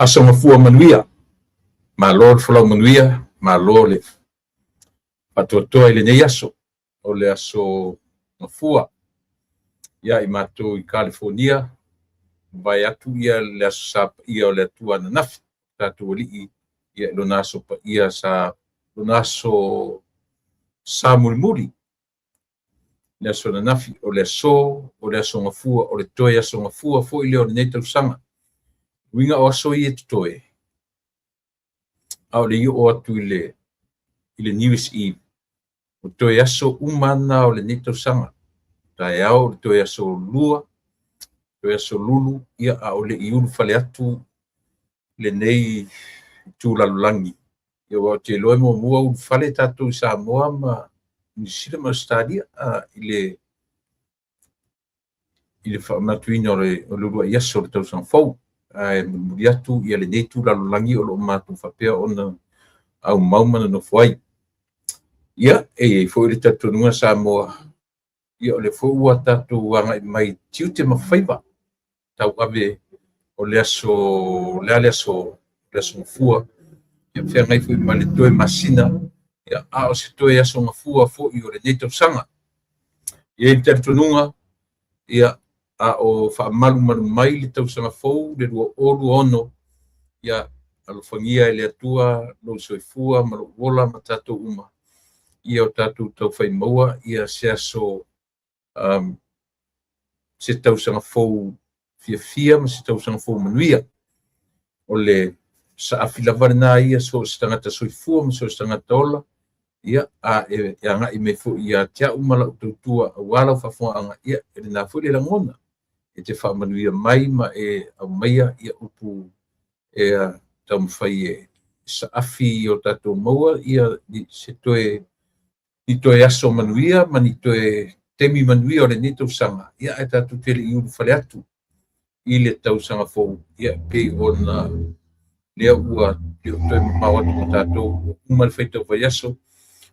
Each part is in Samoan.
Aso Gafua Manuia, malo le folau manuia, malo le faatoatoa i lenei aso, o le aso Gafua. Ia i matou i Kalifonia, vae atu ia le aso Sa paia o le Atua ananafi, tatou Alii ia i lona aso paia sa lona aso sa mulimuli. Le aso ananafi o le aso, o le aso Gafua, o le toe aso Gafua foi lea o lenei tausaga. Uiga o aso ia e totoe, a o le i oo atu i le New Year's Eve, o toe aso uma na o lenei tausaga. Taeao o le toe aso lua, toe aso lulu, ia a o le i ulufale atu lenei itu lalolagi. Ia aua ou te iloa e muamua ulufale tatou i Samoa ma Niu Sila ma Ausetalia i le faamanatuina o le uluai aso o le tausaga fou. Ae mulimuli atu ia lenei itu lalolagi o lo o matou faapea ona aumau ma nonofo ai. Ia, e i ai foi le talitonuga Samoa, ia o lea foi ua tatou agai mai tiute ma faiva tauave o le aso, o le a le aso, le aso Gafua, ia feagai foi ma le toe masina, ia, a o se toe aso Gafua foi o lenei tausaga. E i ai le talitonuga, ia, a o faamalumalu mai le tausaga fou le 2026, ia, alofagia e le Atua lou soifua ma lou ola ma tatou uma, ia o tatou taufai maua ia se aso se tausaga fou fiafia ma se tausaga fou manuia. O le saafi lava lena ia so o se tagata soifua ma so o se tagata ola, ia, a e agai mai foi ia te au ma lau tautua aua lau faafofogaaga, ia, e lena foi le lagona e te faamanuia mai ma e aumaia ia upu e taumafai e saafi i o tatou maua ia se toe ni toe aso manuia ma ni toe taimi manuia o lenei tausaga, ia ae tatou te le i ulufale atu i le tausaga fou, ia pei ona lea ua le o toe mamao atu ma tatou, ua uma le faitau vaiaso,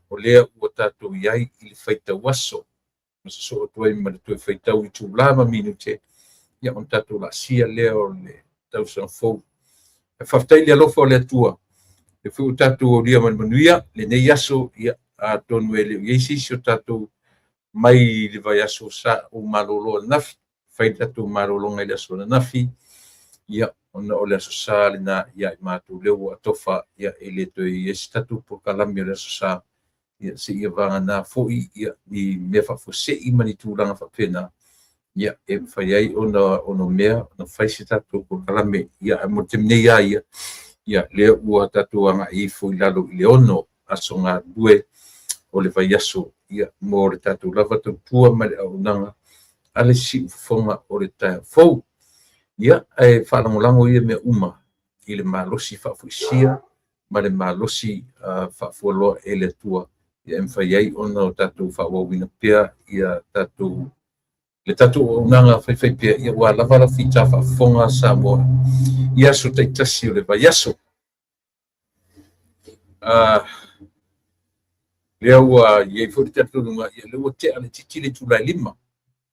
o lea ua tatou i ai i le faitau aso, ma sosoo atu ai ma le toe faitau itula ma minute, ia ona tatou laasia lea o le tausaga fou. E faafetai i le alofa o le Atua, lea foi ua tatou aulia ma le manuia lenei aso, ia atonu e le o i ai se isi o tatou mai le vaiaso sa ou malolo ananafi, fai le tatou malologa i le aso ananafi, ia ona o le aso Sa lena ia i matou lea ua atofa, ia e le toe i ai se tatou polokalame o le aso Sa, ia seia vagana foi ia ni mea faafuasei ma ni tulaga faapena, ia e mafai ai ona onomea ona fai se tatou polokalame. Ia ae mo le taimi nei lava ia, ia lea ua tatou agai ifo i lalo i le 6 aso galulue o le vaiaso, ia mo le tatou lava tautua ma le auaunaga a le siufofoga o le taeao fou. Ia, ae faalagolago ia mea uma i le malosi faafoisia ma le malosi faafualoa e le Atua, ia e mafai ai ona o tatou faaauauina pea ia tatou le tatou auaunaga faifaipea, ia ua lava lau fita faafofoga Samoa i aso taitasi o le vaiaso. Lea ua i ai foi le talitonuga, ia lea ua tea le titi le itula e 5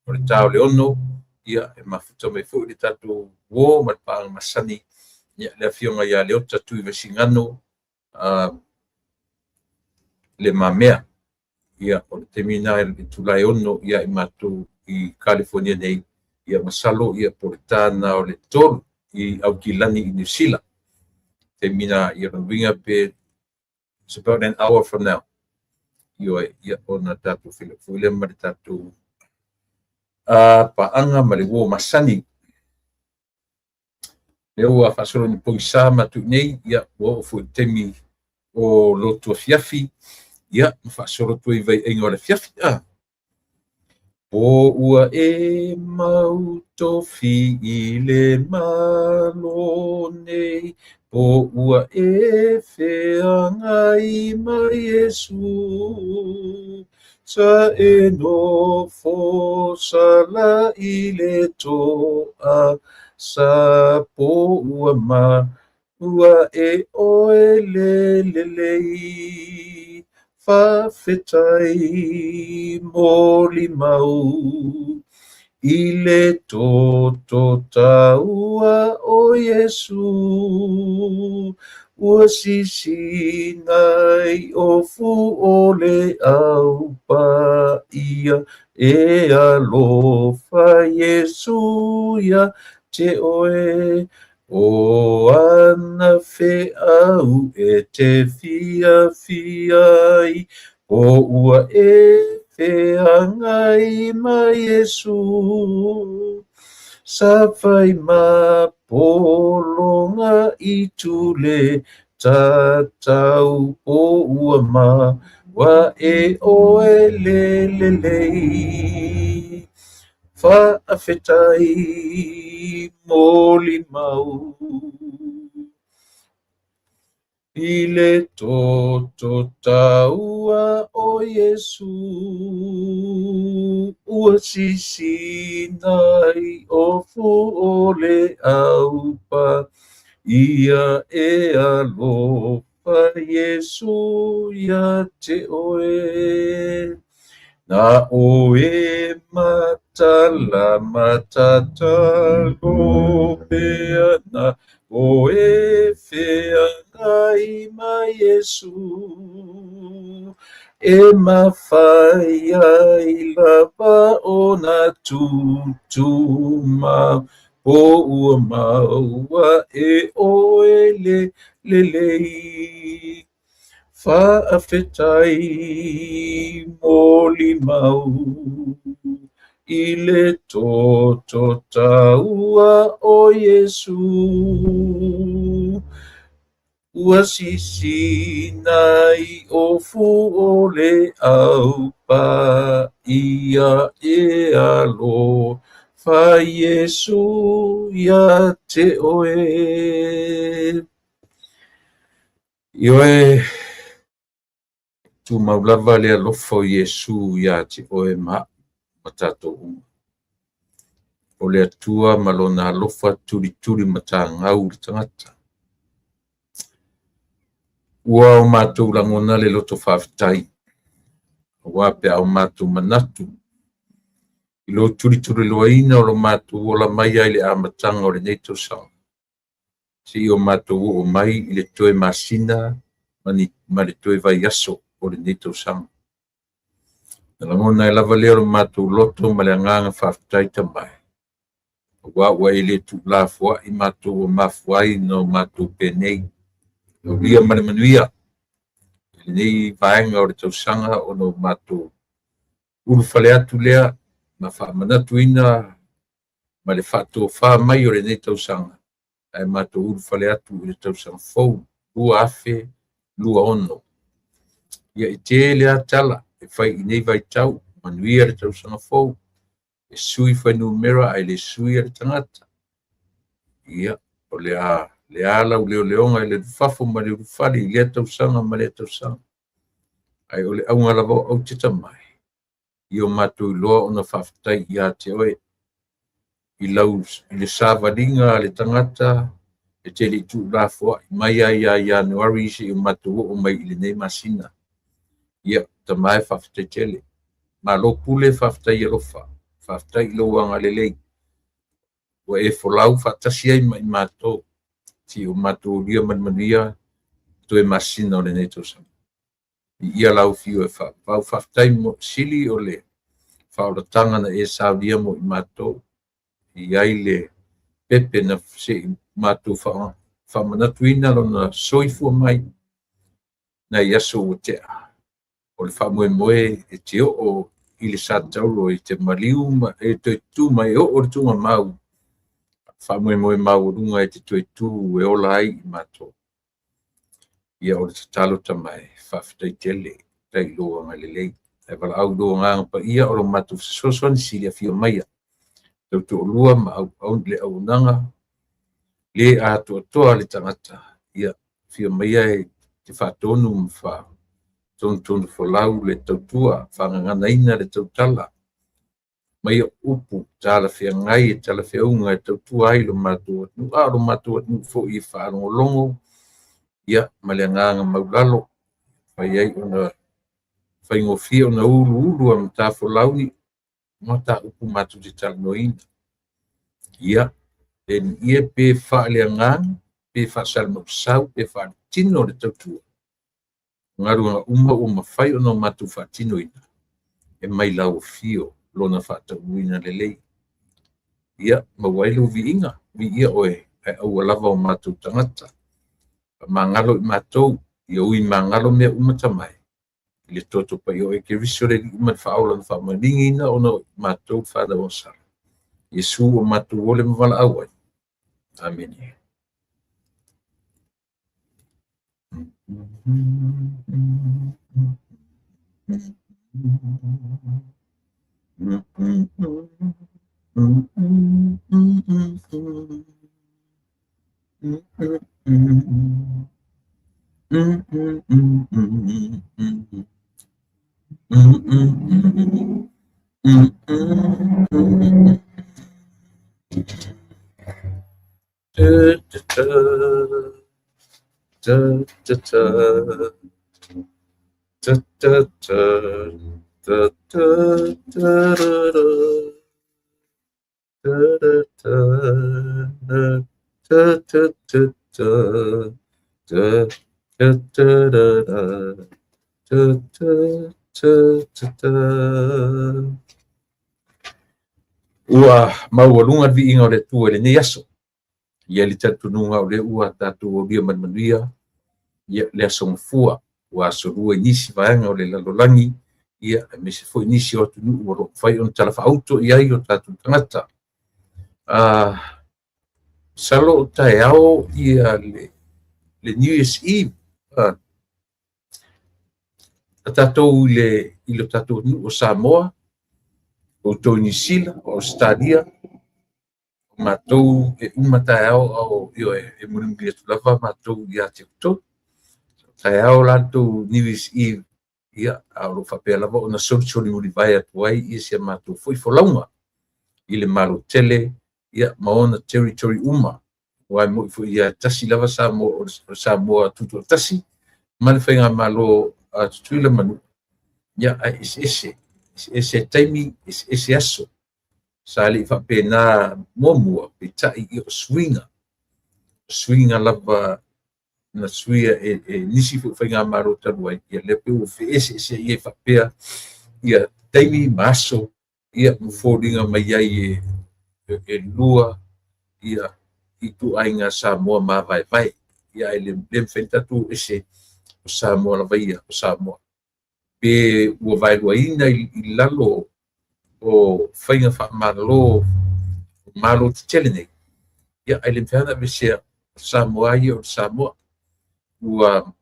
o le ta o le 6, ia e mafuta mai foi le tatou uo ma le paaga masani, ia le afioga ia Leota Tuivaisigano Le Mamea. Ia o le taimi lena i le itula e 6 ia i matou i Kalifonia nei, ia masalo ia po o le ta lena o le 3 i Aukilani i Niu Sila. Taimi lena, ia lona uiga pe it's about an hour from now. Ioe, ia ona tatou feiloai foi lea ma le tatou paaga ma le uo masani. Lea ua faasolo ina pogisa matou i inei, ia ua oo foi i le taimi o lotu afiafi, ia ma faasolo atu ai i vaiaiga o le afiafi. Po ua e mau tofi i le Malo nei, po ua e feagai ma Iesu, sa e nofo sala i le toa, sa po ua ma ua e oe le lelei, faafetai molimau. I le toto taua o Iesu, ua sisina i ofu o le au paia, e alofa Iesu ia te oe. O ana feau e te fiafia ai, po ua e feagai ma Iesu. Sa fai ma pologa i tule tatau po ua maua e oe le lelei. Faafetai molimau. I le toto taua o Iesu, ua sisina i ofu o le au paia, e alofa Iesu ia te oe. Na oe matala matatalo pea, na oe feagai ma Iesu, e mafai ai lava ona tutumau, po ua maua e oe le lelei. Faafetai molimau. I le toto taua o Iesu, ua sisina i ofu o le au paia, e alofa Iesu ia te oe. Ioe, tumau lava le alofa o Iesu ia te oe ma ma tatou uma. O le Atua ma lona alofa tulituli matagau le tagata. Ua o matou lagona le loto faafetai, aua pe a o matou manatu i lo tulituliloaina o lo matou ola mai ai le amataga o lenei tausaga. Seia o matou oo mai i le toe masina ma le toe vaiaso o lenei tausaga. Na lagona ai lava lea o lo matou loto ma le agaga faafetai tamae. Aua ua e le tuulafoai matou ua mafua ai ona o matou penei. Aulia ma le manuia i lenei vaega o le tausaga ona o matou ulufale atu lea ma faamanatuina ma le faatofa mai o lenei tausaga, ae matou ulufale atu i le tausaga fou 2026. Ia e tele lava tala e fai i nei vaitau, manuia le tausaga fou, e sui fuainumera ae le suia le tagata. Ia, o le a le a lau leoleoga i le ulufafo ma le ulufale i lea tausaga ma lea tausaga. Ae o le auga lava o aute tamae, ia o matou iloa ona faafetai ia te oe i lau i le savaliga a le tagata e te le i tuulafoai mai ai ia Ianuari seia o matou oo mai i lenei masina. Ia, tamae faafetai tele. Malo pule, faafetai alofa, faafetai i lou agalelei. Ua e folau faatasi ai ma i matou, seia o matou aulia ma le manuia toe masina o lenei tausaga. Viia lau afio e faavavau. Faafetai mo sili o le faaolataga na e saunia mo i matou. E i ai le pepe na se i matou faamanatuina lona soifua mai nai aso ua tea. O le faamoemoe e te oo i le Satauro e te maliu ma e toe tu mai e oo le tuugamau. Faamoemoe maualuga e te toe tu e ola ai i matou. Ia o le tatalo tamae, faafetai tele, faafetai i lou agalelei. Ae valaau i lou agaga paia o lo matou fesoasoani sili afio maia. Tautoalua ma auauna le auaunaga le atoatoa le tagata. Ia afio maia e te faatonu ma faatonutonu folau le tautua, faagaganaina le tautala. Mai o upu talafeagai e talafeauga e tautua ai lo matou atunuu, a o lo matou atunuu foi e faalogologo, ia ma le agaga maulalo, fai ai ona faigofie ona uluulu a matafolau ni mataupu matou te talanoaina. Ia, le Alii e, pe faaleagaga, pe faasalimausau, pe faaletino le tautua, o galuega uma ua mafai ona o matou faatinoina, e mai lau afio lona faataunuuina lelei. Ia, maua ai lou viiga, viia oe, ae aua lava o matou tagata. Faamagalo i matou, ia ui magalo mea uma tamae, i le toto paia o oe Keriso le Alii ma le Faaola na faamaligiina ona o matou le fanau agasala. Iesu ua matou ole ma valaau ai. Amene. Ua maualuga le viiga o le Atua i lenei aso. E i ai le talitonuga o lea ua tatou aulia ma le manuia ia le aso Gafua, ua asolua i nisi vaega o le lalolagi, ia aemaise foi nisi o atunuu o lo o mafai ona talafaauto i ai o tatou tagata. Masalo o taeao ia le New Year's Eve, a tatou i le tatou atunuu o Samoa, outou i Niu Sila, o Ausetalia, o matou e uma taeao ao ioe, e mulimuli atu lava matou ia te outou. Taeao la le tou New Year's Eve, ia, a o lo o faapea lava ona solisoli mulivae atu ai ia si a matou foi folauga i le Malo tele, ia, ma ona territory uma. Aua e moni foi ia tasi lava Samoa, o le Samoa tutoatasi ma le faigamalo a Tutuila ma Manua, ia, ae eseese, eseese taimi, eseese aso. Sa le i faapena muamua, peitai ia o suiga, o suiga lava na suia e nisi foi o faigamalo talu ai, ia lea pei ua feeseeseai ai faapea ia taimi ma aso, ia ma foliga mai ai e lua ia ituaiga Samoa mavaevae. Ia ae le mafai ona tatou o ese, o Samoa lava ia, o Samoa. Pe ua vaeluaina i lalo o faiga faamalo o malo tetele nei, ia ae le mafai ona aveesea, o Samoa ia o le Samoa. Ua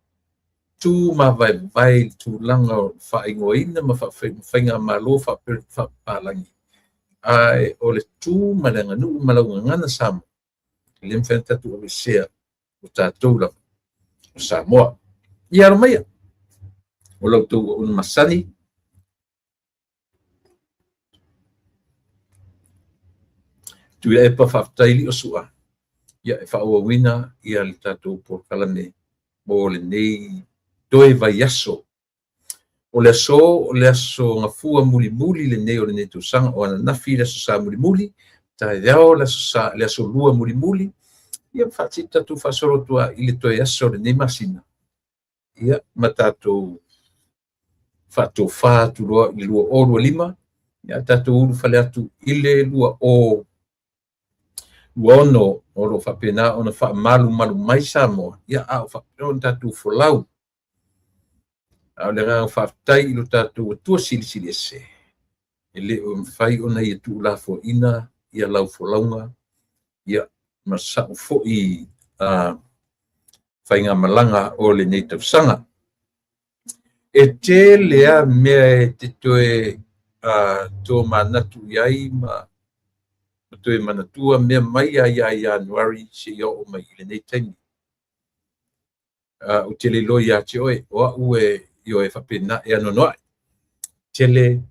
tu mavaevae i le tulaga o faaigoaina ma faigamalo faapapalagi, ae o le tu ma le aganuu ma lau gagana Samoa, e le mafai ona tatou aveesea, o tatou lava o Samoa. Ia alo maia, o la outou auauna masani, Tuilaepa faafetai Liosua, ia e faaauauina ia le tatou polokalame mo lenei toe vaiaso. O le aso, o le aso Gafua mulimuli lenei o lenei tausaga, o ananafi le aso Sa mulimuli, taeao le aso Sa, le aso Lua mulimuli, ia ma tatou faasolo atu i le toe aso o lenei masina, ia ma tatou faatofa atu loa i le 2025, ia tatou ulufale atu i le 2026, o lo o faapena ona faamalumalu mai Samoa, ia a o faapea ona tatou folau. A o le agaga faafetai i lo tatou Atua Silisili Ese, e le o mafai ona ia tuulafoaiina ia lau folauga, ia ma sa'u foi faigamalaga o lenei tausaga. E tele lava mea e te toe tomanatu i ai ma toe manatua mea mai lava ia Ianuari seia oo mai i lenei taimi. Ou te le iloa ia te oe, o au e ioe faapena e anoanoai. Tele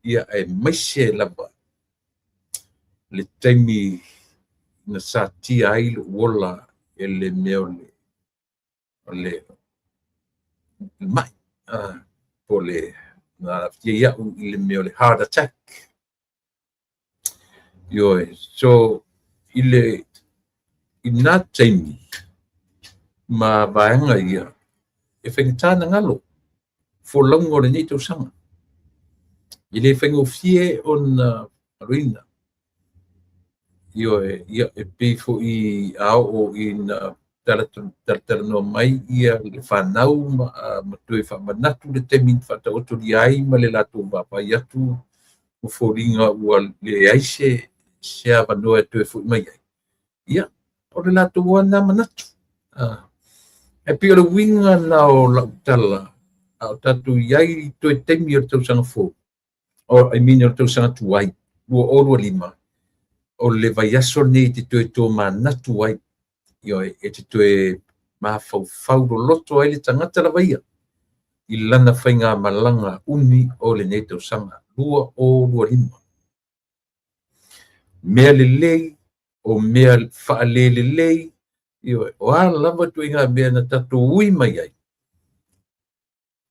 ia aemaise lava le taimi na satia ai lou ola e le mea o le mai, po o le na aafia ai au i le mea o le heart attack. Ioe. So, i le i na taimi ma vaega ia, e faigata ona galo folauga o lenei tausaga. E le faigofie ona galoina. Ioe, ia, e pei foi a oo ina talatalanoa mai ia le fanau ma toe faamanatu le taimi na faataotolia ai ma le latou vaavaai atu ma foliga ua leai se avanoa e toe foi mai ai, ia, o le latou lava lena manatu. Ae pei o le uiga lena o lau tala, a o tatou i ai i toe taimi o le tausaga fou, I mean o le tausaga tuai, 2025, o le vaiaso lenei e te toe tomanatu ai, ioe, e te toe mafaufau loloto ai le tagata lava ia i lana faigamalaga umi o lenei tausaga 2025. Mea lelei, o mea faalelelei, ioe, o a lava ituaiga mea na tatou ui mai ai,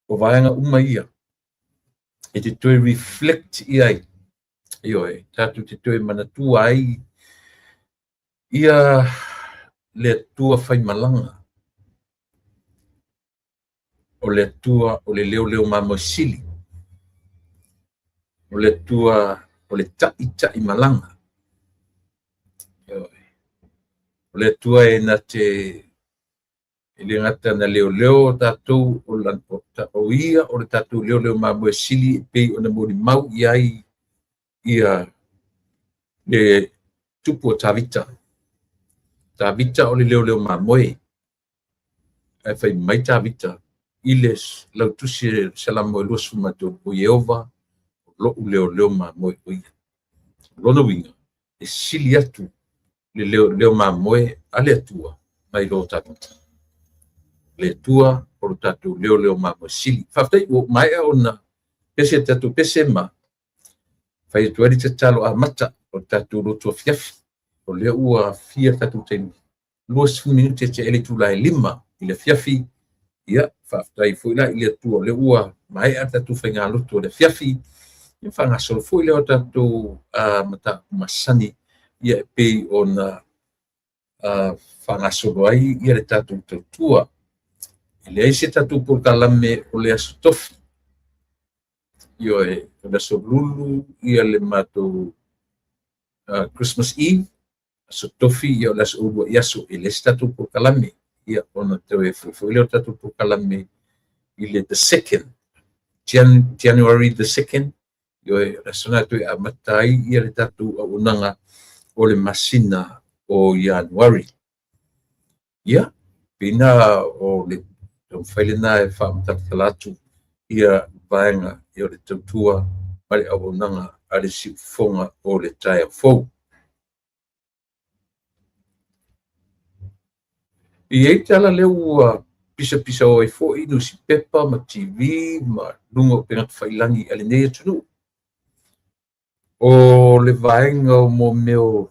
o vaega uma ia e te toe reflect i ai, ioe, tatou te toe manatua ai ia le Atua faimalaga, o le Atua o le leoleo mamoe sili, o le Atua o le ta'ita'imalaga, ioe, o le Atua e na te E le gata na leoleo tatou o ia o le tatou leoleo mamoe sili e pei ona molimau i ai ia le tupu o Tavita. Tavita o le leoleo mamoe. Ae fai mai Tavita i le lautusi e Salamo e 23, o Ieova o lo'u leoleo mamoe o ia. O lona uiga, e sili atu le leoleo mamoe a le Atua nai lo Tavita. Le Atua o lo tatou leoleo mamoe sili. Faafetai ua maea ona pese le tatou pese ma fai atu ai le tatalo amata o le tatou lotu afiafi. O lea ua fia le tatou taimi, 20 minute tea ai le itula e 5 i le afiafi. Ia, faafetai foi la i le Atua o lea ua maea le tatou faigalotu o le afiafi. Ia faagasolo foi lea o tatou mataupu masani ia e pei ona faagasolo ai ia le tatou tautua. E leai se tatou polokalame o le Aso Tofi. Ioe, o le Aso Lulu ia le matou Christmas Eve, Aso Tofi ia o le aso uluai aso, e leai se tatou polokalame. Ia ona toe foi foi lea o le tatou polokalame i le the second, January the 2nd, ioe, o le aso lena e toe amata ai ia le tatou auaunaga o le masina o Ianuari. Ia, pei na o le taumafai lena e faamatalatala atu ia vaega o le tautua ma le auaunaga a le siufofoga o le taeao fou. E i ai tala lea ua pisapisao ai foi nusipepa ma TV ma luga o upega tafailagi a lenei atunuu. O le vaega o mo mea o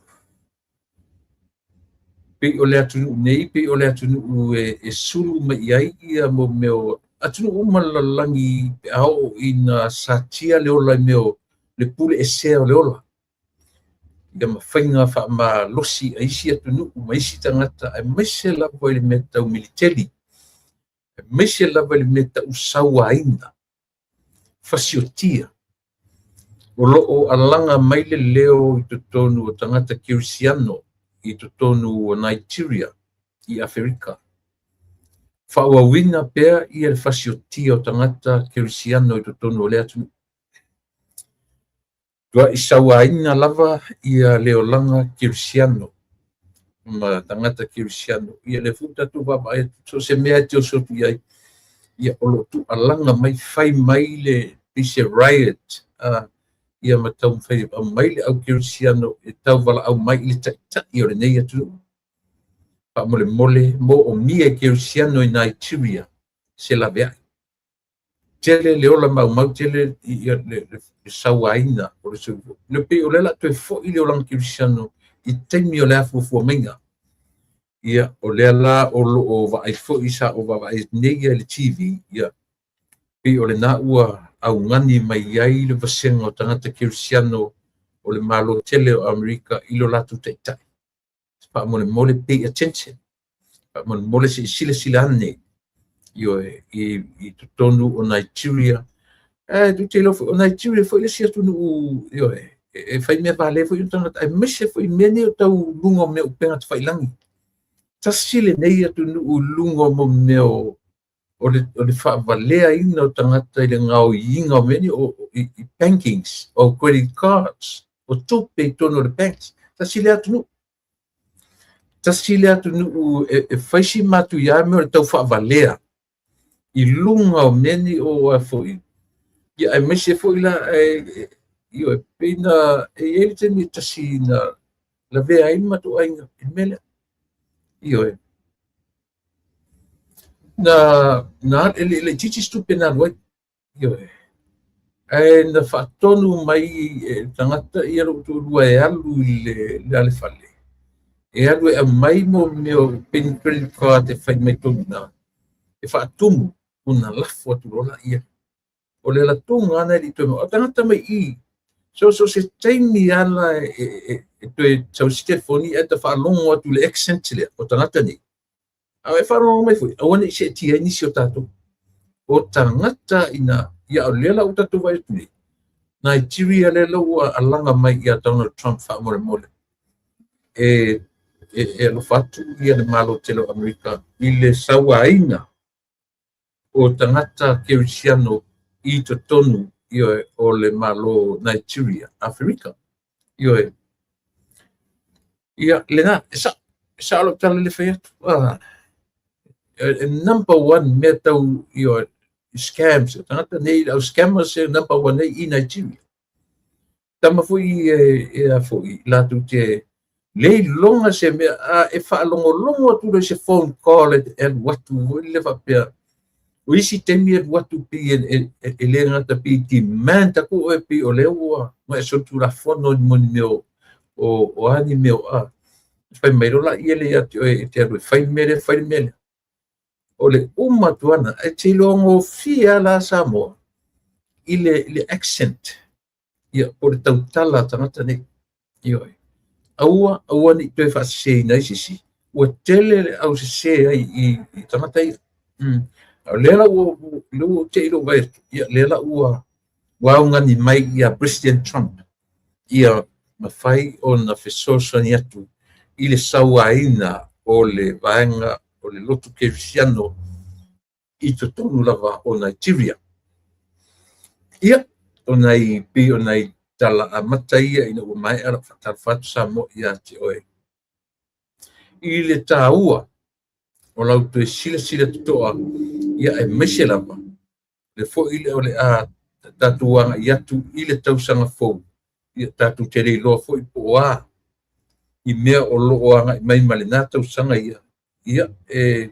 pei o le atunuu nei, pei o le atunuu e sulu mai i ai ia mo mea o atunuu uma o le lalolagi pe a oo ina satia le ola i mea o le pule esea o le ola. Ia ma faiga faamalosi a isi atunuu ma isi tagata, aemaise lava i le mea tau militeli, aemaise lava i le mea tau sauaina, fasiotia. O lo o alaga mai le leo i totonu o tagata kerisiano i totonu o Nigeria i Aferika. Faaauauina pea ia le fasiotia o tagata kerisiano i totonu o lea atunuu. Tuai sauaina lava ia le olaga kerisiano ma tagata kerisiano. Ia lea foi ua tatou vaavaai atu, so o se mea e te oso atu i ai, ia o lo o tuualaga mai, fai mai le pei se riot, ia ma taumafai e aumai le au kerisiano e tauvalaau mai i le taitai o lenei atunuu. Faamolemole moomia e kerisiano i Nigeria se laveai. Tele le ola maumau, tele le sauaina o le soifua. Le pei o lea la toe foi le olaga kerisiano i taimi o le afuafua maiga. Ia, o lea la o lo o vaai foi sa o vaavaai atu nei ia i le TV, ia, pei o lena ua augani mai ai le vasega o tagata kerisiano o le Malo tele o Amerika i lo latou taitai. Faamolemole, pay attention. Faamolemole se i silasila ane, ioe, i totonu o Nigeria. Ae ou te iloa foi, o Nigeria foi le isi atunuu, ioe, e fai mea valea foi ona tagata, aemaise foi mea nei o tau luga o mea o upega tafailagi. Tasi lenei atunuu i luga o mea o le faavaleaina o tagata i le gaoiiga o mea nei o i bankings, o credit cards, o tupe i totonu o le banks. Tasi lea atunuu. Tasi lea atunuu e fai si matuia mea o le tau faavalea i luga o mea nei o a foi. Ia, aemaise foi la, ioe, pei na e i ai le taimi e tasi na lavea ai le matou aiga i le mea lea. Ioe. Na e le laitiiti se tupe na alu ai. Ioe. Ae na faatonu mai e tagata ia lou toalua e alu i le alefale, e alu e aumai mo mea o pin credit card e fai mai tonu i ina, e faatumu ona lafo atu loa laia. O le alatoga lava lena e le i toe maua. O tagata mai i, so se taimi lava e toe sau ai se telefoni ae ta faalogo atu i le accent lea o tagata nei. A e faalogo mai foi, aua ne i seetia ai nisi o tatou. O tagata ina, ia o lea la ua tatou vaai atu nei, Nigeria lea la ua alaga mai ia Donald Trump faamolemole. E alofa atu ia le Malo tele o Amerika i le sauaina o tagata kerisiano i totonu, ioe, o le Malo Nigeria, Aferika. Ioe. Ia, lena, e sao, e sao lau tala le fai atu. E number one mea tau, ioe, scams, o tagata nei, au scammers e number one nei i Nigeria. Tama foi e a foi, latou te le iloga se mea, a e faalogologo atu loa i se phone call e alu atu foi le faapea, o isi taimi e alu atu pei e le gata pei demand atu oe pei o lea ua e solitulafono mo ni mea o a ni mea o a. Fai mai loa laia lea ia te oe e te alu e fai le mea lea, fai le mea lea. O le uma atu ana, e te iloa gofie lava la Samoa i le accent, ia, po o le tautala a tagata nei. Ioe. Aua, aua ne i toe faaseseina ai se isi, ua tele le ausese ai i tagata ia. O lea la ua lea ua te i lou vaai atu, ia, lea la ua augani mai ia President Trump, ia mafai ona fesoasoani atu i le sauaina o le vaega o le lotu kerisiano i totonu lava o Nigeria. Ia, o nai pei o nai tala amata ia ina ua maea lau faatalofa atu Samoa ia te oe. I le tāua o lau toe silasila totoa, ia aemaise lava, le foi lea o le a tatou agai atu i le tausaga fou, ia tatou te le iloa foi po o a i mea o lo o agai mai ma lena tausaga ia, ia e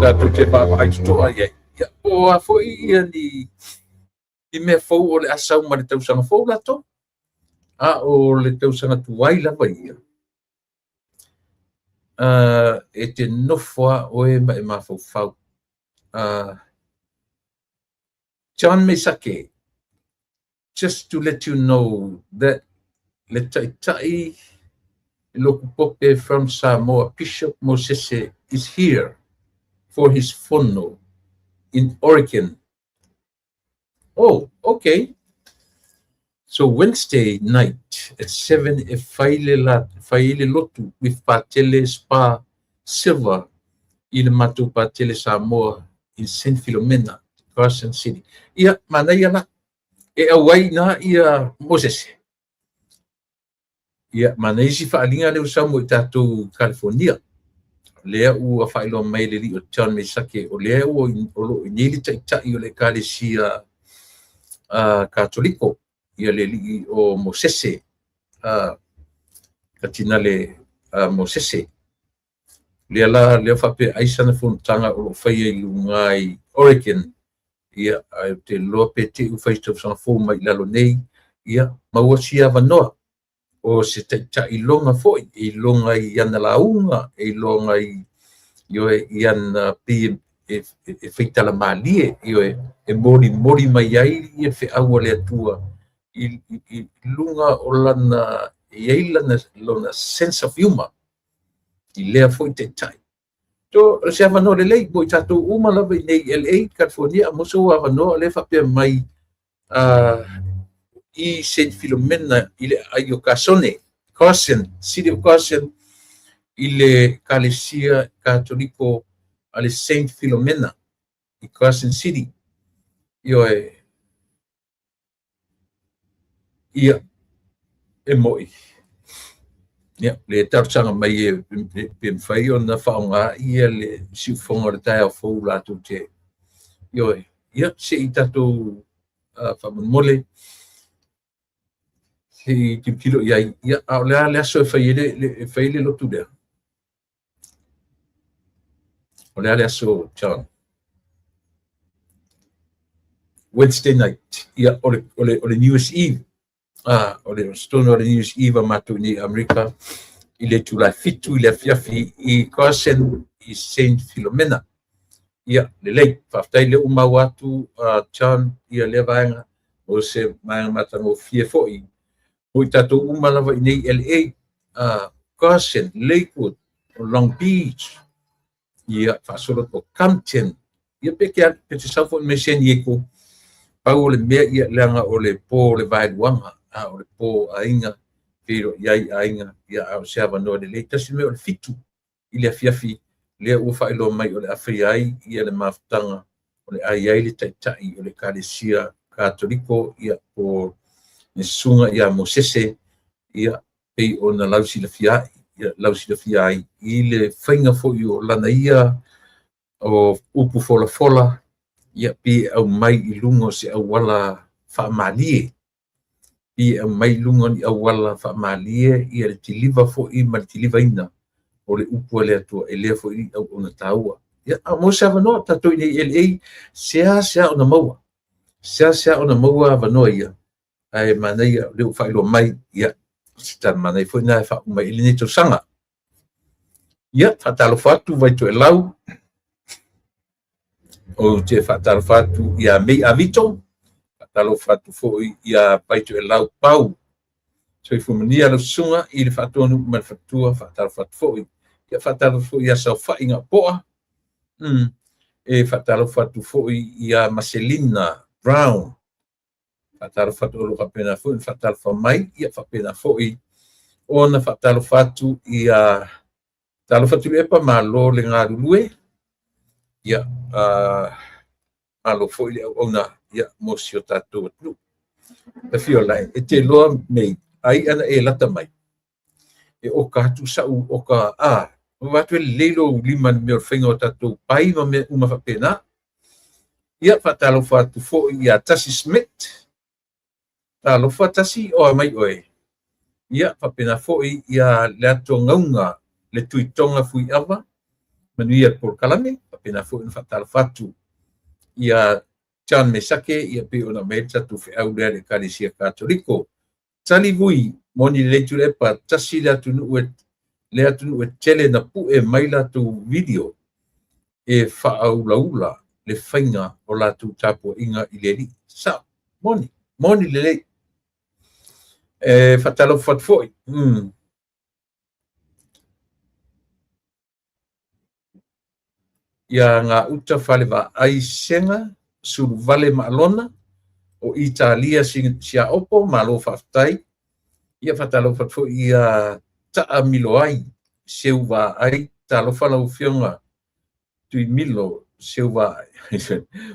tatou te vaavaai totoa i ai. Ia, po o a foi ia ni mea fou o le a sau ma le tausaga fou latou, a o le tausaga tuai lava ia, e te nofo lava oe ma e mafaufau. John Mesake, just to let you know that le taitai Loku Pope from Samoa, Bishop Mosese, is here for his fono in Oregon. Oh, okay. So Wednesday night at 7 e fai le, la, fai le lotu with Patele Spa Silver i le matou Patele Samoa in St. Philomena, Carson City. Ia, manaia la. E auai na ia Mosese. Ia, manaia isi faaaliga lea ua sau mo i tatou California. Lea ua faailoa mai le alii o John Mesake, o lea ua o lo o i nei le taitai o le ekalesia Katoliko, ia le alii o Mosese, Katinale Mosese. Lea la, lea faapea ai sana fonotaga o lo o faia i luga i Oregon. Ia, ae ou te iloa pe te i ua fai se tausaga fou mai i lalo nei, ia, maua si avanoa o se taitai iloga foi, e iloga i ana lauga, e iloga i, ioe, i ana pei e e faitala malie, ioe, e molimoli mai ai ia feau a le Atua i luga o lana, e i ai lona sense of humor i lea foi taitai. So, o se avanoa lelei mo i tatou uma lava i nei LA, California, mo se avanoa o lea faapea mai i Saint Philomena i le aai o Kasone, Carson, City of Carson, i le Ekalesia Katoliko a le Saint Philomena i Carson City. Ioe, ia, e mo'i. Ia, le talosaga mai e pe mafai ona faaaoga ia le siufofoga o le taeao fou latou te. Ioe, ia, se i tatou faamolemole se i tilotilo i ai. Ia, a o le a le aso e fai ai le lotu lea? O le a le aso, John? Wednesday night. Ia, o le New Year's Eve. Ah, o le tonu o le New Year's Eve a matou nei Amerika i le itula e 7 i le afiafi i Carson i Saint Philomena. Ia, lelei, faafetai lea ua maua atu, John, ia lea vaega o se vaega matagofie foi mo i tatou uma lava i nei LA, Carson, Lakewood, Long Beach, ia faasolo o Compton, ia pe te sau foi mai San Diego. Pau o le mea ia, leaga o le po o le vaeluaga, a o le po aiga, feiloai ai aiga, ia, a o se avanoa lelei. Tasi mea o le 7 i le afiafi, lea ua faailoa mai o le a faia ai ia le mafutaga, o le a i ai le taitai o le Ekalesia Katoliko, ia, po le susuga ia Mosese, ia, pei ona lausilafia ai i le faiga foi o lana ia o upu folafola, ia, pe aumai i luga o se auala faamalie, pe aumai i luga o ni auala faamalie ia le kiliva foi ma le kilivaina o le upu a le Atua e lea foi auauna taua. Ia, a mo se avanoa tatou i nei LA, sea ona maua, sea ona maua avanoa ia, ae manaia o lea ua faailoa mai, ia, se tala manaia foi na e faauma ai lenei tausaga. Ia, faatalofa atu Vaitoelau, ou te faatalofa atu ia Mei Avito, faatalofa atu foi ia Vaitoelau Pau, soifua manuia lau susuga i le faatuanuu ma le faletua, faatalofa atu foi. Ia, faatalofa foi ia Saofai Gapoa, e faatalofa atu foi ia Maselina Brown, faatalofa atu o lo o faapena foi ona faatalofa mai, ia faapena foi ona faatalofa atu ia talofa Tuilaepa, malo le galulue, ia, malo foi le auauna, ia, mo si o tatou atunuu. Tafio lae, e te iloa mei, ai ana e lata mai, e oka atu sau oka, a, ua atu e lelei lou lima i le mea o le faiga o tatou pai ma mea uma faapena. Ia, faatalofa atu foi ia Tasi Smith, talofa Tasi o a mai oe. Ia, faapena foi ia le atoa gauga le Tuitoga Fuiava, manuia le polokalame, faapena foi ona faatalofa atu ia John Mesake, ia pei ona aumai ai le tatou feau lea le Ekalesia Katoliko. Tali vui, moni lelei Tuilaepa, tasi le atunuu e le atunuu e tele na pue mai latou video e faaulaula le faiga o latou tapuaiga i le Alii. Sao, moni, moni lelei. E faatalofa atu foi. Ia Gauta Falevaai Sega, Suluvale Maalona, o Italia Siaopo, malo faafetai. Ia faatalofa atu foi ia Taamiloai Seuvaai, talofa lau afioga Tuimilo Seuvaai,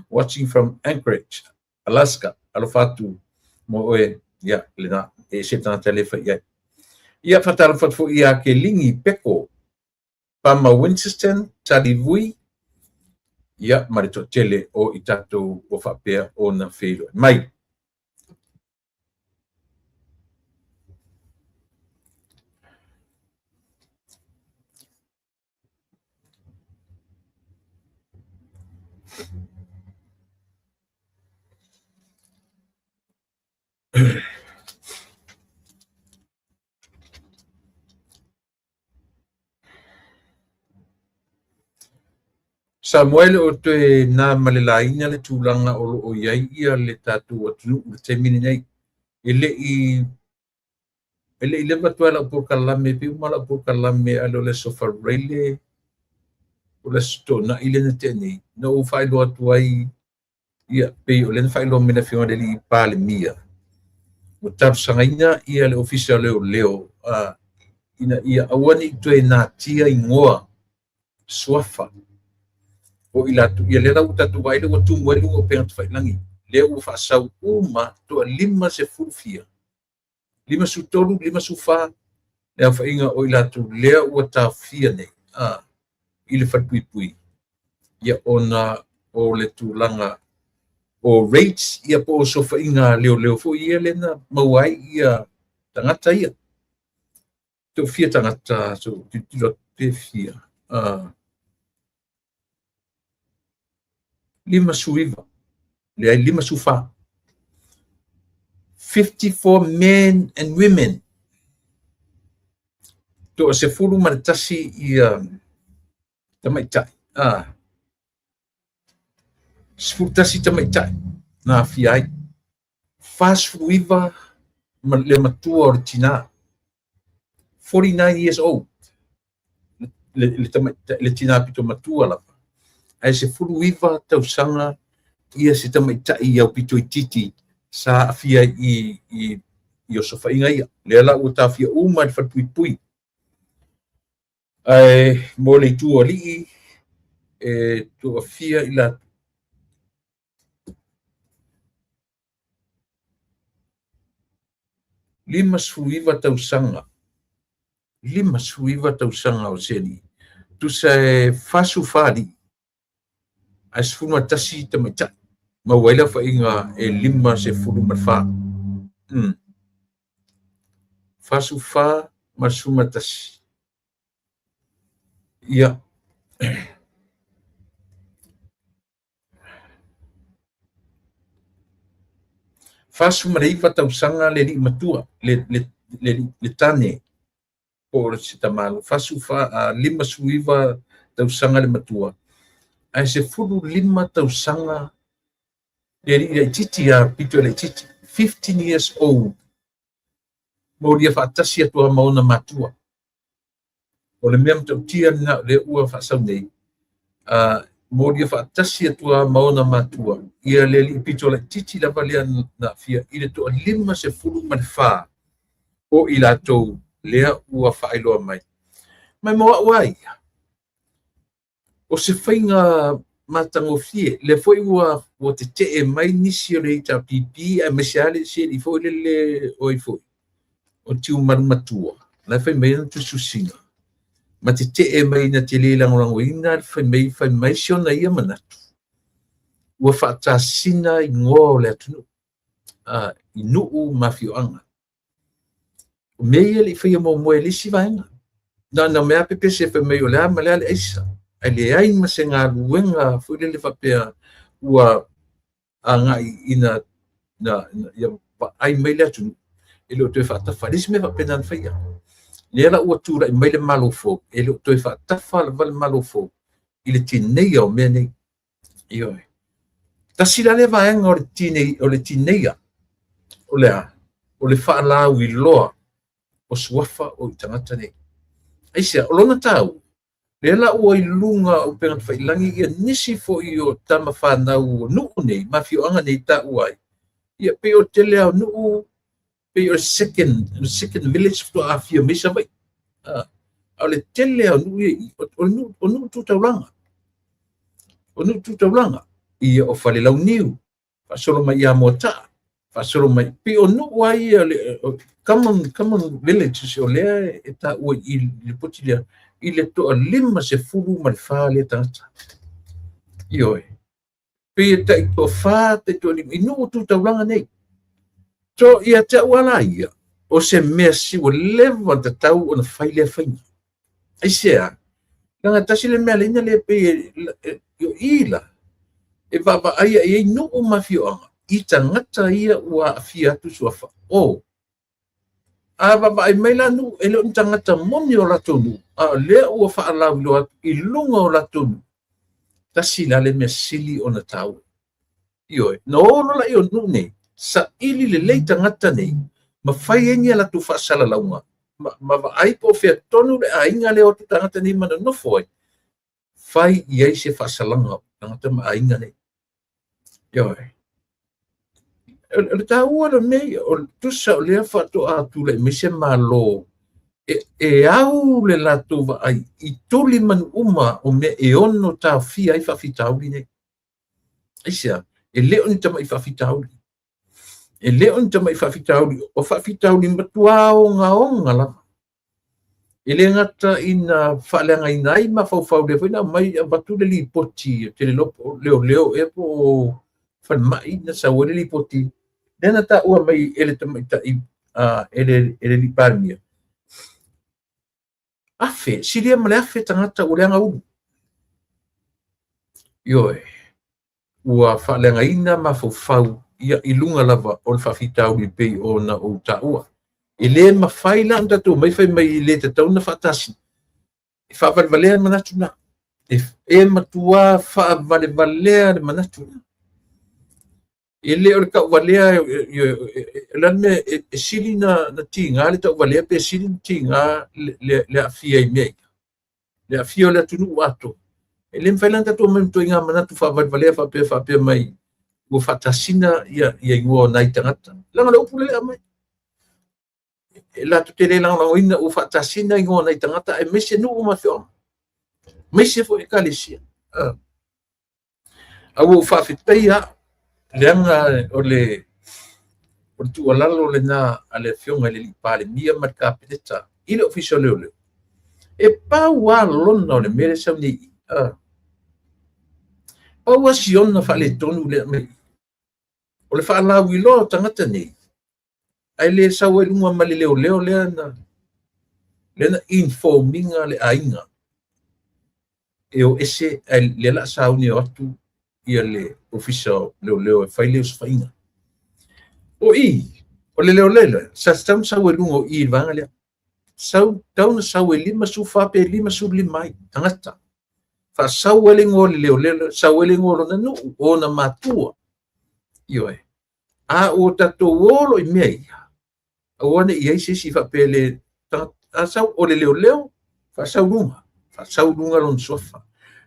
watching from Anchorage, Alaska, alofa atu mo oe, ia, lena, e se tagata le fai ai. Ia faatalofa atu foi ia Kelingi Peko, Pama Winston, Talivui, ia, ma le toatele o i tatou ua faapea ona feiloai mai. Samoa e le o toe na ma le laina le tulaga o lo o i ai ia le tatou atunuu i le taimi lenei. E le i leva atu ai lau polokalame, pe uma lau polokalame ae le o le Aso Faraile o le Aso Toonai lea na tea nei, na ou faailoa atu ai, ia pei o lea na faailoa mai le Afioga i le Alii Palemia, ua talosagaina ia le Ofisa o Leoleo ina ia aua ne i toe natia igoa suafa o i latou ia lea la ua tatou vaai lea ua tumu ai luga o upega tafailagi, lea ua faasau uma toa-50 fia, 53, 54 le aofaiga o i latou lea ua taofia nei i le falepuipui, ia ona o le tulaga o raids, ia po o osofaiga leoleo foi ia lea na maua ai ia tagata ia. Toafia tagata so tilotilo atu pe fia? 59, leai, 54. 54 men and women. 11 ia tamaitai. 11 tamaitai na aafia ai. 49 ma le matua o le tina. 49 years old le tina pito matua lava. Ae 19 tausaga ia se tamaitai i au pito itiiti sa aafia i osofaiga ia. Lea la ua taofia uma i le falepuipui. Ae mo le itu o alii e toafia i latou 59 tausaga, 59 tausaga o se alii, tusa e 44 alii ae 11 tamaitai, maua ai le aofaiga e 54. 44 ma 11. Ia. 49 tausaga le alii matua, le tane po o se tamalo, 44, 59 tausaga le matua, ae 15 tausaga le alii laitiiti a pito laitiiti, 15 years old, molia faatasi atu lava ma ona matua. O le mea matautia lena o lea ua faasau nei, molia faatasi atu lava ma ona matua ia le alii pito laitiiti lava lea na aafia i le toa-54 o i latou lea ua faailoa mai. Mai mo au a ia, o se faiga matagofie, lea foi ua tetee mai nisi o le HRPP, aemaise lava le se alii foi lele o ai foi, o Tiumalu Matua, la e fai mai ana tusitusiga, ma tetee mai na te le lagolagoina le fai mai si ona ia manatu, ua faatasina igoa o le atunuu, i nuu ma afioaga. O mea ia le i faia muamua e le isi vaega. Na ona mea pepese fai mai o le a ma le a le aisa. Ae leai ma se galuega foi lele faapea ua agai ina ia vaai mai le atunuu e le o toe faatafa. Le isi mea faapena na faia. Lea la ua tulai mai le Malo fou, e le o toe faatafa lava le Malo fou i le tineia o mea nei. Ioe. Tasi la lea vaega o le tinei, o le tineia, o le a? O le faalauiloa o suafa o i tagata nei. Aisea, o lona taua, lea la ua i luga o upega tafailagi ia nisi foi o tama fanau o nuu nei, ma afioaga nei taua ai. Ia pei o tele lava o nuu, pei o le second village faatoa afifio mai Savaii. A o le tele lava o nuu ia i, o nuu tu taulaga. O nuu tu taulaga. Ia o Falelauniu, faasolo mai ia Moataa, faasolo mai. Pei o nuu lava ia, common villages o lea e taua i le lipoti lea, i le toa-54 lea tagata. Ioe. Pei e tai toa-4, tai toa-5, i nuu tu taulaga nei. So, ia te au ala ia, o se mea si ua leva ona tatau ona fai lea faiga. Aisea, leaga tasi le mea leina le pei e o i la, e vaavaai ai ai nuu ma afioaga i tagata ia ua aafia atu suafa. O, a vaavaai mai la nuu, e le o ni tagata moni o latou nuu, a o lea ua faalauiloa atu i luga o latou nuu. Tasi la le mea sili ona taua. Ioe, na o loa lea o nuu nei, saili lelei tagata nei, ma fai ai ni a latou faasalalauga, ma vaai po o fea tonu le aiga lea o atu tagata nei ma nonofo ai, fai i ai se faasalaga o tagata ma aiga nei. Ioe. O le taua le mea ia, o le tusa o lea faatoa tulai mai se Malo e au le latou vaai i tulimanu uma o mea e ono taofia ai faafitauli nei. Aisea? E le o ni tamai faafitauli. E le o ni tamai faafitauli, o faafitauli matua ogaoga lava. E le gata ina faaleagaina ai mafaufau, lea foi na aumai avatu le lipoti, ou te le iloa po o leoleo ea po o falemai na sau ai le lipoti, lea na taua mai e le tamaitai e le Palemia, afe, silia ma le 1,000 tagata ua leaga ulu. Ioe, ua faaleagaina mafaufau ia i luga lava o le faafitauli pei ona ou taua. E le mafai la ona tatou omai fai mai e le tatau ona faatasi. E faavalevalea le manatu lena. E matua faavalevalea le manatu lena. E le o le tauvalea, o le a le mea e sili na tiga le tauvalea pe sili na tiga le aafia i mea ia. Le aafia o le atunuu atoa. E le mafai la ona tatou omai ma ituaiga manatu faavalevalea faapea faapea mai ua faatasina ia igoa o nai tagata. Leaga o le upu lea e aumai. E latou te le lagolagoina ua faatasina igoa o nai tagata aemaise nuu ma afioaga. Aemaise foi ekalesia. A ua ou faafetaia au, leaga o le tuualalo lena a le Afioga i le Palemia ma le Kapeneta i le Ofisa o Leoleo. E pau lava lona o le mea lea e sau nei i i. Pau lava si ona faaletonu lea e aumai i i. O le faalauiloa o tagata nei, ae le sau ai i luga ma le leoleo lea na inform ina le aiga e o ese, ae lea o le a sauni e o atu ia le Ofisa o Leoleo e fai le osofaiga. O i, o le leoleo lea, sa tatau ona sau ai i luga o i i le vaega lea. Tatau ona sau e 54 pe 55 ai tagata. Faasau ai le igoa o le leoleo, sau ai le igoa o lona nuu, o ona matua. Ioe. A ua tatou o loa i mea ia, aua ne i i ai se isi faapea le a sau o le leoleo, faasau luga, faasau luga lona suafa.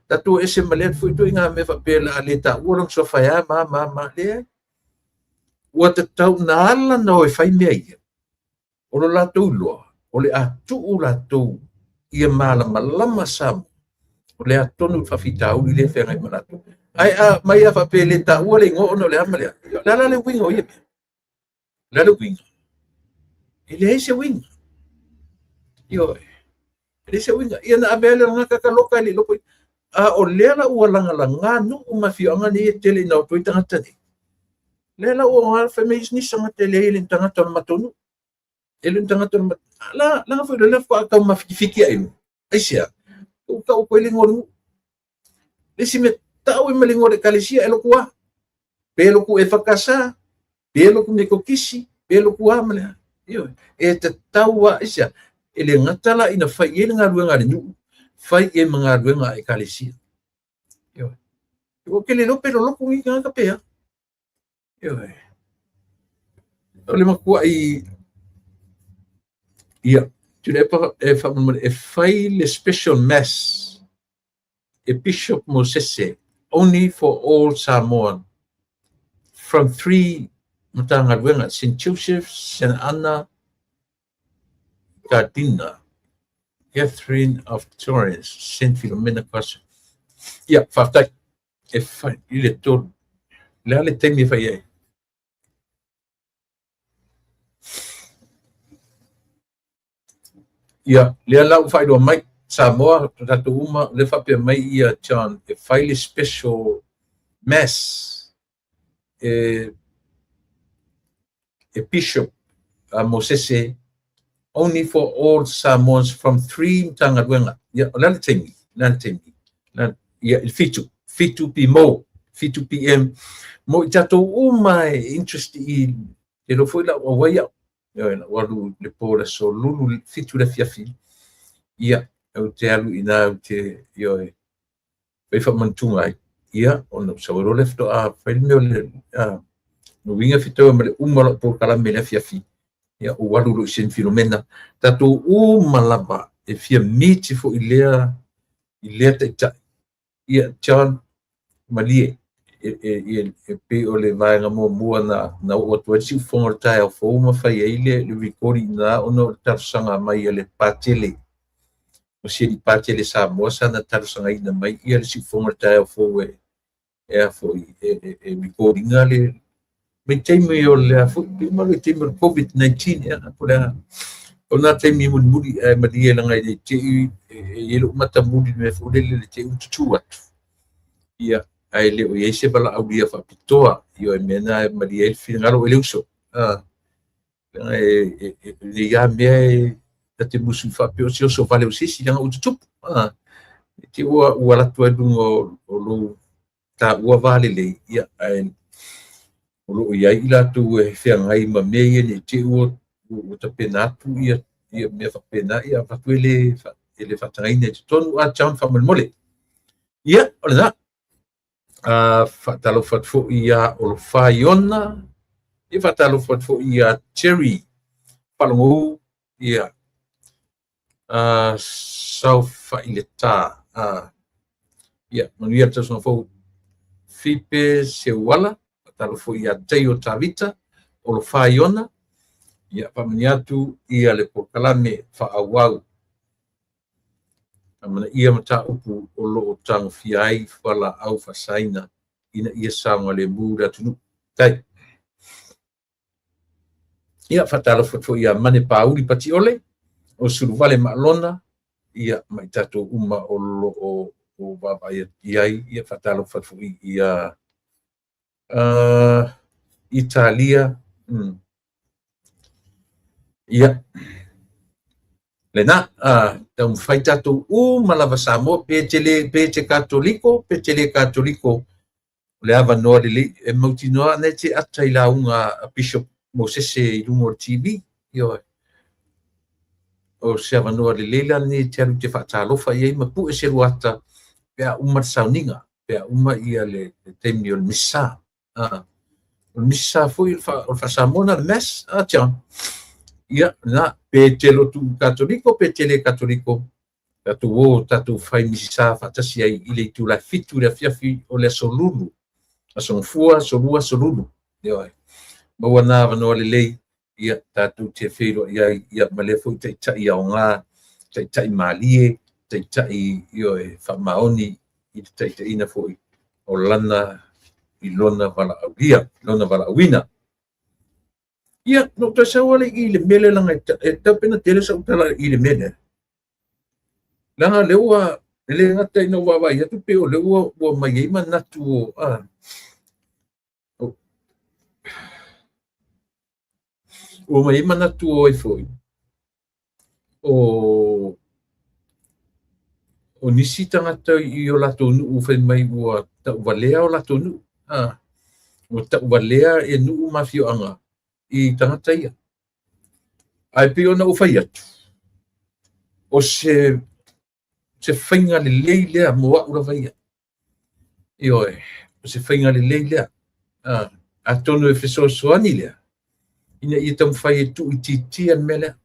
Tatou ese ma lea foi ituaiga mea faapea o le a le taua lona suafa e a ma a ma a ma. Leai. Ua tatau na ala ona o e fai mea ia, o lo latou iloa, o le a tuu latou ia malamalama Samoa, o le a tonu le faafitauli lea e feagai ma latou. Ae a aumai lava faapea e le taua le igoa ona o le a ma le a, o le a la le uiga o ia mea? O le a le uiga? E leai se uiga. Ioe. E leai se uiga. Ia na ave ai le lagata taloka e le iloa po a o lea la ua lagalaga nuu ma afioaga nei e tele ina o atu ai tagata nei. Lea la ua fai mai nisi tagata e leai e le o ni tagata o le matou nuu. E le o ni tagata o le matou la leaga foi lea faatoa tau mafitifiti ai luga. Aisea? Ua tau atu ai le igoa o le nuu. Le isi mea, tau ai ma le igoa o le ekalesia e lotu a. Pe lotu EFKS, pe lotu Metotisi, pe lotu a ma le a. Ioe. E tatau lava, aisea? E le gata la ina fai i ai le galuega a le nuu, fai i ai ma galuega a ekalesia. Ioe. Ou te le iloa pe loloto nei tagata pe a. Ioe. O le matuai ia Tuilaepa e faamolemole e fai le special mass e Bishop Mosese only for all Samoan from three Matagaluega, St Joseph, St Anna, Gardina, Catherine of Torres, St Philomena Cross. Ia, faafetai. E fai i le 3. Le a le taimi e fai ai? Ia, lea la ua faailoa mai, Samoa, o tatou uma, lea faapea mai ia John, e fai le special mass e Bishop Mosese only for all Samoans from three Matagaluega. Ia, o le a le taimi? O le a le taimi? Ia, i le 7, 7 p.m. 7 p.m. Mo i tatou uma e interest i te iloa foi la ua auai au. Ioe, la ua alu i le po o le aso Lulu 7 le afiafi. Ia, ou te alu i ina, ou te, ioe. fai faamanatuga ai, ia, ona ou sau ai loa lea faatoa fai le mea o le lona uiga e fetaui ma le uma o lau polokalame i le afiafi, ia ou alu loa i Saint Philomena. Tatou uma lava e fia miti foi i lea i lea taitai. Ia John, malie, e pei o le vaega muamua na oo atu ai le siufofoga o le taeao fou ma fai ai le recording i ina ona o le talosaga mai a le Patele, o si alii Patele Samoa sa na talosagaina mai ia le siufofoga o le taeao fou e a foi e record ina le vaitaimi o le a foi pei ma le vaitaimi o le COVID-19 ea po o le a. O lena taimi mulimuli ae malie leaga e te i e i ai lou matamuli i le mea foi lele te i ua tutū atu. Ia, ae le o i ai se valaaulia faapitoa. Ioe, mea na e malie ai le finagalo o oe le uso. Leaga e nei lava mea e ta te musu faapea o se oso vale o se isi leaga ua tutupu. E te ua alu atu ai i luga o lou taua va lelei, ia, ae o lo o i ai i latou e feagai ma mea ia ne i te i ua tapena atu ia mea faapena, ia avatu e le faatagaina i totonu. A John, faamolemole. Ia, o lena. Faatalofa atu foi ia Olofa Iona, ia faatalofa atu foi ia Jerry Falogou, ia Saofaileta, ia manuia le tausaga fou. Fipe Seuala, faatalofa foi ia Teio Tavita, Olofa Iona, ia faamanuia atu ia le polokalame faaauau. Amanaia mataupu o lo o tagofia ai fualaau faasaina ina ia saogalemu le atunuu. Tai. Ia, faatalofa atu foi ia Mane Pauli Patiole, o Suluvale Maalona, ia, ma i tatou uma o lo o vaavaai i ai. Ia, faatalofa atu foi ia Italia. Ia, lena, taumafai tatou uma lava Samoa, pe te le, pe te Katoliko, pe te le Katoliko, o le avanoa lelei, e mautinoa na e te ata i lauga a Bishop Mosese i luga o le TV. Ioe. O se avanoa lelei la lenei e te alu e te faatalofa i ai ma pue se luata pe a uma le sauniga, pe a uma ia le taimi o le misa. O le misa foi o le faa-Samoa na le mass, a John. Ia, na, pe te lotu Katoliko, pe te le Katoliko, tatou o tatou fai misisa faatasi ai i le itula e 7 i le afiafi o le aso Lulu, aso Gafua, aso Lua, aso Lulu. Ioe. Maua na avanoa lelei, ia tatou te feiloai ai, ia ma lea foi taitai aoga, taitai malie, taitai, ioe, faamaoni i le taitaiina foi o lana i lona valaaulia, lona valaauina. Ia, na ou toe sau lea i le mea lea leaga e tau pe na tele sau tala i le mea lea. Leaga lea ua, e le gata ina ou vaavaai atu pei o lea ua mai ai manatu o, ua mai ai manatu o ai foi, o nisi tagata i o latou nuu fai mai ua tauvalea o latou nuu. Ua tauvalea e nuu ma afioaga i tagata ia. Ae pei ona ou fai atu, o se faiga lelei lea mo au lava ia. Ioe, o se faiga lelei lea. Atonu e fesoasoani lea ina ia taumafai e tuuitiitia le mea lea.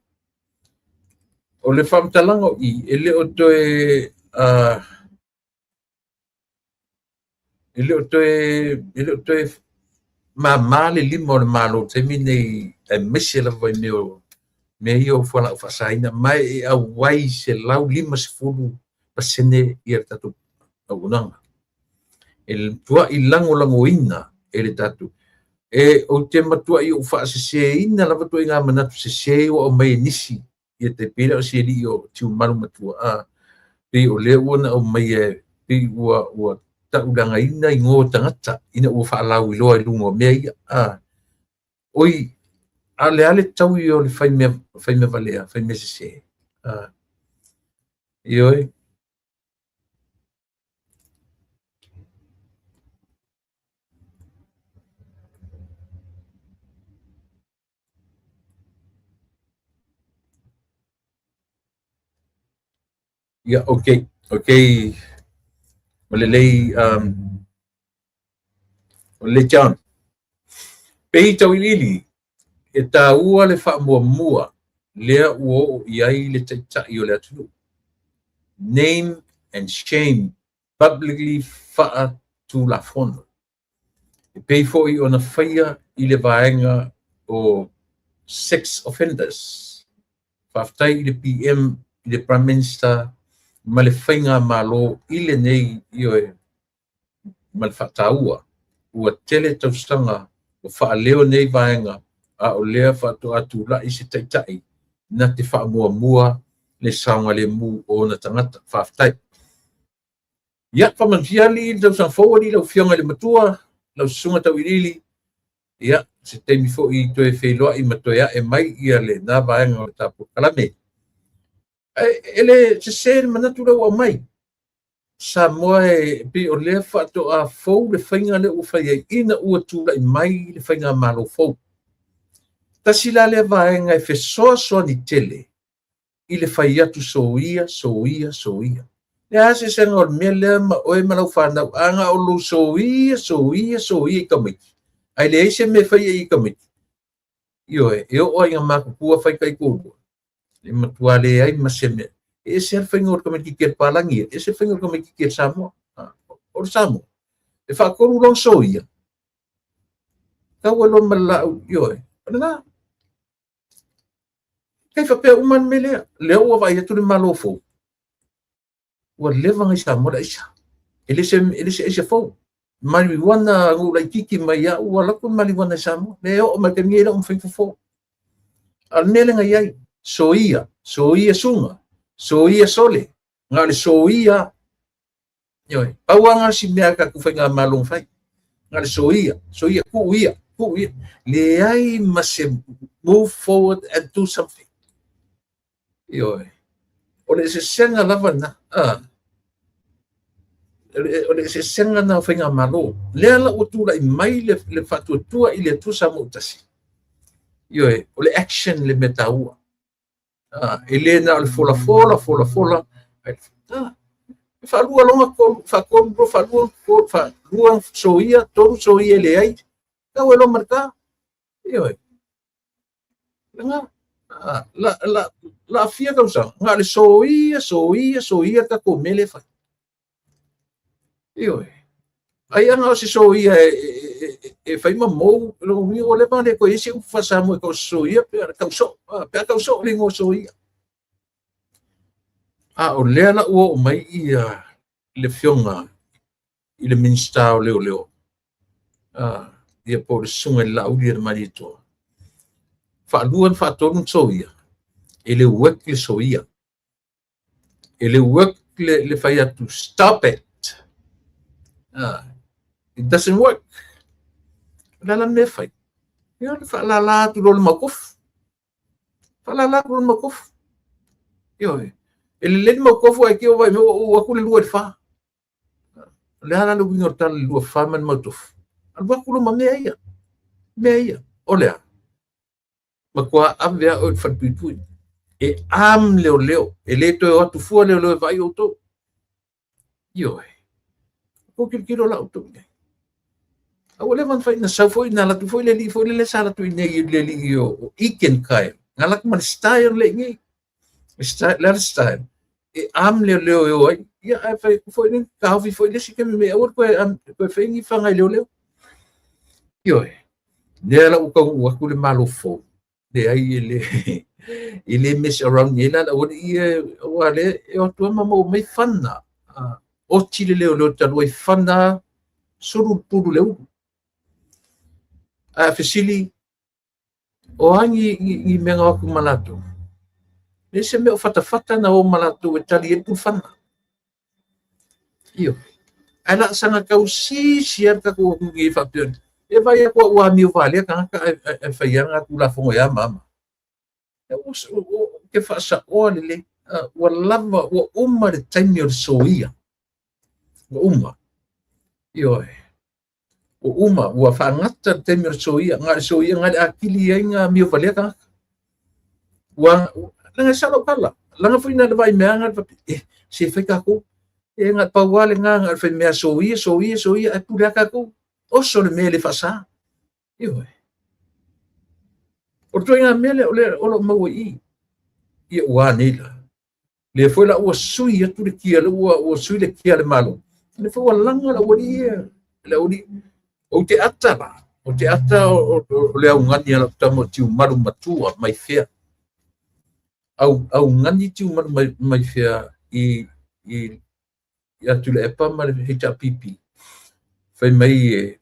O le faamatalaga o i, e le o toe e le o toe māmā le lima o le Malo i le taimi nei, aemaise lava i mea o mea ia o fualaau faasaina, ma e auai 150% ia le tatou auaunaga. E matuai lagolagoina e le tatou. E ou te matuai ou faaseseina lava ituaiga manatu sese ua aumai e nisi, ia te pei lea o si alii o Tiumalu Matua, pei o lea ua na aumaia pei ua tauleagaina igoa o tagata ina ua faalauiloa i luga o mea ia. Oi, a o le a le taui o le fai mea valea, fai mea sese. Ioe. Ia, okay, okay. Ma lelei o lelei John. Pei tauiliili, e taua le faamuamua lea ua oo i ai le taitai o le atunuu. Name and shame publicly faatulafono. E pei foi ona faia i le vaega o sex offenders. Faafetai i le PM, i le Prime Minister ma le faigamalo i lenei, ioe, ma le faataua. Ua tele tausaga o faaleo nei vaega, a o lea faatoa tulai se taitai na te faamuamua le saogalemu o ona tagata. Faafetai. Ia, faamanuia alii le tausaga fou alii lau Afioga i le Matua, lau Susuga Tauiliili. Ia, se taimi foi toe feiloai ma toe ae mai ia lena vaega o le tatou polokalame. E le sese le manatu lea ua aumai. Samoa e pei o lea faatoa fou le faiga lea ua fai ai ina ua tulai mai le faigamalo fou. Tasi la lea vaega e fesoasoani tele i le fai atu soia, soia, soia. Le a se eseesega o le mea lea ma oe ma lau fanau, a na o lou soia, soia, soia i tamaiti, ae leai se mea e faia i tamaiti. Ioe, e oo lava ina matutua fai taitoalua, e matua leai ma se mea. E ese lava le faiga o le tamaitiiti a le palagi, e ese le faiga o le tamaitiiti a le Samoa. O le Samoa, e faatolu loa ona soia, tau ai loa ma le laau, ioe, o lena. Tai faapea uma le mea lea. Lea ua vaai atu le Malo fou, ua leva ona i Samoa le aisa. E le se aisa fou. Marijuana nuu laitiiti mai au, ua alu atu le marijuana i Samoa. Le oo mai le taimi nei e le o mafai ona fofo. A o le mea lea na i ai, soia, soia suga, soia sole, na o le soia. Ioe, pau lava na o si mea a tatou faigamalo na fai. Na o le soia, soia, tuu ia, tuu ia. Leai ma se move forward and do something. Ioe, o le eseesega lava lena. O le eseesega lena o faigamalo. Lea la ua tulai mai le faatuatua i le Atua Samoa ua tasi. Ioe, o le action le mea taua. E le na o le folafola, folafola. E faalua loa tolu, faatolu loa, faalua, faalua soia, tolu soia e leai, tau ai loa ma le ta. Ioe. Lena, la, la, la fia tausaga, na o le soia, soia, soia le tatou mea lea e fai. Ioe. Ai ana o se soia e fai ma mou, lona uiga ua leva ona le toe i ai se upu faa-Samoa e tau o se soia pe a tau soo, pe a tau soo le igoa soia. A o lea la ua oo mai ia le afioga i le Minisita o Leoleo, ia po o le Susuga i le Laauli a le Malietoa, faalua na faatolu na soia, e le work le soia. E le work le fai atu, stop it. It doesn't work. O le a la le mea e fai? Ia le faalala atu loa le mautofu. Faalala atu loa le mautofu. Ioe. E lelei le mautofu ae te i ua vaai mai ua ou atu le 2 i le 4. O le a la le uiga o le tala i le 2 4 ma le mautofu? Alu atu loa ma mea ia. Mea ia. O le a? Matua ave lava oe i le falepuipui. E arm leoleo. E le toe o atu fua leoleo e vaai outou. Ioe. Tou tilotilo la outou i ai. A ua leva ona fai, na sau foi, na alu atu foi le alii foi lele sa alu atu i inei i le alii o Egan Kyle. Na alu atu ma le style le i nei. Le style, le style. E arm leoleo e o ai. Ia, ae fai atu foi le taofi foi le isi taimi mai aua le toe, toe fai ni fana i leoleo. Ioe. Lea la ua taunuu atu le Malo fou. Leai, e le mess around nei la le aualii ia, aua lea e o atu lava ma maua mai fana. Oti le leoleo talu ai fana sulu le pulu le ulu. Ae a fesili, o a ni mea na o atu ma latou? Leai se mea o fatafata na o ma latou e tali ai le pulufana. Ioe. Ae la saga tau sisi lava le tatou atunuu nei faapea, e vaai atu ua amio valea tagata ae fai lava Tulafono e a ma a ma. Ou te faasaoa lelei, ua lava, ua uma le taimi o le soia. Ua uma. Ioe. Ua uma, ua faagata le taimi o le soia. Na o le soia, na o le atili ai na amio valea tagata. Ua, leaga e sao lau tala. Leaga foi na o le vaai mea na le faapea, se fai tatou. E na pau lava lena na o le faimea soia, soia, soia, ae pule lava tatou. Oso le mea e le faasa. Ioe. O le ituaiga mea lea o lea o lo o maua i i. Ia ua a nei la? Lea foi la ua sui atu le kia, lea ua sui le kia a le Malo. Lea foi ua laga le aualii ia, le aualii. Ou te ata la, ou te ata o le augani a lau tama o Tiumalu matua mai fea. Augani Tiumalu mai fea i ia Tuilaepa ma le HRPP. Fai mai e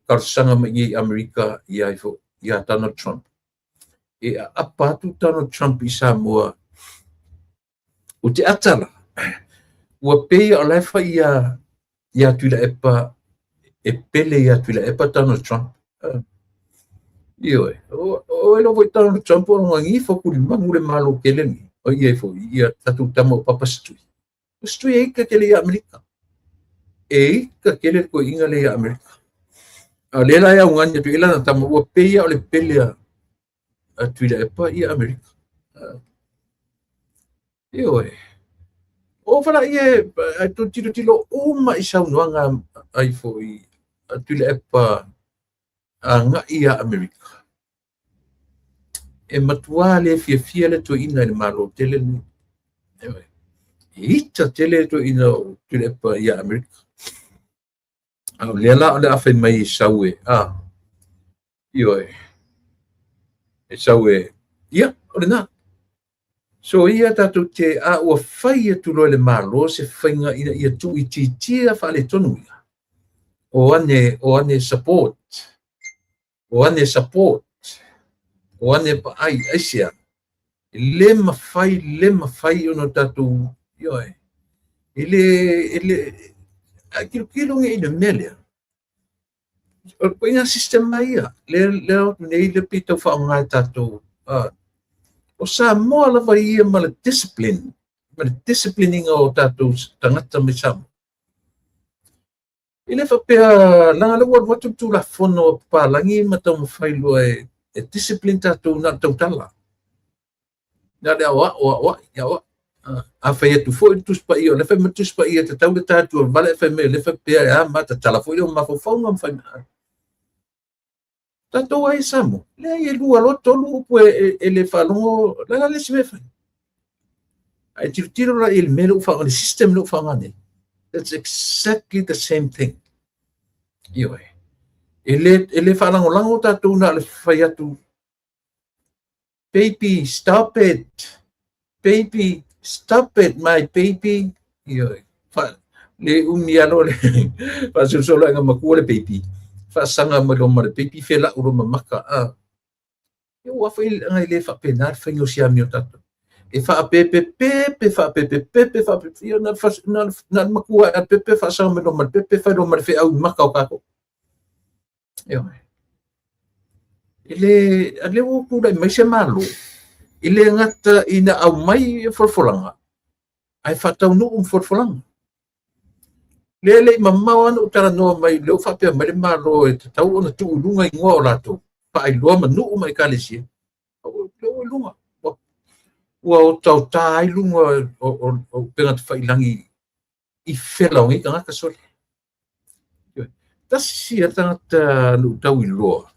talosaga mai nei i Amerika ia ifo ia Donald Trump. E aapa atu Donald Trump i Samoa. Ou te ata la, ua pei o la e fai ia Tuilaepa e pele ia Tuilaepa Donald Trump. Ioe, o e lova i Donald Trump o lona gifo tulimanu le Malo tele lenei. O ia ifo ia tatou tama o Papa Setui. O Setui e ika tele ia Amerika. E ika tele le toeaina lea ia Amerika. A o lea la e augani atu i lana tama ua pei o le pele a Tuilaepa ia Amerika. Ioe. O fala ia e tilotilo uma i saunoaga ai foi a Tuilaepa agai ia Amerika. E matua le fiafia le toeaina i le Malo tele lenei. Ioe. E ita tele le toeaina o Tuilaepa ia Amerika. A o lea la o le a fai mai e sau e, ioe, e sau e, ia, o lena. So ia tatou te, a ua fai atu loa e le Malo se faiga ina ia tuuitiitia faaletonu ia, o ane support, o ane support, o ane paai, aisea, e le mafai, le mafai ona tatou, ioe, e le, e le, a tilotilo nei i le mea lea, o le ituaiga system ia, lea o atu nei, lea pei tau faaaoga e tatou, o Samoa lava ia ma le discipline, ma le discipline ina o tatou tagata mai Samoa. E le faapea, leaga lea ua alu atu le Tulafono a papalagi ma taumafai loa e discipline tatou na o le tautala. Na o le aoao, aoai, aoai. A fai atu foi le Tusi Paia, o lea fai mai le Tusi Paia, e tatau le ta atu o le vale, fai mai o lea faapea e a ma tatala foi lea o mafaufauga ma fai mai. Tatou ai Samoa, leai e lua loa tolu upu e le faalogo, o le a le isi mea e fai? Ae tilotilo la i le mea lea ua faaaoga, le system lea ua faaaoga nei. That's exactly the same thing. Ioe. E le faalagolago tatou na o le fai atu, baby, stop it. Baby, stop it, my baby. Ioe. Le umi alo le faasolosolo matua le baby. Faasaga mai loa ma le baby felau loa ma maka. Ia ua foi leaga e le faapena le faiga o siamio o tatou. E faapepepepe, faapepepepe, faapepe, ia na le matua a pepe faasaga mai loa ma le pepe fai loa ma le feau i maka o tatou. Ioe. E le, a lea ua tulai mai se Malo, e le gata ina aumai folafolaga, ae faataunuu ma folafolaga. Lea le i mamao lava ona ou talanoa mai, lea ua faapea mai le Malo e tatau ona tuu i luga igoa o latou, faailoa ma nuu ma ekalesia. Lea ua i luga. Ua otaota ai luga o upega tafailagi i fela o nei tagata sole. Tasi ia tagata na ou tau iloa,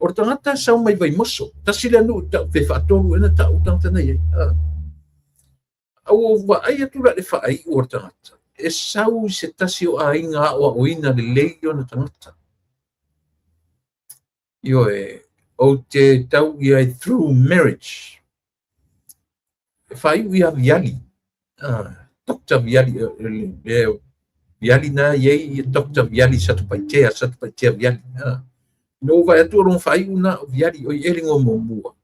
o le tagata e sau mai Vaimoso, tasi lea nuu tau pe faatolu ea na tau tagata na i ai. A ua ou vaai atu la i le faaiu o le tagata, e sau i se tasi o aiga aoaoina lelei ona tagata. Ioe, ou te tau i ai through marriage. E faaiu ia Viali. Dr. Viali, le Viali na i ai Dr. Viali Satupaitea, Satupaitea Viali. Na ou vaai atu o lona faaiu na o Viali, o i e le igoa muamua.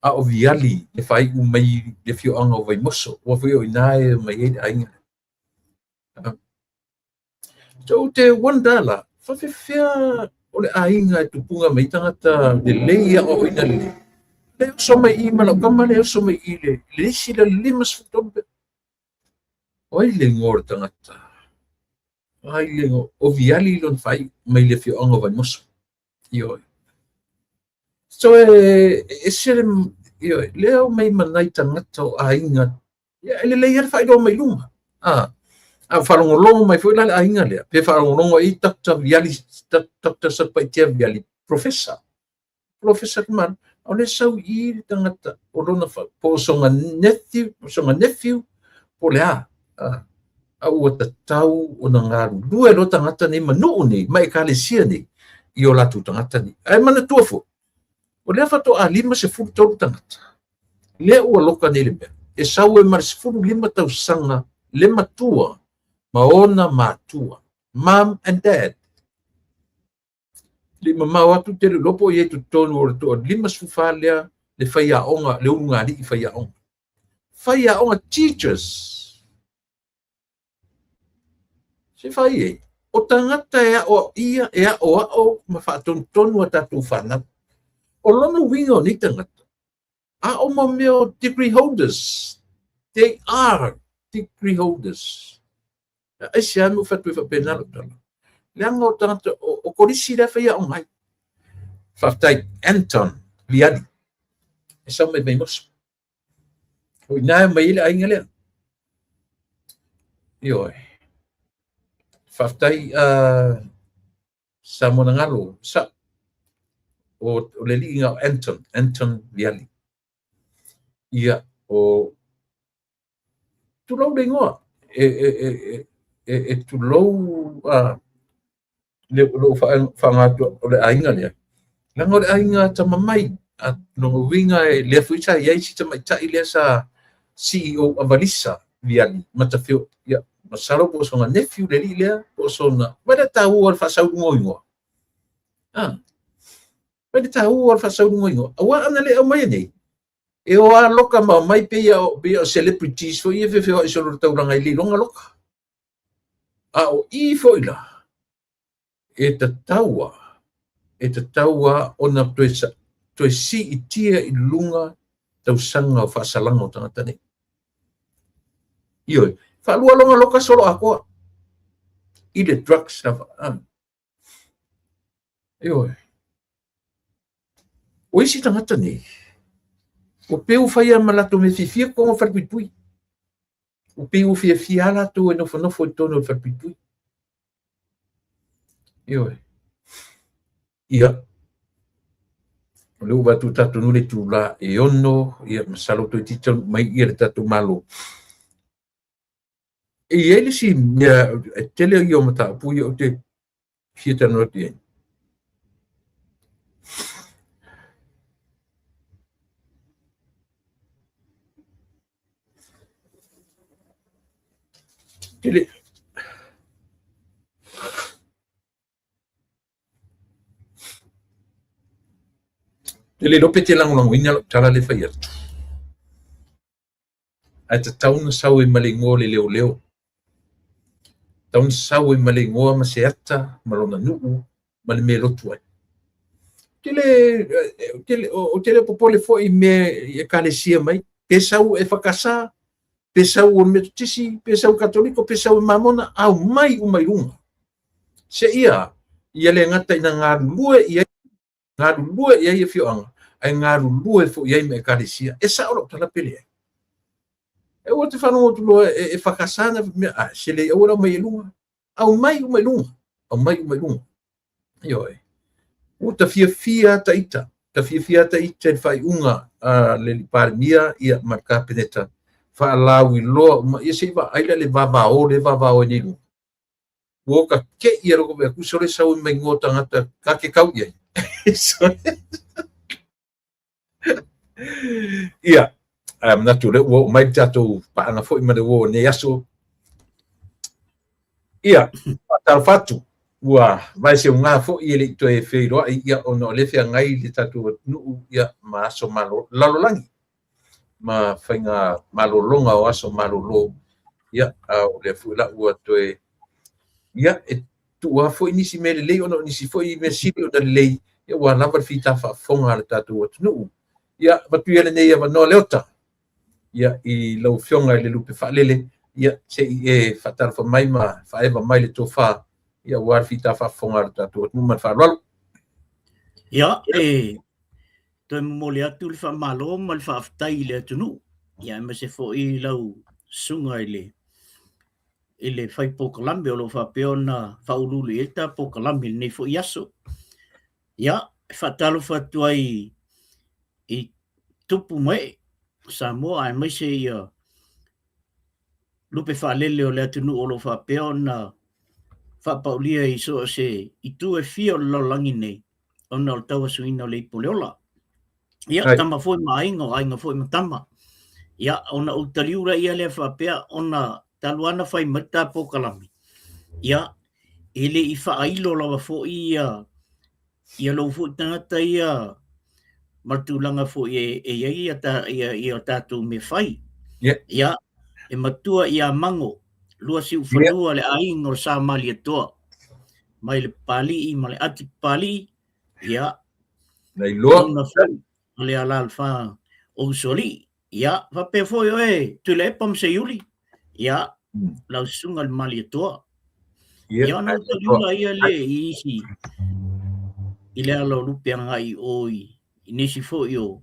A o Viali le faaiu mai le afioaga o Vaimoso, ua foi o i ina e mai ai le aiga. So ou te wonder la, faapefea o le aiga e tupuga mai tagata lelei aoaoina lelei. Le oso mai i ma lau tama le oso mai i le isi le 53 pe. O ai le igoa o le tagata? O ai le igoa? O Viali lona faaiu mai le afioaga o Vaimoso. Ioe. So e ese le, ioe, lea o mai ma nai tagata o aiga. Ia, e lelei lava le faailoa mai luga. A ua faalogologo mai foi la le aiga lea, pe faalogologo i Dr. Viali, Dr. Satupaitea Viali, Professor. Professor ke Malo, a o lea e sau i i le tagata o lona po o sona nephew, o sona nephew, po o le a. A ua tatau ona galulue loa tagata nei ma nuu nei, ma ekalesia nei, i o latou tagata nei. Ae manatua foi, o lea faatoa 53 tagata, lea ua loka nei le mea, e sau ai ma le 15 tausaga le matua ma ona matua, mom and dad. Le i mamao atu te le iloa po o i ai i totonu o le toa 54 lea le faiaoga, le ulugalii faiaoga. Faiaoga teachers. Se fai e, o tagata e aoaoia, e aoao ma faatonutonu a tatou fanau. O lona uiga o nei tagata, a o mo mea o degree holders. They are degree holders. Aisea mea ua fai atu ai faapena lau tala? Leaga o tagata, o kolisi la e faiaoga ai. Faafetai, Anton Viali, e sau mai Vaimoso. O ina e mai ai le aiga lea. Ioe. Faafetai, Samoa Nagalo, sa, o le alii o Anton, Anton Viali. Ia, o tulou le igoa, e tulou le lou faaaoga atu o le aiga lea, leaga o le aiga atamamai, a lona uiga e lea foi sa i ai si tamaitai lea sa CEO a Valisa Viali Matafeo, ia, masalo po o sona nephew le alii lea, po o sona, vaai le taua o le faasauluga o igoa. Vaai le taua o le faasauluga o igoa. Aua ana le aumaia nei, e o a loka ma omai pei o celebrities foi ia e feofeoai solo i le taulaga e le iloga loka. A o i foi la, e tatau a, e tatau a ona toe siitia i luga tausaga o faasalaga o tagata nei. Ioe, faalua lona loka solo atoa i le drugs lava. Ioe. O isi tagata nei, ua pei ua fai lava ma latou mea fiafia totonu o le falepuipui. Ua pei ua fiafia lava latou e nofonofo i totonu o le falepuipui. Ioe. Ia, o lea ua vaai atu ua tatou i le itula e 6, ia masalo toeitiiti taunuu mai ia le tatou Malo. E i ai le isi mea e tele ia o mataupu ia ou te fia talanoa atu i ai. Tele Te le iloa pe te lagolagoina lau tala lea e fai atu. Ae tatau ona sau ai ma le igoa o le leoleo. Tatau ona sau ai ma le igoa ma se ata ma lona nuu ma le mea e lotu ai. Ou te le popole foi i mea i ekalesia mai, pe sau EFKS, pe sau o le Metotisi, pe sau Katoliko, pe sau e Mamona, aumai uma i luga. Seia ia le gata ina galulue i ai galulue i ai afioaga, ae galulue foi i ai ma ekalesia. E sao lau tala pe leai? E ua te faalogo atu loa e EFKS na mea, a se lei aua le aumai i luga. Aumai uma i luga, aumai uma i luga. Ioe. Ua ta fiafia ta ita, ta fiafia ta ita i le faaiuga a le Palemia ia ma le Kapeneta faalauiloa uma ia se i vaai la le vavao lea e vavao ai nei luga. Ua ka keʻi a loko mea sole sau mai igoa o tagata ka ke kau i ai. Ia, ae manatu o lea ua oo mai le tatou paaga foi ma le uo o lenei aso. Ia, faatalofa atu, ua vae seuga foi e le i toe feiloai, ia, ona o lea e feagai le tatou atunuu, ia, ma aso malo, lalolagi, ma faiga malologa o aso malolo, ia, a o lea foi la ua toe, ia, e tuu lava foi nisi mea lelei ona o nisi foi mea sili ona lelei, ia, ua lava le fita faafofoga a le tatou atunuu. Ia, avatu ia lenei avanoa Leota, ia, i lau Afioga i le Lupe Faalele, ia, se i e faatalofa mai ma faaeva mai le tofa, ia, aua le fita faafofoga a le tatou atunuu. Ma le faaaloalo. Ia, e toe momoli atu le faamalo ma le faafetai i le atunuu, ia, aemaise foi lau susuga i le i le fai polokalame o lo o faapea ona faauluulu i ai le ta polokalame i lenei foi aso. Ia, e faatalofa atu ai i tupu ma ee o Samoa aemaise ia lupe faalele o le atunuu o lo o faapea ona faapaulia i so o se itu e fia o le lalolagi nei ona o le tauasuina o le ipu o le ola. Ia, tama foi ma aiga, o aiga foi ma tama. Ia, ona ou taliu laia lea faapea ona talu lava ona fai mai le ta polokalame, ia, e le i faailo lava foi ia ia lou foi tagata ia ma le tulaga foi e i ai ia tatou mea fai. Ia, e matua ia Mago, lua siufanua le aiga o Sa Malietoa, mai le Papalii ma le Ati Papalii, ia, Nailoa. Lona foi ma le alaalafaga o Usoalii. Ia, faapea foi oe Tuilaepa ma Seiuli, ia, lau susuga i le Malietoa. Ia, ona ou taliu laia lea i isi i le ala o lupe agai i o i nisi foi o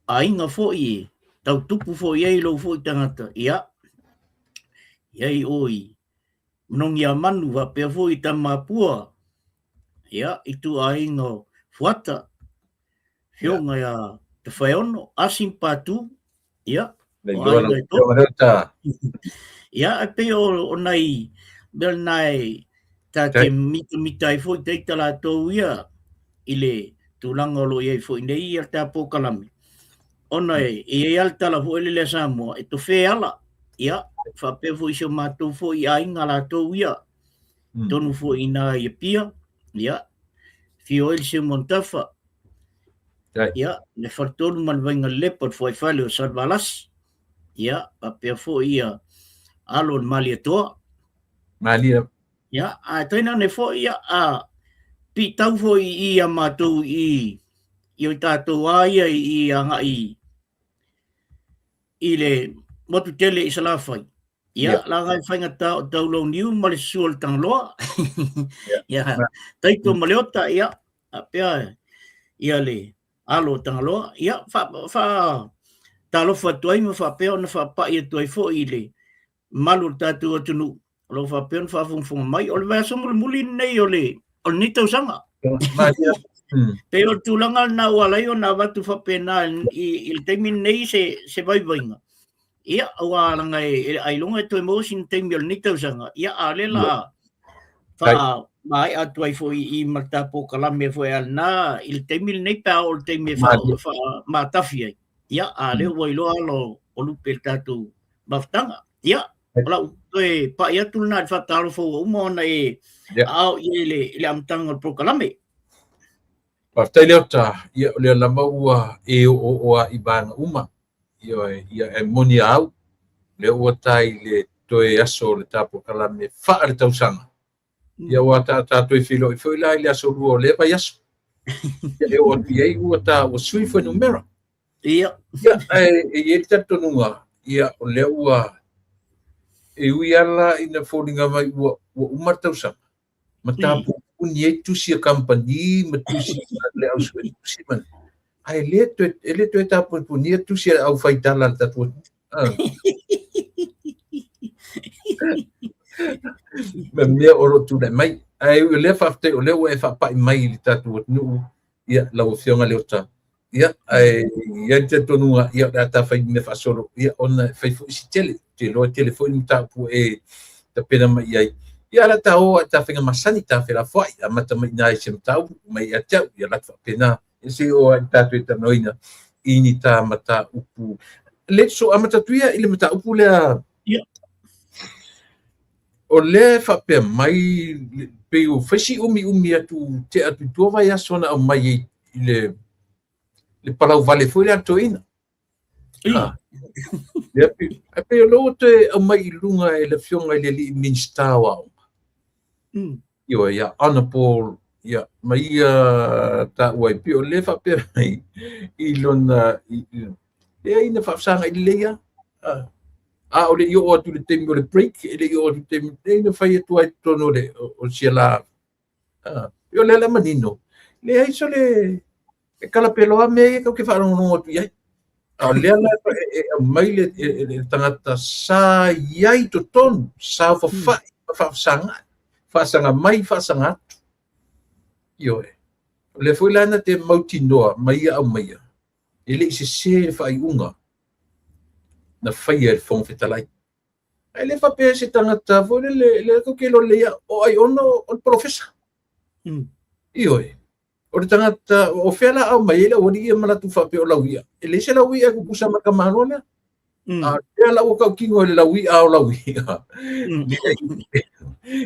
aiga foi e tau tupu foi i ai lou foi tagata, ia, i ai o i Manogiamanu faapea foi i Tamapua, ia, i ituaiga o Fuata, Afioga ia Tafaeono, Asi ma Patu, ia, o aiga e tolu. Ia, e pei o nai mea lena e ta te mitamita ai foi taita latou ia i le tulaga o lo o i ai foi nei ia le ta polokalame, ona e i ai lava le tala foi lele a Samoa, e tofe ala, ia, faapea foi i si o matou foi aiga latou ia, tonu foi i ina i Apia, ia, afio ai le Seumanutafa, ia, le Faletolu ma le Vainalelepa, le Fuaifale o Salevalasi, ia, faapea foi ia alo o le Malietoa. Malia. Ia, ae tainane foi, ia, a piitau foi i a matou i i o tatou a ia i agai i le motu tele i Salafai. Ia, laga e faigata o Taulauniu ma le susu o le Tagaloa. Ia, Taito ma Leota, ia, faapea ia le alo o Tagaloa. Ia, fa talofa atu ai ma faapea ona faapai atu ai foi i le mamalu o le tatou atunuu o lo o faapea ona faafogafoga mai. O le vaiaso mulimuli lenei o le o lenei tausaga. Pei o le tulaga lena ua ala ai ona avatu faapena i le taimi lenei se vaivaiga. Ia, aua leaga e ailoga e toe maua sina taimi o lenei tausaga, ia a o lea la faamaea atu ai foi i ma le ta polokalame foi a lena i le taimi lenei pe a oo i le taimi e faamatafi ai. Ia, a o lea ua iloa ala o lupe i le tatou mafutaga. Ia, o lau toe pai atu lena i le faatalofa ua uma ona e aao i ai i le amataga o le polokalame. Faafetai Leota, ia o lea lava ua e oooo lava i vaega uma. Ioe, ia e moni a au, lea ua ta i le toe aso o le ta polokalame faaletausaga. Ia ua ta ta toe feiloai foi la i le aso lua o lea vaiaso. Ia e oo atu i ai ua ta ua sui fuainumera. Ia. Ia, ae e i ai le talitonuga, ia o lea ua e ui lava la ina foliga mai ua ua uma le tausaga, ma tapuni ai tusi a kamupani ma tusi a le au suetusi ma ae le toe e le toe tapunia tusi a le aufaitala a le tatou atunuu. Ma mea o lo o tulai mai. Ae ui o lea faafetai o lea ua e faapai mai i le tatou atunuu, ia lau Afioga Leota, ia ae i ai le talitonuga ia o le a ta fai mea faasolo, ia ona e fai foi si tele, ou te iloa e tele foi ni mataupu ua e tapena mai i ai. Ia ae o le a ta o lava i ta faiga masani, ta felafoai, amata mai i ina i se mataupu, mai ia te au, ia alu atu faapena. Ia se i oo lava i tatou e talanoaina i ni ta mataupu. Let's so amata atu ia i le mataupu lea. Ia. O lea e faapea mai pei ua fai si umiumi atu tea atu i tua vaiaso na aumai ai i le palau vale foi lea a le toeaina. Ah. Lea pei, ae pei o lea ua toe aumai i luga e le Afioga i le alii Minisita o Aoga. Ioe, ia Honourable, ia, ma ia taua ai, pei o lea e faapea mai i lona, leai na faafesagai lelei lava. Ah. A o le i oo atu i le taimi o le break, e le i oo atu i le taimi, leai na fai atu ai i totonu o le o sia la. Ah, pei o lea la manino, leai sole e kalapeloa mea ia tatou te faalogologo atu i ai. A o lea la e aumai le tagata sa i ai i totonu, saofafai ma faafesagai, faasaga mai, faasaga atu. Ioe. O lea foi la na te mautinoa ma ia aumaia, e le i sese le faaiuga na faia e le Fofoga Fetalai. Ae le faapea se tagata foi lele, lea tou te iloa lelei lava, o Aiono o le polofesa. Ioe. O le tagata, o fea la aumai ai le aualii ia ma latou faapea o lauia? E leai se lauia e tutusa ma le tamaloa lea. A lea la ua tautino i le lauia o lauia.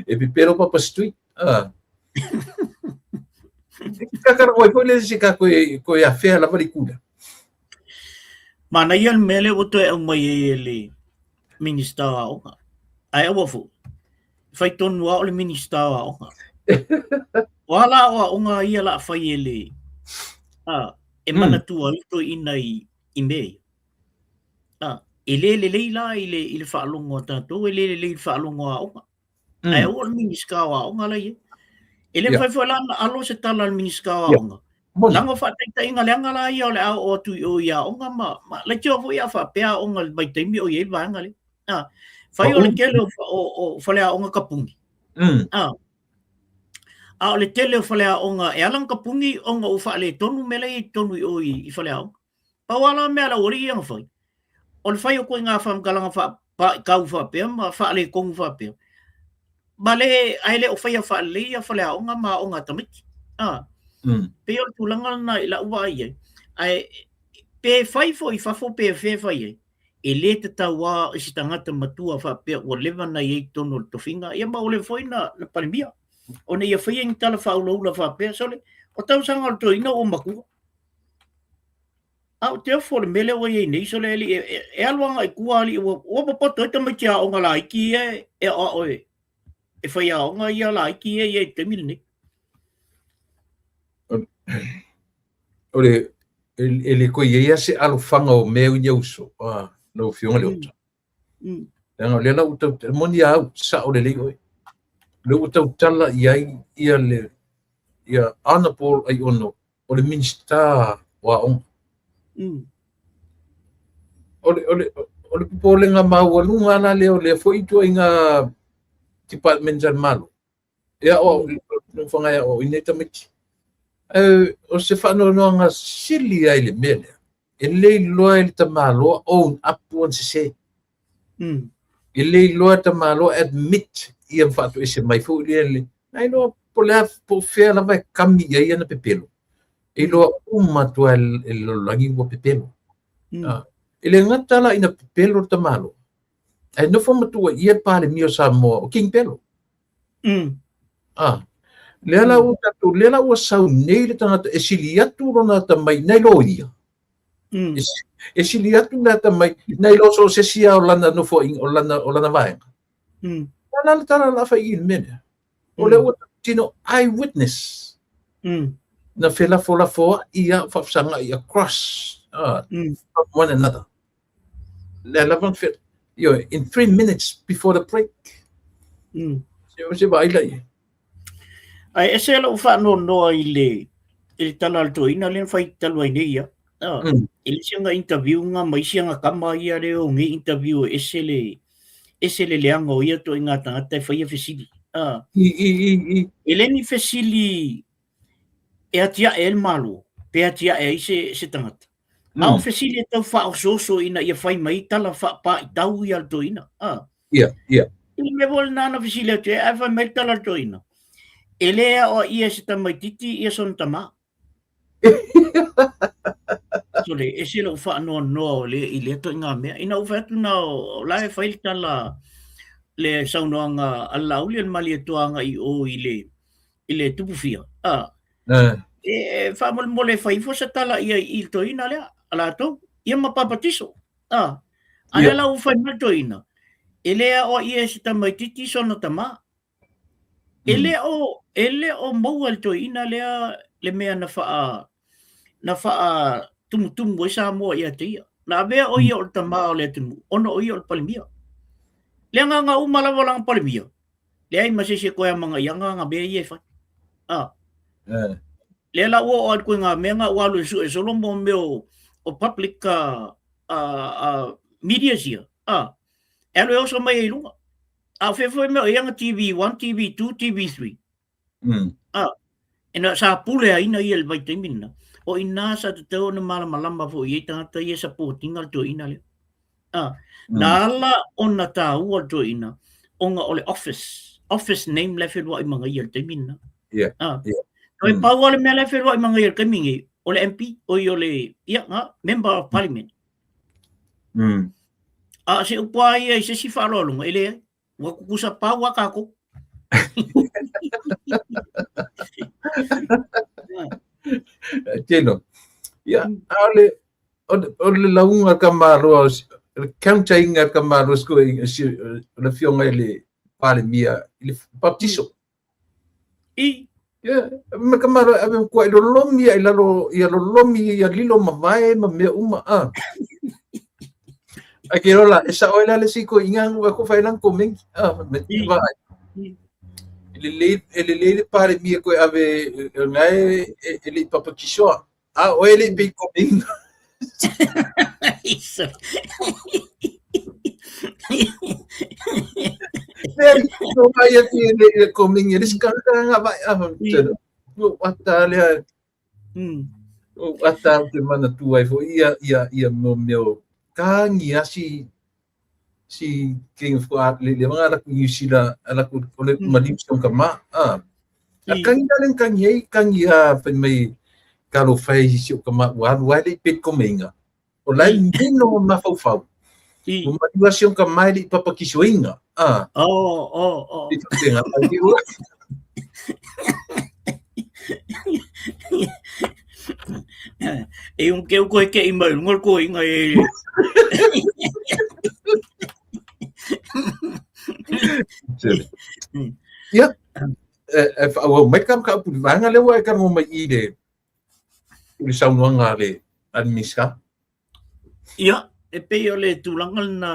E pepelo Papa Street. Kakarago ai foi le se ka koe afea lava le itu lea. Manaia le mea lea ua toe aumai ai e le Minista o Aoga. Ae aua foi, fai tonu lava o le Minista o Aoga. O a la aoaoga ia la fai e le a, e manatua ai toeaiina i mea ia. A, e le lelei la i le faalogo a tatou, e le lelei i le faalogo a aoga. Ae aua o le Minista o Aoga la e i ai. E le mafai foi la ona alo se tala a le Minista o Aoga. Leaga o faataitaiga leaga la ia o le a oo atu i o i aoga ma laitiua foi a faapea aoga i le vaitaimi o i ai le vaega lea. A, fai o le tele o faleaoga tapuni. A, a o le tele o faleaoga e ala ona tapuni ona ua faaletonu mea la e i ai i totonu i o i faleaoga. Pau lava la mea a le aualii ia na fai, o le fai o ituaiga faamatalaga faapaitau faapea ma faaletonu faapea, ma le, ae le o faia faalelei ia faleaoga ma aoga a tamaiti. A, pei o le tulaga lena i lau vaai i ai. Ae pe fai foi i fafo pe fea e fai ai, e le tatau lava i se tagata matua faapea ua leva ona i ai i totonu o le tofiga, ia ma ua leva foi ona palemia, ona ia faia ni tala faaulaula faapea, sole, o tausaga o le toeaina ua matua. A o te ofo i le mea lea ua i ai nei, sole, alii, e alu agai i tua alii, ua popoto ai tamaiti aoga laiti ia e aoao e faiaoga ia laiti ia e i ai i le taimi lenei. O le, e le toe i ai lava se alofaga o mea ia uso, lau Afioga Leota. Leaga o lea la ua tau, e moni a au, sao lelei oe. O lea ua tautala i ai ia le, ia Honourable Aiono, o le Minisita o Aoga. O le popolega maualuga la lea o lea foi ituaiga department a le Malo, e aoao nofoaga e aoaoina ai tamaiti. Ae o se faanoanoaga sili lava i le mea lea, e le iloa e le tamaloa own up ona sese. E le iloa e le tamaloa admit ia ma faatoese mai foi lea le, na iloa po o le a, po o fea lava e kami i ai ana pepelo. E iloa uma atu lava e le lalolagi ua pepelo. E le gata la ina pepelo le tamaloa, ae nofo ma tuuaia le Palemia o Samoa o King Pelo. Lea la ua tatou, lea la ua sau nei le tagata e sili atu lona atamai nai lo ia. E sili atu le atamai nai lo so o se isi lava o lana nofoaiga, o lana vaega. O le a le tala o le a fai i i le mea lea? O lea ua tino eyewitness. Na felafolafoai lava o faafesagai across from one another. Le lava na ioe, in 3 minutes before the break. Se vaai la i ai. Ae ese lou faanoanoa i le i le tala a le toeaina lea na fai talu ai nei ia. E le isi ana interview nga ma isi ana tama ia lea o nei interview e ese le ese le leaga o ia ituaiga tagata e faia fesili. E le ni fesili e atiae ai le Malo pe atiae ai se tagata. A o fesili e tau faaosooso ina ia fai mai tala faapaitau ia le toeaina. Ia, ia. I le mea foi lena na fesili atu ai, ae fai mai le tala a le toeaina, e le aoaia e se tamaitiiti ia sona tama. Sole, ese lou faanoanoa o le, i lea ituaiga mea. Ina ua fai atu na o la e fai le tala, le saunoaga a le Laauli o le Malietoa agai i o i le, i le Tupufia. E faamolemole e fai ifo se tala ia i le toeaina lea a latou, ia ma papatiso. A lea la ua fai mai le toeaina, e le aoaia e se tamaitiiti sona tama. E le o, e le o maua e le toeaina lea le mea na faa, na faa tumutumu ai Samoa ia te ia. Na avea o ia o le tama o le atunuu, ona o ia o le Palemia. Le agaga uma lava o lana Palemia, leai ma se isi e toe amanaiaga ana mea ia e fai. A. Lea la ua oo atu i ngā mea nga ua alu e sue solo mo mea o public. a media sia, a, e alu e oso mai ai i luga. A o fea foi mea o ia na TV1, TV2, TV3. A, e na sa pule aina ia i le vaitaimi lena. O ina sa tatau ona malamalama foi i ai tagata ia support ina le toeaina lea. A, na ala ona taua le toeaina ona o le office, office name la e feluai ma ia i le taimi lena. A, Toe pau lava le mea la e feluai ma ia i le taimi nei, o le MP, oi o le, ia, nga, Member of Parliament. A o se upu lava ia i se isi faaaloaloga, e leai. Ua tutusa pau lava tatou. Tino. Ia, a o le, o le lauga a Kamaloa, o le counter-ina a Kamaloa, o le afioga i le Palemia, i le baptiso. I. Ia, me ka maro ave kua i lolomi ia i lalo ia lolomi ia lilo ma vae ma mea uma a. Ai ke rola e sa oe la le si ko inga ngu ko fai lang ko mengi a me te I. vaai. I. E lelei e lelei le pare mia koe ave e ngai e e le i papatisoa. A oe le i pei ko mengi. Isa. Mea no mai e ki le le ko mengi le ska ka nga vai a no ata le o ata te mana tu ai fo ia ia ia mo meo kangi asi si King of Art le le nga la ku New Zealand ala ku o le maliu si ka ma a a kangi la len kangi ai kangi a fai mai ka lo fai si o ka ma wa alu ai le pet ko meinga o lai mino ma fau fau o maliu asi o ka mai le papa kisoinga a Oh, oh, oh. i te nga ai ki ua E un ke ko ke i mai ngol ko inga e. Ia, e e wha mai ka ka pu vanga le wa ka mo mai i le i le saunoaga a le a le Minista. Ia, e pei o le tulaga lena,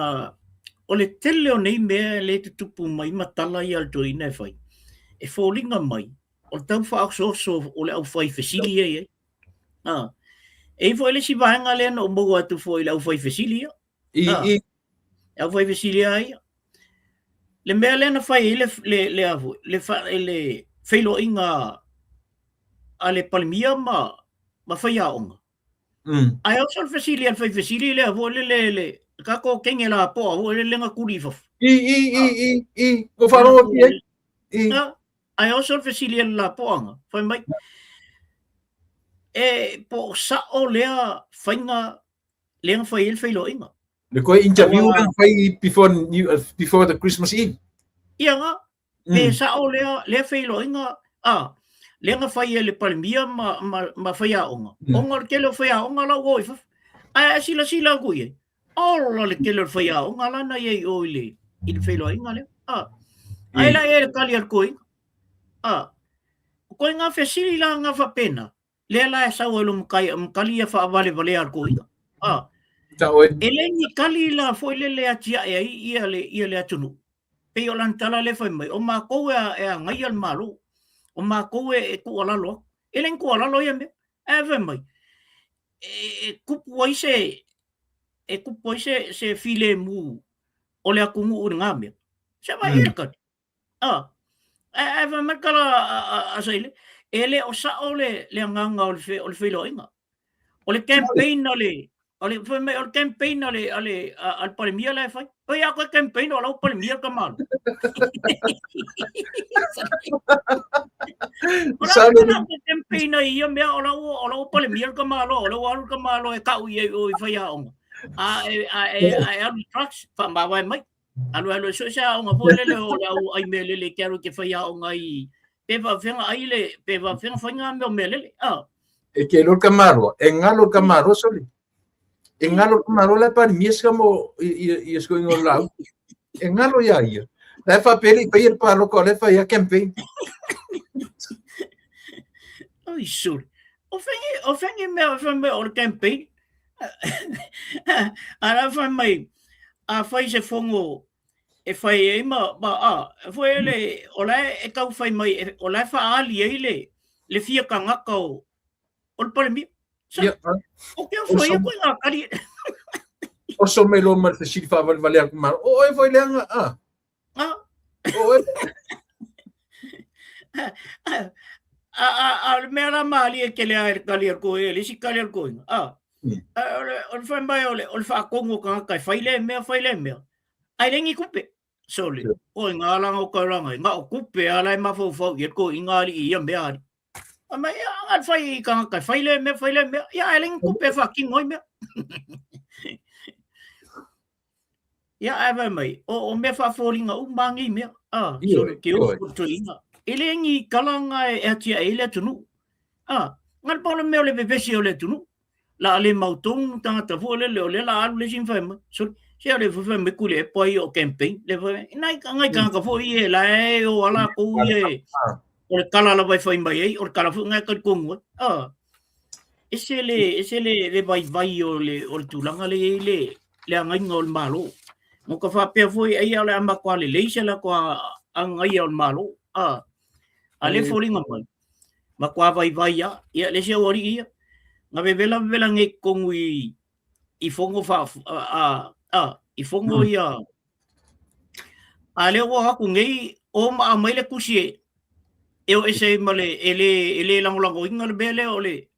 o le tele o nei mea e le tutupu mai ma tala ia a le toeaina e fai, e foliga mai, o le tau faaosooso o le aufai fesili ia i ai. A, e i ai foi le isi vaega lea na ou maua atu foi i le aufai fesili ia. I, A, i. le aufai fesili lava ia. Le mea lea na fai ai le, le, le, a foi, le, fa, le feiloaiga a le Palemia ma, ma faiaoga, Ae oso le fesili a le fai fesili lea foi le le le tatou kenge lapoa foi le le na tuli i fafo. I i i i i ua faalogo atu i ai. I. Ae oso le fesili a le lapoaga fai mai e po o sao lea faiga lea na fai ai le feiloaiga. Le koe interview na fai before before the Christmas Eve. Ia nga, Pe sao lea, lea feiloaiga, a, lea na fai e le Palemia ma, ma, ma faiaoga, ona o le tele o faiaoga la ua o i fafo. Ae a silasila atu i ai, ola le tele o le faiaoga la na i ai i o i le, i le feiloaiga lea. A, ae la e le tali a le toeaina. A, o koe ngā fesili la ngā faapena, Lea la e sau ai lo makai ma kali ia faavalevalea a le toeaina. A, e le ni kali la foi lele e atiae ai ia le, ia le atunuu. Pei o lana tala lea fai mai, o makou e, e agaia le Malo, o makou e, e tuualalo atu. E le ni tuualalo ia mea. Ae fai mai, e, e tupu ai se, e tupu ai se, se filemu o le atunuu i lena mea. Se vaai i le kali. A, ae fai mai le tala a Saile, e le o sao le, le agaga o le, fe, o le feiloaiga. O le campaign a le, o le, fai mai, o le campaign a le, a le, a, a le Palemia la e fai. Oi a koe campaign o lau Palemia ka malo. O lau koe campaign ai ia mea o lau, o lau Palemia ka malo, o lau alu ka malo e kau i ai o i whai aonga. A e, a e, a e alu trucks, whaamāwae mai. Alu alu e sue se aoga foi lele o le au ai mea lele ke alu ke fai aoga i pe faafefea ai le pe faafefea fai ngā mea o mea lele. Ah. E ke lo ka maro, e ngalo ka maro soli. E ngalo ka maro la pa mi ska mo i i i sko ingo lau. E ngalo ia ia. La fa peli pa ia pa lo ko le fa ia campaign. Oi soli. O whengi, o whengi mea, o whengi mea o le campaign. A la fai mai, a fai se fono e fai ai ma, ma a, foi le, o la e tau fai mai, o la e whaali ai le, le fia kangaka o, o le Palemia. Sa, Ia, o ke o fai koe ngā kari. Oso mai loa ma le fesili faavalevale atu ma o oe foi leaga a. Ah. O oe. A a a o le mea la malie tele a e le tali a le toeaina, le isi tali a le toeaina. A. O le fai mai o le faatonu o tagata e fai lea mea, fai lea mea. Ae leai ni tupe. Sole, o i ngā langa o kauranga, i ngā o kupe a lai mafaufau i e toeaina alii i ia mea alii. Fai mai, ia, a le fai i tagata e fai lea mea, fai lea mea, ia, ae leai ni tupe e faatino ai mea. Ia, ae fai mai, o mea faafoliga uma a nei mea. Ah, sole, ke o o toeaina. E le ni kala nga e atiae ai le atunuu. Ah, nga le pau le mea o le vevesi o le atunuu. La a le mautonu tagata foi lele o lea la alu le isi ma fai mai. Sole, se o le fai mai kule e pai o campaign. Le fai mai, nai ngai tagata foi ia la e o ala kou ia e. O le kala lava e fai mai ai, o le kala foi ngai talitonu ai. Ah, ese le, ese le, le vaivai o le tulaga le i ai le, le agaiga o le Malo. Mo ka faapea foi ai o le a matua lelei se latou agaia o le Malo. Ah, a le foliga mai, matua vaivai lava. Ia, le isi aualii ia, na vevela vevela nei i totonu i fono fa, a, a, i fono ia, a lea ua o atu nei, o ma aumai le tusi e o ese ai ma le, e le, e le lagolagoina le mea lea o le,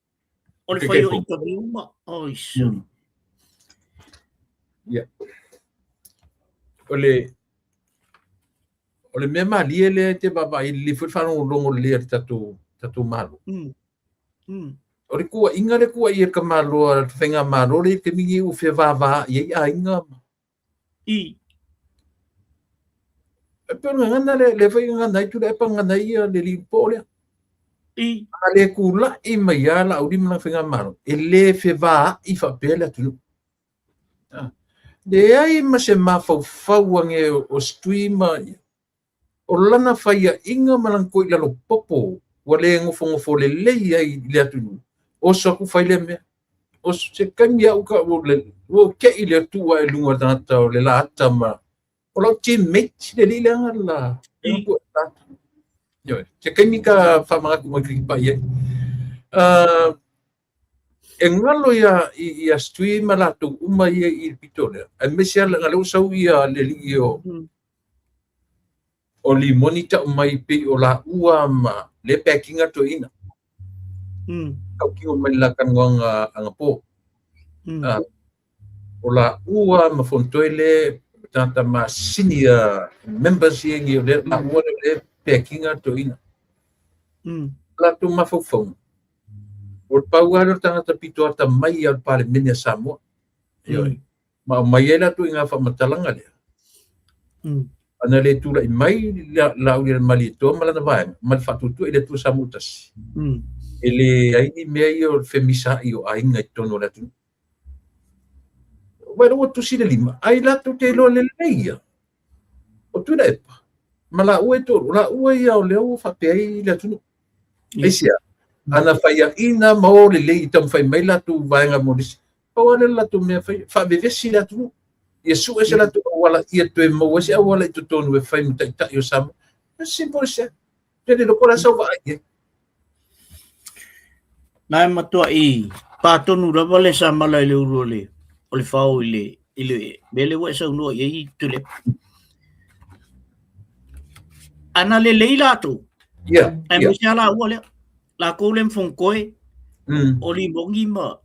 o le fai o interview ma, oi, sorry. Ia. O le mea malie lea e te vaavaai, lelei foi le faalogologo lelei a le tatou Malo. O le tuuaiga le tuuaia e le tamaloa le faigamalo lea i le taimi lenei ua fevaavaai ai aiga ma I. E pei o le gagana lea, lea foi e gagana ai Tuilaepa, gagana ai ia le alii po lea. I. A le tulai mai lava Laauli ma lana faigamalo, e le fevaai faapea le atunuu. Leai ma se mafaufau ane o Stui ma o lana faiaʻiga ma lana toilalo popo ua le nofonofo lelei ai i le atunuu, oso atu fai lea mea. O se taimi aʻu ka ua ou teʻi le tuu ae i luga o le tagata o le Lata ma o lau teammate le alii lea na la Ioe, se taimi ka faamanatu mai ka i ai. E galo ia ia Stui ma latou uma ia i le pito lea, aemaise lava leaga o lea ua sau ia le alii o o Limoni tau mai pei o laua ma le back ina toeaina. Tautino mai le la talanoaga anapo. O laua ma Fonotoe le tagata masini a members ia nei o le laua le back ina toeaina. Latou mafaufauga, o le pau lava lea o le tagata pito atamai a le Palemene a Samoa. Ioe. Ma aumai ai latou i ngā faamatalaga lea. Ana le tulai mai Laaulialemalietoa ma lana vaega ma le faatuatua i le Atua Samoa tasi. E leai ni mea ia o le femisaai o aiga i totonu o le atunuu. Vaai ua tusi le lima, ai latou te iloa lelei ia. O Tuilaepa ma laua e toalua, o laua ia o lea ua faapea ai le atunuu. Aisea? Ana faiaina ma o lelei i taumafai mai latou vaega mo nisi. Pau lava lea o le latou mea e fai, faavevesi le atunuu. Ia sue se latou auala ia toe maua ai se auala i totonu e fai ma taitai o Samoa. As simple as that. Pe le iloa po o le a sau vaai i ai. Na e matuai pā tonu lava le samala i le ulu o le fao i le i le mea lea ua e saunoa i ai Tuilaepa. Ana lelei latou. Aemaise lava laua lea. Lakou lea ma Fonotoe, o Limoni ma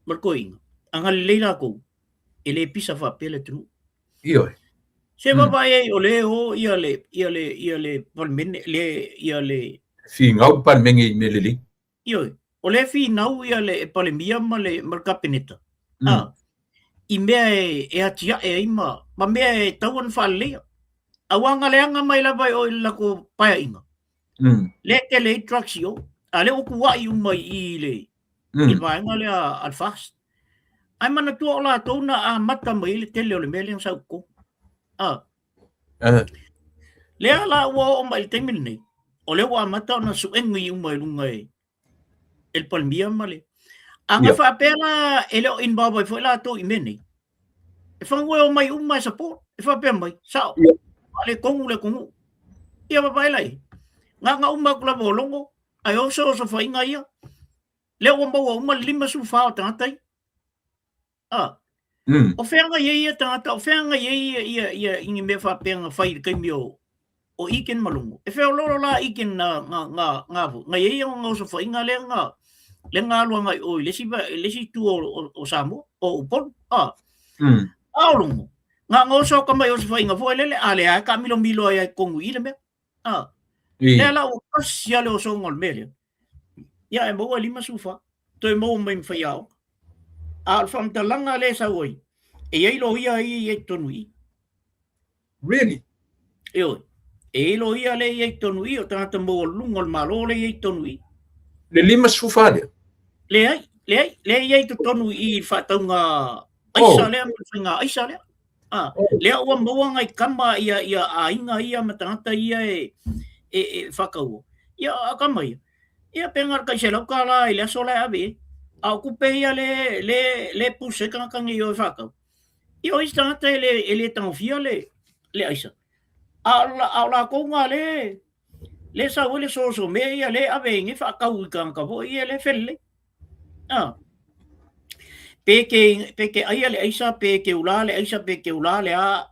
ma le toeaina. Ana lelei lakou, e le pisa faapea le atunuu. Ioe. Se vaavaai ai o lea e o ia le ia le ia le Palemene le ia le Finau le Palemene i mea lelei. Ioe, o lea e finau ia le Palemia ma le ma le Kapeneta. A, i mea e atiae ai ma ma mea e tatau ona faaleleia. Aua na leaga mai lava e o i le latou paeaiga. Lea e tele ai drugs i o. A lea ua tuuai uma i i le i le vaega lea a le FAST. Ae manatua o latou na amata mai ai le tele o le mea lea na sau i totonu. A. Lea la ua oo mai i le taimi lenei, o lea ua amata ona suegi uma i luga e le Palemia ma le... A na faapea la e le o involve ai foi latou i mea nei, e fagu e omai uma e support, e faapea mai, sao, faaletonu le atunuu. Ia vaavaai la i ai. Na ona uma atu lava o logo, ae oso osofaiga ia. Lea ua maua uma le 54 o tagata ia. O fea nga i ai ia tagata, o fea nga i ai ia, ia, ia, i ni mea faapea na fai i le taimi o, o Eakin ma Logo. E feoloolo la Eakin nga, nga, nga, nga, nga i ai ia nga osofaiga lea nga, lea nga alu agai i o i le isi, le isi itu o, o, o Samoa, o Upolu. A, a o Logo, nga nga oso ka mai osofaiga foi lele, a lea e taamilomilo ai ai totonu i i le mea. A, lea la ua tasi lava le osoga o le mea lea. Ia e maua e 54, toe maua mai ma faiaoga. A o le faamatalaga lea e sau ai, e i ai loia ia e i ai i totonu i i. Really? Ioe. E i ai loia lea e i ai i totonu i i, o tagata maualuluga o le Malo lea e i ai i totonu i i. Le 54 lea? Leai, leai, lea e i ai i totonu i i i le faatauga aisa lea ma le faiga aisa lea. Ah, lea ua maua ngai kama ia ia aiga ia ma tagata ia e e, e whakaua. Ia a kama ia. Ia pe ngā kai se lau ka la i le aso la e ave. A o kupe ia le le le puse tagata nei o e whakau. Ia o isi tagata e le e le tangofia le le aisa. A o la a o lakou ngā le le sau ai le soso mea ia le ave i nei whakau i tagata foi ia le felelei. Ah. Pe ke, pe ke aia le aisa, pe ke ula le aisa, pe ke ula le a,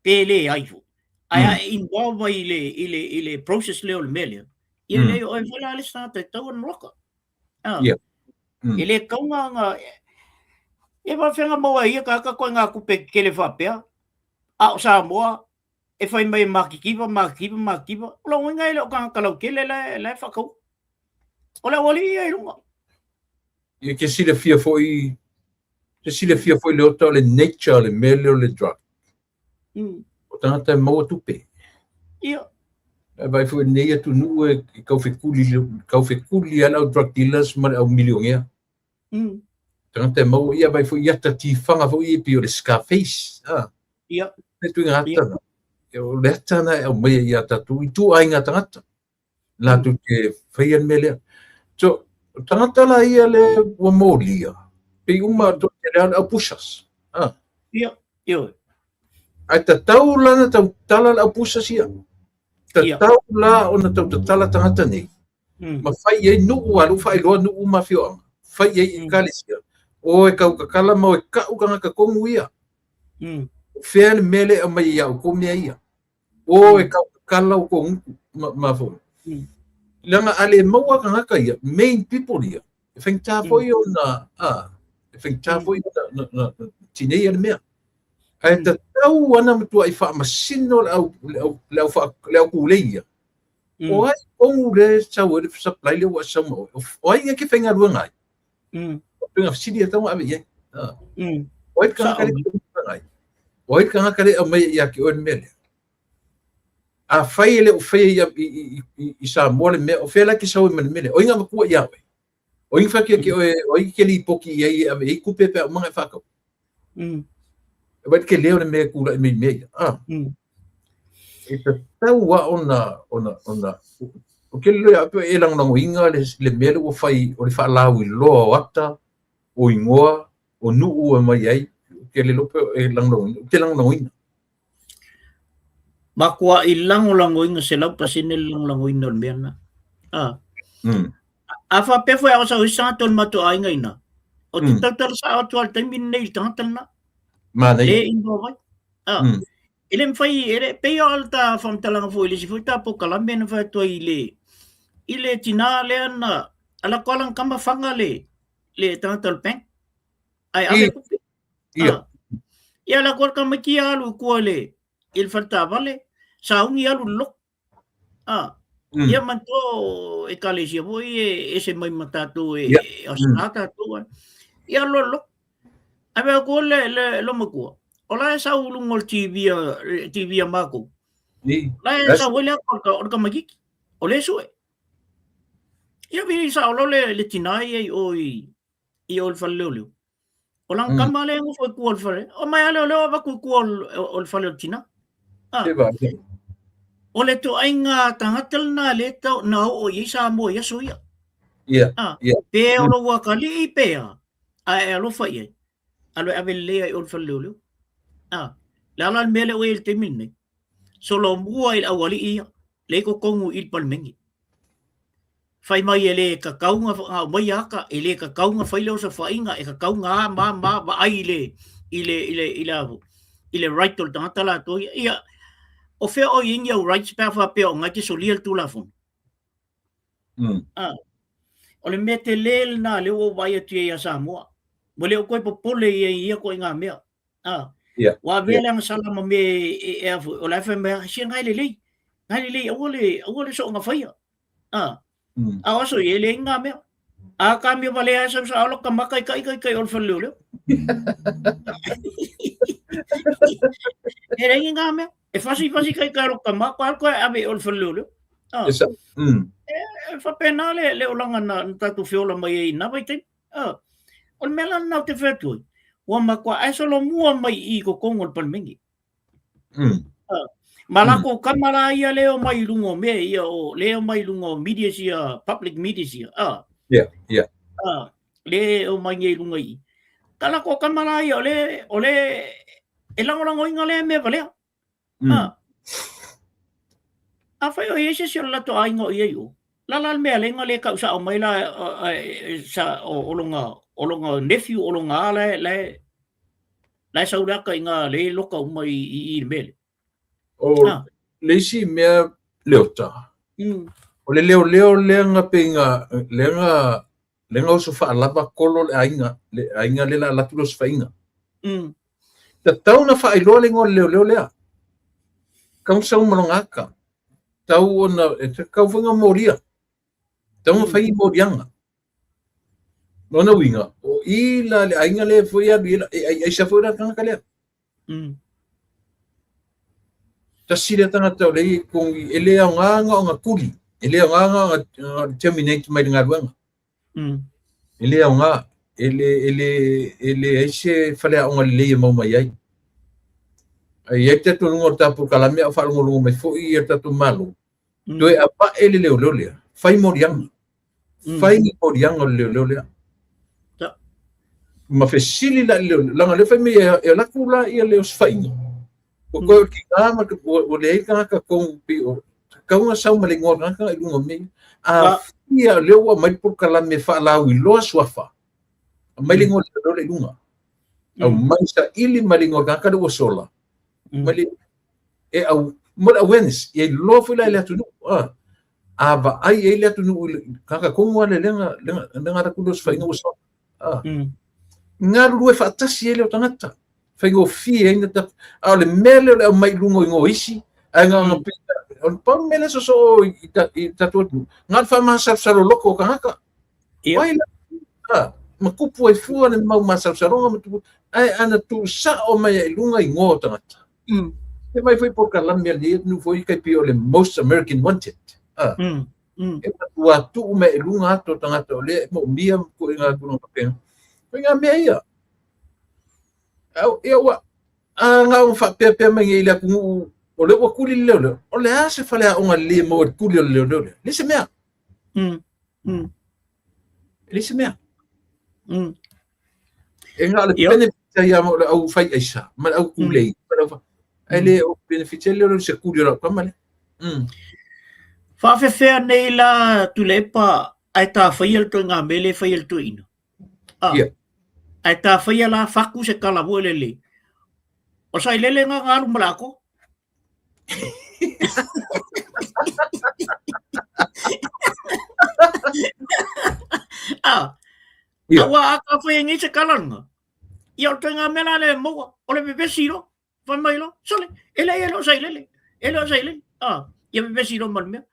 pe le ai fo. Ai a involve ai i le, i le, i le process lea o le mea lea. Ia le o e whala le sa te tau ana loka. Ah. Yeah. E le kaunga nga, e wa whenga maua ia ka ka koe ngā kupe kele whapea, a o Samoa, e whai mai e makikiwa, makikiwa, makikiwa. O la uinga e le o kanga kalau kele la, la e whakau. O le aualii ia i lunga. Ia ke silafia foi, ke silafia foi le ota o le nature o le mea lea o le drug. O tagata e maua tupe. Ia. E vaai foi nei atunuu e taufekuli, taufekuli lava le au drug dealers ma le au milionea. Tagata e maua, ia vaai foi i ata tifaga foi ia pei o le Scarface. Ah. Ia. E tuiga ata na. O le ata na e aumaia ia tatou i ituaiga tagata. Latou te faia le mea lea. So, o tagata la ia le ua molia, pei uma to te lea le au pushers. Ah. Ia, ioe. Ae tatau la na tautala le au pushers ia. Tatau la ona tautatala tagata nei. Ma fai i ai nuu a lou faailoa nuu ma afioaga. Fai i ai i ekalesia. O e tautatala ma o e kau tagata tonu ia. O fea le mea lea e aumai ia outou mea ia. O e tautatala o kou gutu ma, ma foi. Leaga a le maua tagata ia, main people ia, e faigata foi ona, a, e faigata foi ona na, na, na tineia le mea. Ae tatau ana matuai faamasino le au, le au, le au, faa, le au kūlei ia. O ai tonu le sau ai le supply lea ua e sau ma oe. O ai e ke faigaluega ai. O tuiga fesili e tatau ona ave i ai. O ai le tagata lea e faigaluega ai. O ai le tagata lea e aumaia ia te oe le mea lea. Afai e le o faia i, i, i, i Samoa le mea, o fea la e te sau ai ma le mea lea? O ai na avatua ia oe? O ai na fai atu ia te oe, o ai e te lipoti i ai e ave i ai tupe pe a uma ona e faatau? E vaai i le tele o le mea e tulai mai i mea ia. Ah. E tatau lava ona, ona, ona, ou te iloa ia te oe e lagolagoina le, le mea lea ua fai o le faalauiloa o ata, o igoa, o nuu e mai ai, ou te le iloa pe e lagolagoina, ou te lagolagoina. Matuai lagolagoina 100% le lagolagoina o le mea lena. Ah. A faapea foi a o sau isi tagata o le matou aiga i ina, ou te tautala sao atu lava i le taimi lenei i le tagata lena. Manaia. Le ingoa mai. Ah. E le mafai, e le, pei o le ta faamatalaga foi i le isi foi ta polokalame na fai atu ai i le, i le tinā lea na, alu atu lava lana tama faga le, le tagata o le bank, ae ave tupe. Ia. Ah. Ia alu atu lava le tamaiti ia alu i tua i le, i le fale taavale, sauni alu i le lotu. Ah. Ia manatua o ekalesia foi e ese mai ma tatou e aosaga tatou ai. Ia alu loa i le lotu. Ae vaai atu le, le, le matua, o la e sau i luga o le TV a, TV a matou. La e sau ai le ata o le tamaitiiti, o lea e sue. Ia pei sao loa le, le tinā ia i o i, i o i le fale leoleo. O lana tama lea e nofo i tua o le fale. O mai a leoleo avatu i tua o le fale o le tinā. Ah. O le ituaiga tagata lena lea tau, na oo i ai Samoa i aso ia. Ia. Ah. Pe o lou atalii pe a, ae e alofa i ai. Alu e ave lelei ai i o i le fale leoleo. Ah. Le a la le mea lea ua i ai i le taimi lenei? Solomua i le aualii ia, lea i totonu i le Palemene. Fai mai e le tatau na aumaia ata, e le tatau na fai le osofaiga, e tatau na a ma ma vaai i le i le i le i le i le right o le tagata latou ia. Ia o fea o i ai ni au rights pe a faapea o na e te solia le Tulafono? Ah, o le mea tele lena lea ua ou vaai atu ai ia Samoa. Ua le o toe popole ia i ia ituaiga mea. Ah, ua avea le agasala ma mea e, e, e, o la e fai mai, se na e lelei, na e lelei, aua le, aua le soonga faia. A, a o aso ia, e leai ni ngā mea. A ka mea wale ai sau sa olo ka maka i kai kai kai o le whale leo. E leai ni ngā mea. E fasi fasi kai kai olo ka maka, koe koe ave o le whale leo. A, Esa. E whapena le, le olanga na, na tātou whiola mai e i nā vai taimi. A, o le mea la nā o te whea atu ai. Ua matua ae solo mua mai i kokongo o le palemenge. Ma lako kama la ia leo mai i lunga o mea ia o leo mai i lunga o media sia, public media sia. Yeah, yeah. Le o mai nei i lunga i. Ka lako kama la ia o le, o le e langolangoina lea mea valea. A fai o i se se o le lato aiga o i ai o. La la le mea lenga le kau sa o mai la sa o o longa o longa nephew o longa a la la la e sau le aka i ngā le loka uma i i i le mea le. O le isi mea Leota. O le leoleo lea nga pe nga lea nga lea nga oso faalava kolo le aiga le aiga le la latu le osofaiga. Tatau na faailoa le igoa o le leoleo lea. Kau sau ma lona aka. Tau ona e kau foi nga molia. Tau nga fai moliaga. Lona uiga, o i la le aiga lea foi alu i e ai aisa foi la tagata lea. Tasi lea tagata o le i kongi, e le aoga nga o nga kuli, e le aoga nga o nga terminate mai le galuega. E le aoga, e le, e le, e le ai se faleaoga lelei e maua mai ai. Ae i ai le talitonuga o le tatou polokalame a o faalogologo mai foi ia le tatou Malo, toe avae le leoleo lea, fai moliaga. Fai ni moliaga o le leoleo lea. Ma fesili la i le leoleo, leaga o lea fai mai e alu atu la ia le osofaiga, ua toe o le tiga ma ua leai le tagata tonu pei o tatau ona sau ma le igoa o le tagata i luga o mea ia. A fia o lea ua aumai le polokalame e faalauiloa suafa, aumai le igoa o le leoleo lea i luga. Aumai saili mai le igoa o le tagata lea ua sola, mai le e au mo le awareness, ia iloa foi la e le atunuu. A vaai i ai le atunuu i le tagata tonu lava lea lea na alu atu le osofaiga ua sola. Galulue faatasi ai lea o tagata. Faigofie ai na tatou. A o le mea lea o le aumai i luga o igoa o isi, ae na ona pei o le pau le mea lea sosoo i tatou atunuu, na o le faamasalosalo loto o tagata. Ai la, ma tupu ai fua le mau masalosaloga ma tupu, ae ana tuusao mai ai i luga igoa o tagata. E mai foi polokalame a lenei atunuu foi tai pei o le Most American Wanted. E matua tuu mai i luga atu o tagata o lea e moomia ma ituaiga tulaga faapena. O ngā mea ia. Au, ia ua, a ngā o faapea pea mai nei i le atunuu, o lea ua kuli le leoleo, o le a se faleaoga lelei e maua i le kuli o le leoleo lea? Le se mea. E leai se mea. E na o le benefit ai lava o le au fai aisa, ma le au kulei, ma le au ae le o benefit ai le o se kuli o lau tama lea. Faafefea nei la Tuilaepa ae tafaia le ituaiga mea lea e fai e le toeaina. Ah, Ae tafaia la faku se tala foi lele. O sailele nga nga alu ma le ako. Ah, Aua a tafai ai nei se tala lena. Ia o le ituaiga mea la lea e maua, o le vevesi loa. Fai mai loa, sole, e leai e le o sailele, e le o sailele. Ah, ia vevesi loa ma le mea.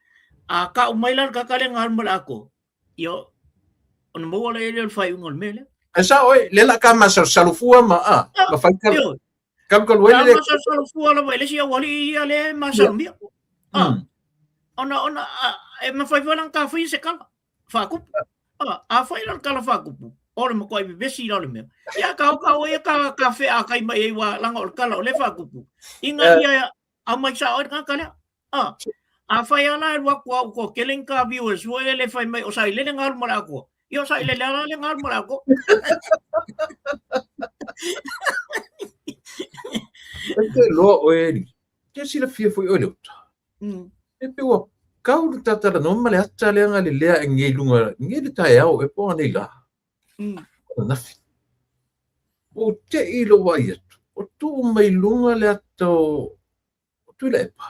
A kau mai la le tagata lea na alu ma le atoa, ia ona maua lea o le faaiuga o le mea lea. E sao oe, lea la ka masalosalo fua ma a, ma fai ka kalukalu ai le. Masalosalo fua lava i le isi aualii ia lea e masalomia. Ah, ona, ona, e mafai foi la ona tafaia se tala faakupu. Ah, afai la le tala faakupu, o le matuai vevesi la o le mea. Ia ka oka o ia ka, ka whea kai mai ei wa langa o le tala o le faakupu. Inga ia au mai sa oe le tagata lea. Ah, afai ala e lua atu au ko kele ni ka viewers foi e le fai mai o sailele nga alu ma le akoa. Ia o sailele ala le nga alu ma le akoa. E te loa oe Eli. Ke silafia foi oe le uta. E pe ua kau le tatalanoa ma le ata lea nga le lea e ngei lunga, ngei le taeao e po anei la. Ananafi. Ua ou te'i i lou vaai atu, o tuu mai i luga le ata o Tuilaepa.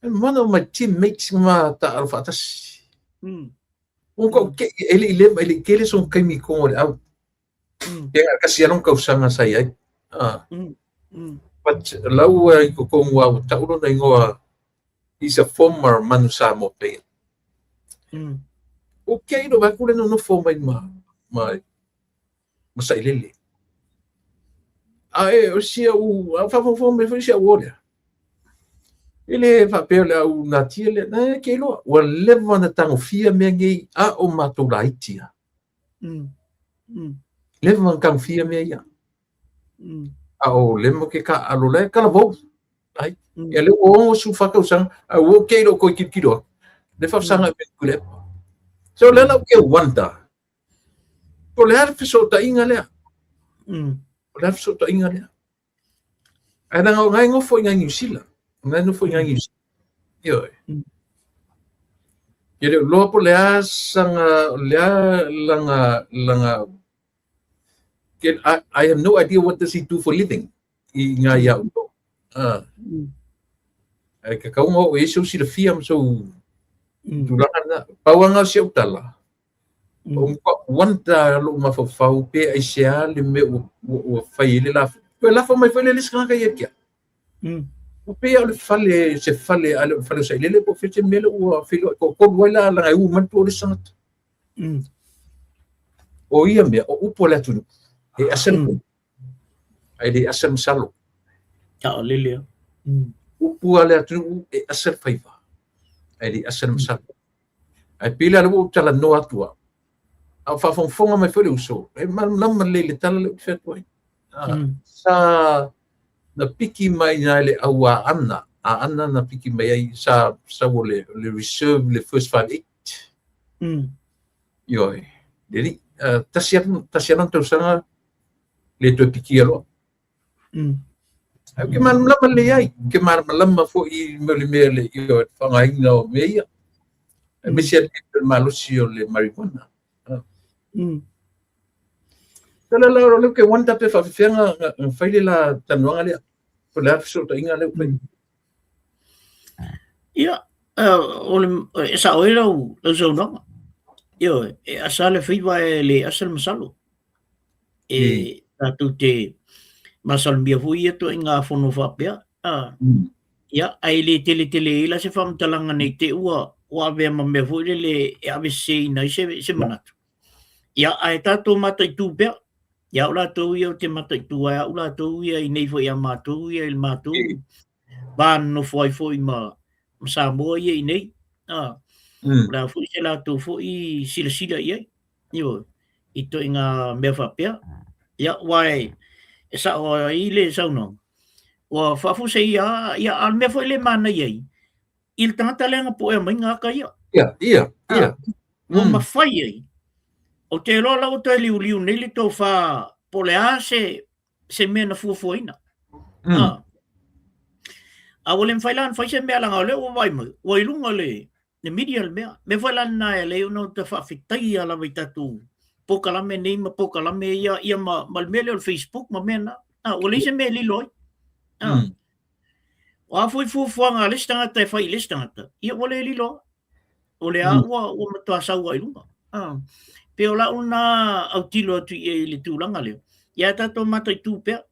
And one of my teammates ma taaalo faatasi. Ua matua ou te'i, e le i leva, e le i tele sona taimi i totonu o le au. Pe na o le tasi lava lona tausaga sa i ai. But o la ua i totonu lava ua tau lona igoa, he's a former Manu Samoa player. Ua te'i lou vaai atu lea e nonofo mai ma ma Sailele. Ae o si au, a faafogafoga mai foi si au uo lea, e le faapea o le au natia lea, na ke iloa, ua leva ona tagofia mea nei a o matou laiti lava. Leva ona tagofia mea ia. A o lea matou te taaalo la e talavou. Ai, ia lea ua 64 tausaga, ae ua ou te'i i lou toe tilotilo atu, lea e faafesagai mai i Tuilaepa. So o lea la ou te wonder, Po o le a le fesootaiga lea? O le a le fesootaiga lea? Ae leaga o lena e nofo i ina i Niu Sila. O lena e nofo i ina i Niu Sila. Ioe. E le o iloa po o le a sana, o le a lana, lana, I have no idea what does he do for living i ina ia outou. Ae tatau ona oo i ai sou silafia ma sou tulaga lena. Pau lava lena o si au tala, O wonder lou mafaufau pe aisea le mea ua fai ai le lafo. Toe lafo mai foi le isi tagata ia te au. Ua pei lava o le fale, se fale, a le o le fale o Sailele po o fea se mea lea ua feiloai toatolu ai la leaga e u mai le tua o le isi tagata. O ia mea, o upu a le atunuu, e asa le ae le asa le masalo. Saolele lava. Upu a le atunuu e asa le faiva, ae le asa le masalo. Ae pei la o lea ua ou talanoa atu au, a o faafogafoga mai foi le uso, e malamalama lelei i le tala lea ou te fai atu ai. Sa na piki mai i ina i le au Aana, Aana na piki mai ai, sa sau o le, le reserve le first 5'8. Ioe, le alii, tasi lava, tasi lava lona tausaga le toe pikia loa. Ae ou te malamalama lelei ai, ou te malamalama foi i le mea le faaaogaina o mea ia. Aemaise lava le malosi o le marijuana. Tala la o lea ou te wonder pe faapefea ona fai le la talanoaga lea. Po o le a le fesootaiga lea ua fai. Ia, o le, e sao ai lau, lau saunoaga. Ioe, e asa le faiva e le asa le masalo. E tatou te masalomia foi ia ituaiga fono faapea. Ia, ae le tele tele ai la se faamatalaga ne i te i ua ua avea ma mea foi lele e aveseseina ai se, se manatu. Ia, ae tatou mataitu pea. Ia au latou ia ou te mataitu ai au latou ia i nei foi ia matou ia i le matou va nonofo ai foi ma, ma Samoa ia i nei. O le a foi se latou foi silasila i ai. Ioe, i ituaiga mea faapea. Ia, aua e, e sao ai le saunoaga, ua faafuasei lava, ia, a o le mea foi lea e manaia ai, i le tagata lea na puea mai ata ia. Ia, ia, ia. Ua mafai ai. Ou te iloa la ua toe liuliu nei le tofa po o le a se, se mea na fuafuaina. A ua le mafai la ona fai se mea leaga o lea ua vaai mai, ua i luga o le, le media le mea. Mea foi la lena e ala ai ona ou te faafetaia lava i tatou polokalame nei ma polokalame ia, ia ma, ma le mea lea o le Facebook ma mea na. Ua leai se mea e lilo ai. O a foi fuafuaga a le isi tagata e fai i le isi tagata, ia ua le lilo lava. O lea ua, ua matua sau lava i luga. Pei o lau lena autilo atu i ai i le tulaga lea, ia tatou mataitu pea.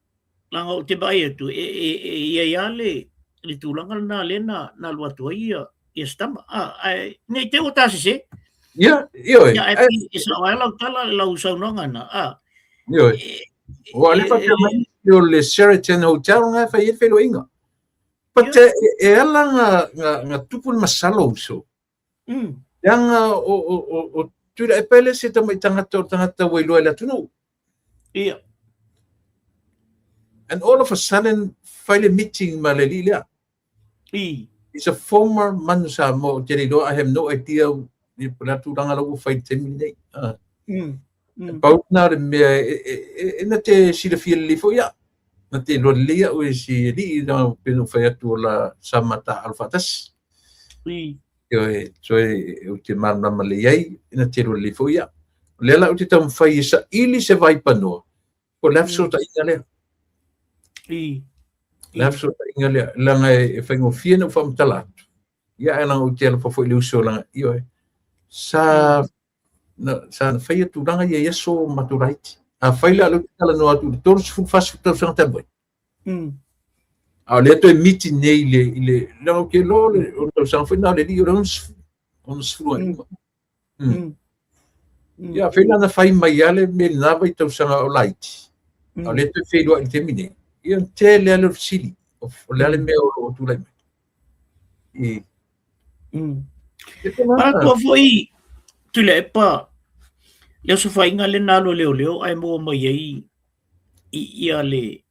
Leaga ou te vaai atu, e, e, e i ai lava le, le tulaga lena lea na, na alu atu ai ia, ia si tama. Ae ne i te i ua ta sese. Ia, ioe. Ia, ae e sao ai lau tala, lau saunoaga na. Ioe. Ua le faapea mai o le Sheraton Hotel na e fai ai le feiloaiga. But e, e ala na, na, na tupu le masalo uso. Leaga o, o, o, o Tuilaepa e le se tamai tagata o le tagata ua iloa e le atunuu. Ia. And all of a sudden, fai le meeting ma le alii lea. He's a former Manu Samoa, ou te le iloa, I have no idea i po o le a tulaga la ua fai i le taimi lenei. Pau lena o le mea e, e, e, e na te silafia lelei foi au. Na te iloa lelei au e si alii, leaga pei ona ou fai atu o la sa ma taaalo faatasi. Ioe, so e, ou te malamalama lelei ai, na te iloa lelei foi au. O lea la ou te taumafai e saili se vaipanoa. Po o le a fesootaiga lea? O le a fesootaiga lea? Leaga e faigofie ona ou faamatala atu, ia ae leaga ou te alofa foi i le uso leaga, ioe, sa na, sa na faia tulaga ia i aso matou laiti. Afai la o lea ou te talanoa atu i le 30, 40 tausaga talu ai, a o lea toe miti nei i le, leaga ou te iloa o le tausaga foi lena o le alii o le 60, 60 ae luma. Ia, afai la na fai mai lava le mea i lena vaitausaga o laiti, a o lea toe feiloai i le taimi nei, ia ona tele lava lea o fesili, o le a le mea o lo o tulai mai. Manatua foi Tuilaepa le osofaiga lea na alu a leoleo ae maua mai ai ia le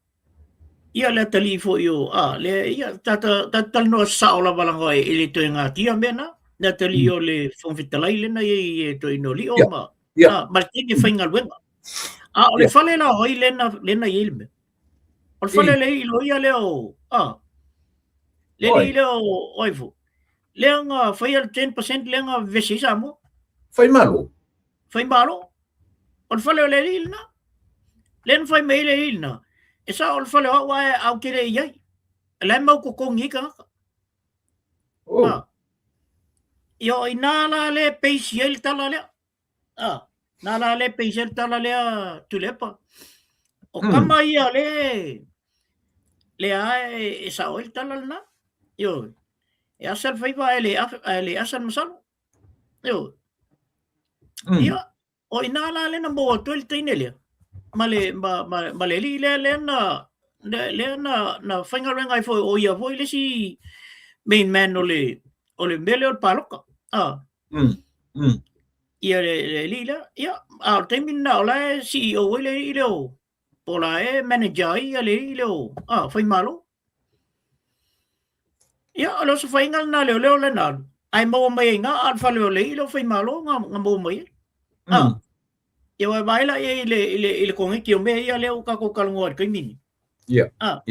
ia le atalii foi o a le ia tata tata talanoa sao lava leaga e le toe gatia mea na le atalii o le Fofoga Fetalai lena e i ai e toeaina o Lio ma ma le teine faigaluega. A o le fale la o ai lena lena e i ai le mea. O le fale le i loia lea o a le alii lea o ai foi lea na faia le 10% lea na vevesi ai Samoa. Faimalo. Faimalo. O le fale o le alii lena. Lea na fai mai ai le alii lena, e sao o le fale o au ae ou te le i ai. La e mau totogi ai tagata. Oh. Ah. Ia o ina la le peisi ai le tala lea. Ah, na la le peisi ai le tala lea Tuilaepa. O kama ia le lea e sao ai le tala lena. Ioe. E asa le faiva ae le ae le asa le masalo. Ioe. Ia, o ina la lea na maua atu ai le teine lea ma le ma ma ma le alii lea lea na lea na na faigaluega ai foi o ia foi le isi main man o le o le mea lea o le paloka. Ah. Ia le le alii lea. Ia, a o le taimi lena o la e CEO ai le alii lea o po o la e manager ai ia le alii lea o ah, Faimalo. Ia, o le osofaiga lena a leoleo lea na alu, ae maua mai ai i ina, a o le fale o le alii lea o Faimalo na, na maua mai ai. Ah, ia ua e vaai la i ai i le, i le, i le koneti o mea ia lea ua tatou talanoa i le taimi lenei. Ah.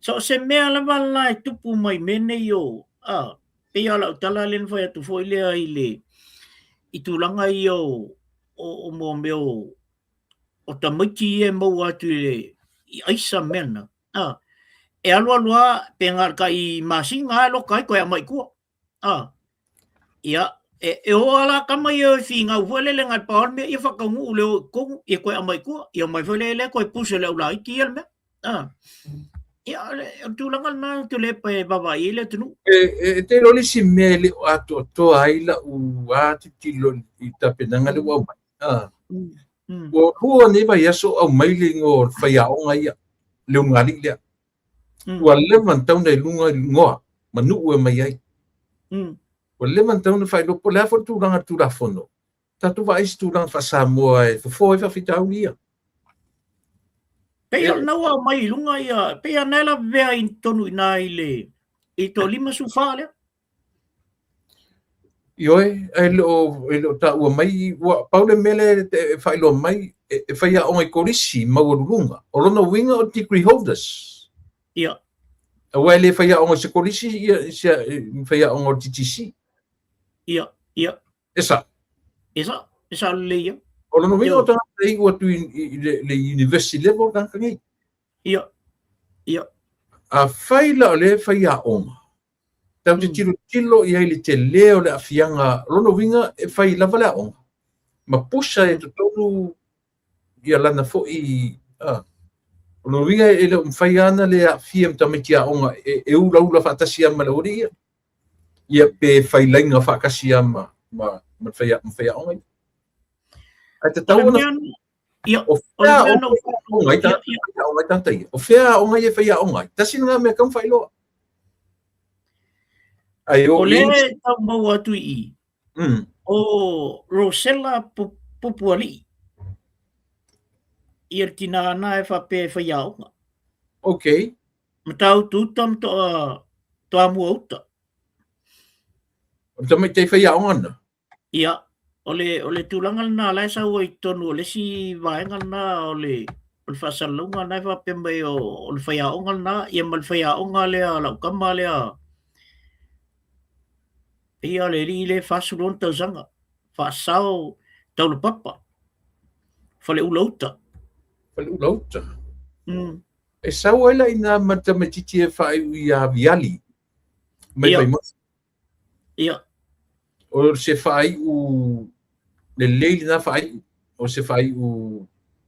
So o se mea lava la e tupu mai mea nei o, ah, pei lava o lau tala lea na fai atu foi lea i le, i tulaga ia o, o, o mo mea o, o tamaiti ia e maua atu i le, i aisa mea na. Ah, e alu alu lava pe na o le tai masina lava e loka ai toe aumai i tua. Ah, ia, e, e o lava la tama ia e finau foi lele na o le pau lava le mea ia faataunuu le o i totonu, ia toe aumai i tua, ia omai foi lea toe push e le aulaiti ia le mea. Ah, ia, o le, o le tulaga lena Tuilaepa e vaavaai ai le atunuu. E, e, e te iloa le isi mea e le o atoatoa ai lau a tilotilo i tapenaga lea ua aumai. Ah. Ua lua nei vaiaso o aumai le igoa o le faiaoga ia, le ulugalii lea. Ua leva ona tatau ona i luga i igoa ma nuu e omai ai. Ua leva ona tatau ona faailoa po o le a foi le tulaga o le Tulafono. Tatou vaai i se tulaga faa-Samoa e fofo ai faafitauli ia. Pei o lena ua aumai i luga ia, pei lava na e lavevea i totonu i ina i le i to 54 lea. Ioe, ae le o, e le o taua mai, ua pau le mea lea e faailoa mai, e faiaoga i kolisi maualuluga. O lona uiga o degree holders. Ia. Aua e le faiaoga i se kolisi, ia, se faiaoga o le TTC. Ia, ia. E sao. E sao, e sao lelei ia. O lona uiga o tagata e iu atu i le university level tagata nei. Ia, ia. Afai la o lea e faiaoga, Tatou te tilotilo i ai i le tele o le aafiaga, o lona uiga e fai lava le aoga ma pusa e totonu ia lana foi, o lona uiga e le o mafai lava ona le aafia ma tamaiti aoga e ulaula faatasi lava ma le aualii ia, ia pe fai laina faatasi lava ma, ma, ma faiaoga ia. Ae tatau ona Ia, o fea aoga ai tagata ia? O fea aoga ia e faiaoga ai? Tasi lena mea e tatau ona faailoa. Ai, o lea e tau maua atu i i, o Rosella Pupualii, ia le tinā na e faapea e faiaoga. Okay. Matautu uta ma toa, Toamua uta. O le tamaitai faiaoga na? Ia, o le, o le tulaga lena la e sau ai i totonu o le isi vaega lena o le, o le faasalalauga lena e faapea mai o, o le faiaoga lena, ia ma le faiaoga lea lau tama lea, ia le alii lea e 46 tausaga, faasao taulapapa, Faleula uta. Faleula uta. E sau ai la i ina ma le tamaitiiti e faaiu ia Viali mai Vaimoso. O se faaiu lelei lena faaiu. O se faaiu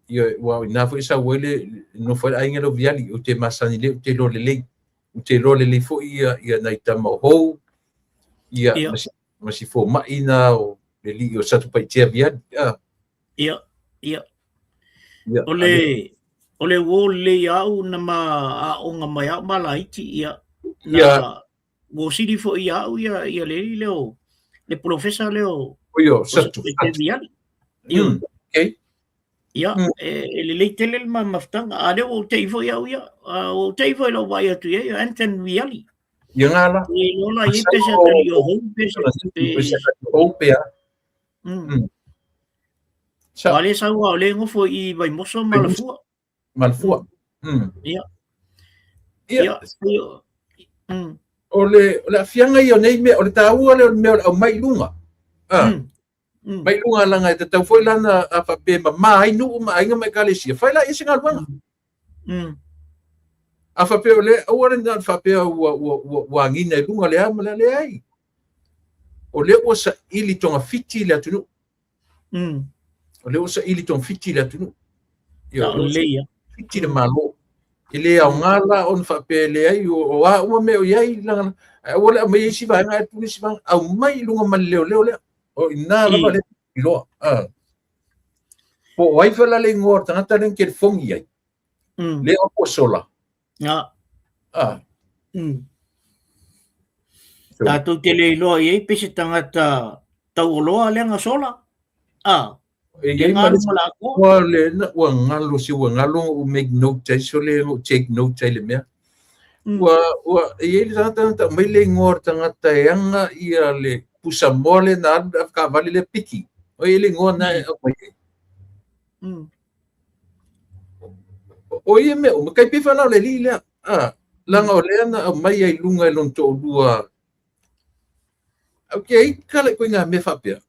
ia ua ina foi sau ai le nofo ai le aiga lea o Viali ou te masani lelei ou te iloa lelei. Ou te iloa lelei foi ia ia nai tama o Hou ia ma si fomai na o le alii o Satupaitea Viali. Ia, ia. Ia, o le uo lelei au na ma aoga mai au ma laiti ia. Na uo sili foi ia au ia ia le alii lea o le polofesa lea o Io, Satupaitea Viali. Ia. Okay. Ia, e lelei tele le mafutaga. A lea ua ou tei foi au ia. Ua ou tei foi lau vaai atu i ai, Anton Viali. Ia ngā la. E lola i pese atali o hou pese. Pese hou pea. Sa le sau o le ngofo i Vaimoso ma Alafua. Ma Alafua. Ia. Ia. Ia. O le aafiaga ia o nei mea, o le taua lea o le mea o le aumai i luga. Mai luga laga e tatau foi lana a faapea e mamā ai nuu ma aiga ma ekalesia, fai laia se galuega. A faapea o le aua le na faapea ua agina i luga le a ma le a, leai. O lea ua saili togafiti le atunuu. O lea ua saili togafiti le atunuu. Ia, o lea ua fiti le Malo. E le aoga la ona faapea e leai o a uma mea o i ai laga ae aua le aumaia isi vaega ae tuu isi vaega aumai i luga ma le leoleo lea. O ina lava lea iloa. Po o ai foi la le igoa o le tagata lea na telefoni i ai. Lea o Posola. Tatou te le iloa i ai pe se tagata taualoa lea na sola. E i ai ma le ua le ua galo se ua galo ou make note ai so le ou take note ai le mea. Ua e i ai le tagata na tau mai le igoa o le tagata e aga ia le pusa moa le na alu le avetaavale lea piki. O i ai le igoa na e aumai ai. O ia mea uma, kai pei la o le alii lea. Laga o lea na aumai ai i luga e lona toalua. Okay, kala i ituaiga mea faapea.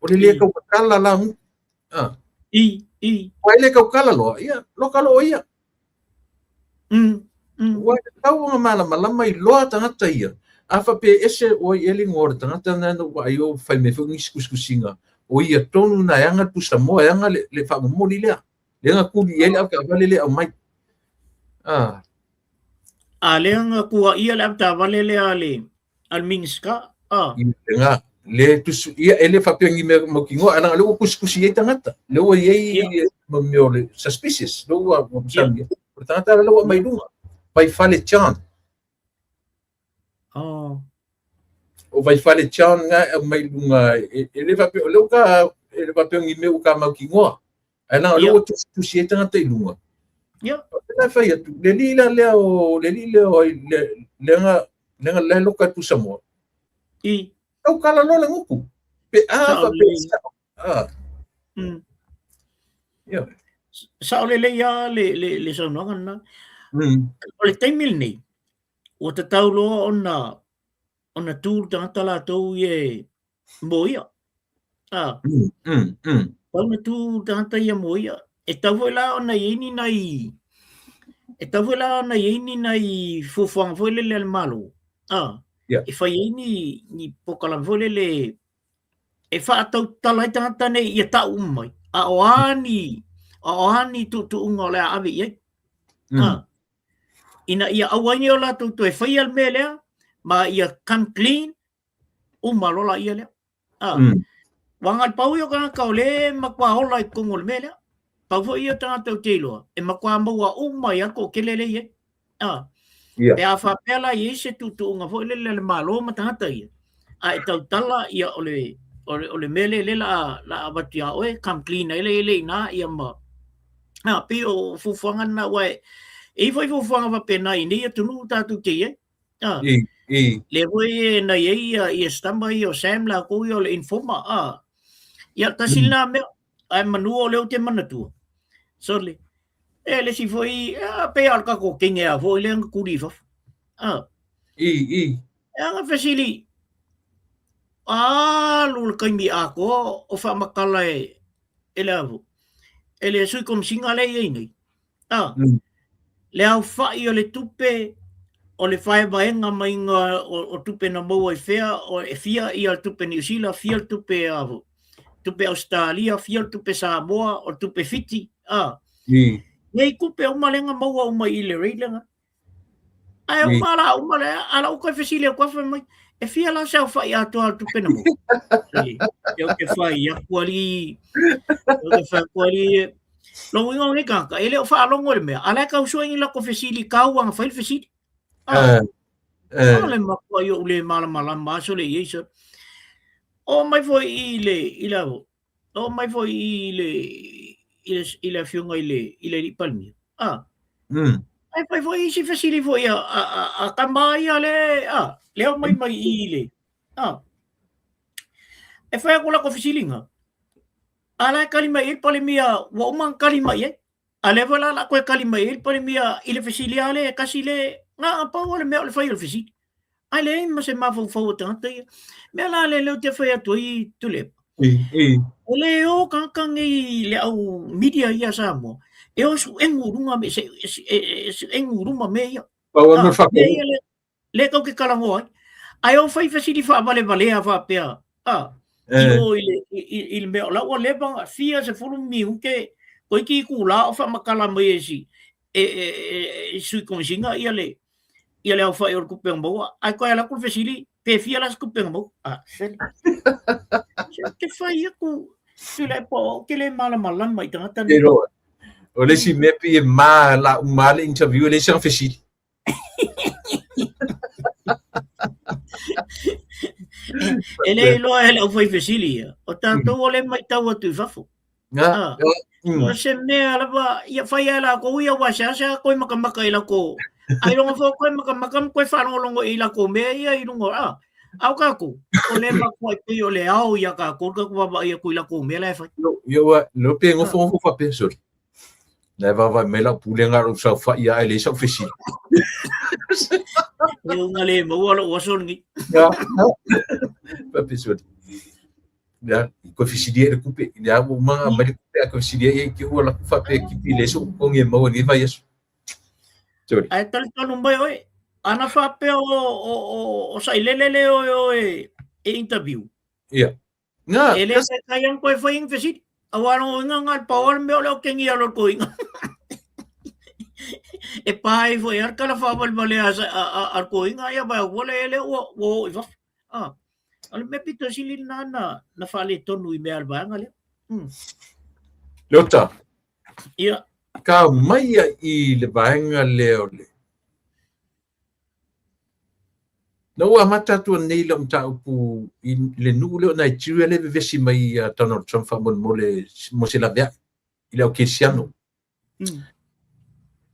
O le le tautatala la gutu. I, i. Ua e le tautala loa, ia, loka loa ia. Ua e tatau ona malamalama iloa tagata ia. A faapea e ese ua i ai le igoa o le tagata na na ou vaai o fai mai foi nisi tusitusiga o ia tonu na e aga le pusa moa e aga le faamomoli lea. Lea na tuli i ai le avetaavale lea e aumai. A lea na tuaia le avetaavale lea a le a le Minisita. Lena, le tusu, ia, e le faapea ni mea mautinoa, ae leaga o lea ua tusitusi ai tagata. Lea ua i ai ma mea o le suspicious, lea ua masani. O le tagata lea ua aumai i luga. Vaifale John. O Vaifale John nga e aumai i luga, e le faapea, o lea ua ka, e le faapea ni mea ua ka mautinoa. Ae leaga o lea ua tusitusi ai tagata i luga. O le la e fai atu, le alii la lea o, le alii lea o ai, lea na, lea na la e loka i Pusamoa. Tautala loa le gutu. Pe a faapea sao. Ia. Sao lelei lava le saunoaga lena. O le taimi lenei, ua tatau loa ona tu le tagata latou ia e mo ia. Tau na tu le tagata ia mo ia. E tau foi la ona i ai ni nai e tau foi la ona i ai ni nai fuafuaga foi lele a le Malo. E fai ai ni polokalame foi lele e faatautala ai tagata nei ia tau uma mai. A o a ni a o a ni tuutuuga o le a ave i ai. Ina ia aua ai ne i o latou toe faia le mea lea ma ia come clean uma loa laia lea. Ua agai pau ia o tagata o lea e matua ola i totonu o le mea lea. Pau foi ia o tagata ou te iloa, e matua maua uma ai lava le toatele lea e i ai. Pe a faapea la e i ai se tuutuuga foi lele a le Malo ma tagata ia, a e tautala ia o le, o le mea lea o le a avatu ia oe, come clean ai lea i ina ia ma... Pei o fuafuaga na, aua e i ai foi fuafuaga faapena i nei atunuu tatou te i ai. Lea foi e na i ai ia Stama ia o Sam latou ia o le informer. Ia, tasi lena mea, ae manu o lea ou te manatua. Sorry. E le isi foi, pei lava o le tatou teine lava foi lea na tuli i fafo. E aga fesili, alu le taimi atoa o faamatala e le a foi. e le sui komisiga lea e i ai nei, a, le aofa'i o le tupe o le vaevaega maiga o tupe na maua i fea, o e fia ia le tupe Niu Sila, fia le tupe a tupe Ausetalia, fia le tupe Samoa, o le tupe Fiti, a. Nei tupe uma lea na maua uma i le rate lea. Ae uma la uma le a lau koe fesili atu fai mai, e fia la se aofa'i atoa o le tupe na maua? E ou te fai atu alii, e ou te fai atu alii, lou uiga o nei tagata, e le o faalogo i le mea, a la e tau sue ni latou fesili tau ana fai le fesili. Ah, o le matuai ou le malamalama aso le i ai sa. Oo mai foi i le, i le, oo mai foi i le, i le, i le afioga i le, i le alii Palemia. Ah. Ai fai foi isi fesili foi a, a, a, a tama ia le, a, le o mai mai i le, a. E fai atu latou fesiliga, A la e tali mai i ai le Palemia, ua uma ona tali mai i ai. A lea foi la o le a toe tali mai i ai le Palemia i le fesili lava lea e tasi le, na o pau o le mea o le fai o le fesili. Ae leai ma se mafaufau o tagata ia. Mea la lea lea ou te fai atu ai Tuilaepa. E le o tagata nei le au media ia a Samoa, e o suegu i luga, suegu i luma mea ia. Pau lava le mea ia. Lea tou te talanoa ai. Ae o fai fesili faavalevalea faapea, a, i o i le, i, i le mea o la ua leva ona fia 10 minute toeitiiti itula o faamatala mai e si, e, e, e, e sui komesina ia le, ia le aofai o le tupe na maua. Ae toe alu atu le fesili, pe fia la se tupe na maua? A, sele. Se ou te fai atu, Tuilaepa, ou te le malamalama i tagata nei. O le isi mea pei e ma la uma le interview e leai sana fesili. E le iloa e le aufai fesili ia. O tatou o le matau atu i fafo. Ah, O se mea lava, ia fai e lakou ia aua seasea koe makamaka i lakou. Ailoga foi koe makamaka ma koe faalogologo i lakou mea ia i luga, ah. A o kakou, o le matuai pei o le ao ia kakou le tatou vaavaai atu i lakou mea la e fai. Ia ua, leo pe nofonofo faapea sole. La e vaavaai mai lau pulega lou saofai a e leai sau fesili. E uga le maua lou aso lenei. Faapea sole. Ia, koe fesili ai le tupe. Ia, ua uma ona aumai le tupe ae koe fesili ai i te ua latou faapea kipi leai sou totogi e maua i lenei vaiaso. Sorry. Ae talitonu mai oe, ana faapea o, o, o, o Sailele le oe oe e interview. Ia. Nga, E le taitai ana koe fai ni fesili. Aua no inga nga le pau o le mea o le okengi a lo koinga. E pa ai foi ar kala whawalewale a, a, a, a koinga ia vai wale ele ua ua o i fafo. Ah. O le mea pito sili na na na faaletonu i mea a le vaega lea. Leota. Ia. Ka mai ia i le vaega lea o le Na ua amata atu nei lau mataupu i le nuu lea o Nigeria lea e vevesi mai ia Donald Trump faamolemole mo se laveai i le au kerisiano.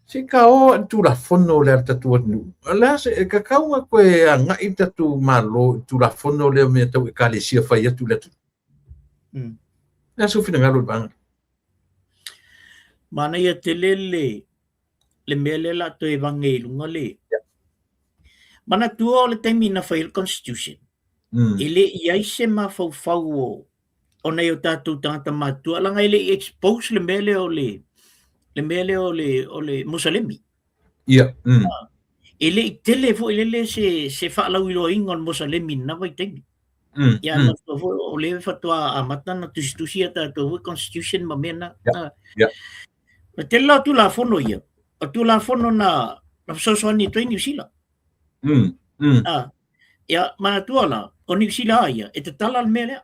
Se ka o a le Tulafono lea a le tatou atunuu. O le a se, e tatau ona toe agai le tatou Malo i le Tulafono lea o mea tau Ekalesia fai atu i le atunuu. O le a sou finagalo i le vaega lea? Manaia tele le le mea lea la toe vage i luga le manatua o le taimi na fai ai le constitution e le i ai se mafaufau o o nai o tatou tagata matutua leaga e le i expose le mea lea o le le mea lea o le o le Musalemi. Ia. E le i tele foi lele se se faalauiloaina o le Musalemi i lena vaitaimi. Ia manatua foi o lea faatoa amata ona tusitusi a tatou foi constitution ma mea na. Ia. O le tele la o Tulafono ia, o Tulafono na, na fesoasoani atu ai Niu Sila. Ah, ia, manatua la, o Niu Sila a ia, e tatala le mea lea.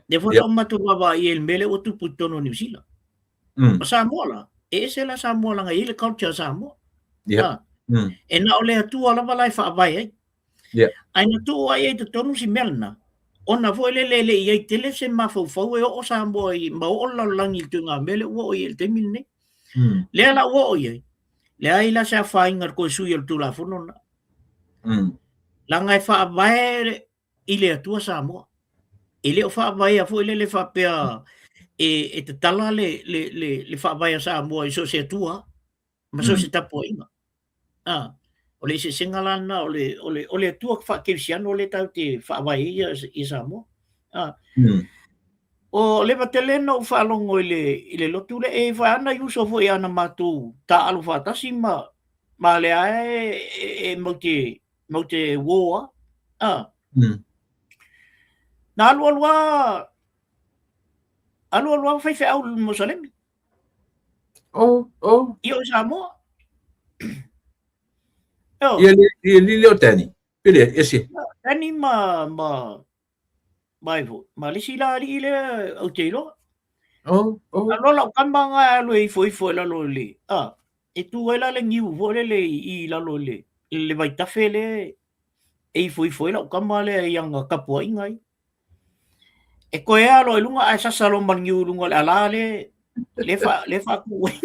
Lea foi yeah. matou vaavaai i le mea lea ua tupu i totonu o Niu Sila. O Samoa la, e ese la Samoa leaga e i ai le culture a Samoa. Ah, E na o le Atua lava la e faavae ai. Yeah. Ae na tuu ai ai totonu si mea lena, ona foi lele e le i ai tele se mafaufau e oo Samoa i, ma oo le lalolagi i le ituaiga mea lea ua oo i ai i le taimi lenei. Lea la ua oo i ai, leai la se afaina i le toe sui o le Tulafono lena. Leaga e faavae i le Atua Samoa. E le o faavaea foi lele faapea e, e tatala le, le, le, le faavae a Samoa i so o se Atua ma so o se tapuaiga. A, o le eseesega la lena o le, o le, o le Atua faakerisiano lea tatou te faavae ai ia, ia Samoa. A, O leva tele na ou faalogo i le i le lotu lea, e fai ana uso foi ana matou taaalo faatasi ma ma lea e e mau te uo a. Ah. Na alu alu a alu alu a faifeau i le Mosalemi. Oh, oh. I o Samoa. Oh. Ia ia li leo Danny. Pele ese. Danny ma ma ma ifo. Ma le isi la alii lea ou te iloa. Oh, oh. Alo lau kama nga alu e ifo ifo i lalo i le, ah, e tu ai la le niu foi lele i lalo i le, le vaitafe lea e ifo ifo ai lau kama lea i ana tapuaiga ai. E koe a loa i luga ae sasa loa ma le niu i luga o le alā le le fa le faatu ai.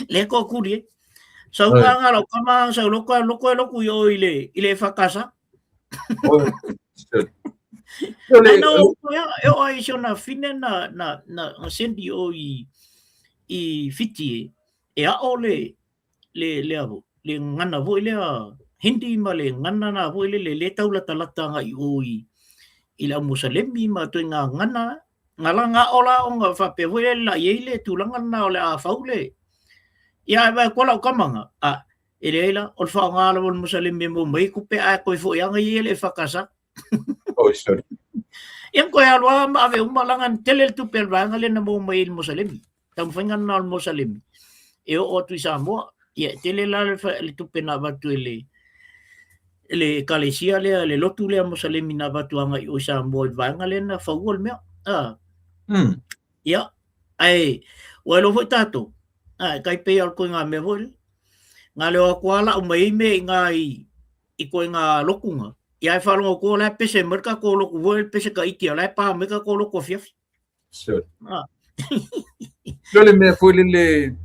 Le toatuli ai. Sau nga lau kama sau loko loko e loku i o i le i le whakasa. Ai no e o ai si ona fine na na na na sendi o i i Fiti e e ao le le le avo le gagana foi lea Hindi ma le gagana na foi lele le tau latalata agai i o i i le au Mosalemi ma ituaiga gagana na la na aʻo la ona faapea foi lele la i ai le tulaga lena o le a fau le ia ae vaai atu lau tama na a e leai la o le faaaoga lava o le Mosalemi e maua mai ai tupe ae toe foi lava ia le EFKS. Oh, sorry. Ia toe alu lava ma ave uma leaga na tele le tupe a le vaega lea na maua mai ai i le Mosalemi. Taumafaiga lena o le Mosalemi e oo atu i Samoa. Ia e tele la le, le tupe na avatu e le e le ekalesia lea, le lotu lea Mosalemi na avatu agai i o i Samoa i le vaega lea na faua le mea. Ah. Ia, ae ua iloa foi tatou, ah, e tai pei o le ituaiga mea foi lea. Na leo atu lava lau mai ai mea i ina i i ituaiga lotu na, ia ae faalogo atu o la e pese mai le tatou lotu foi lea, le pese Tahiti o la e pa mai tatou lotu afiafi. Sure. Ah. O le mea foi lele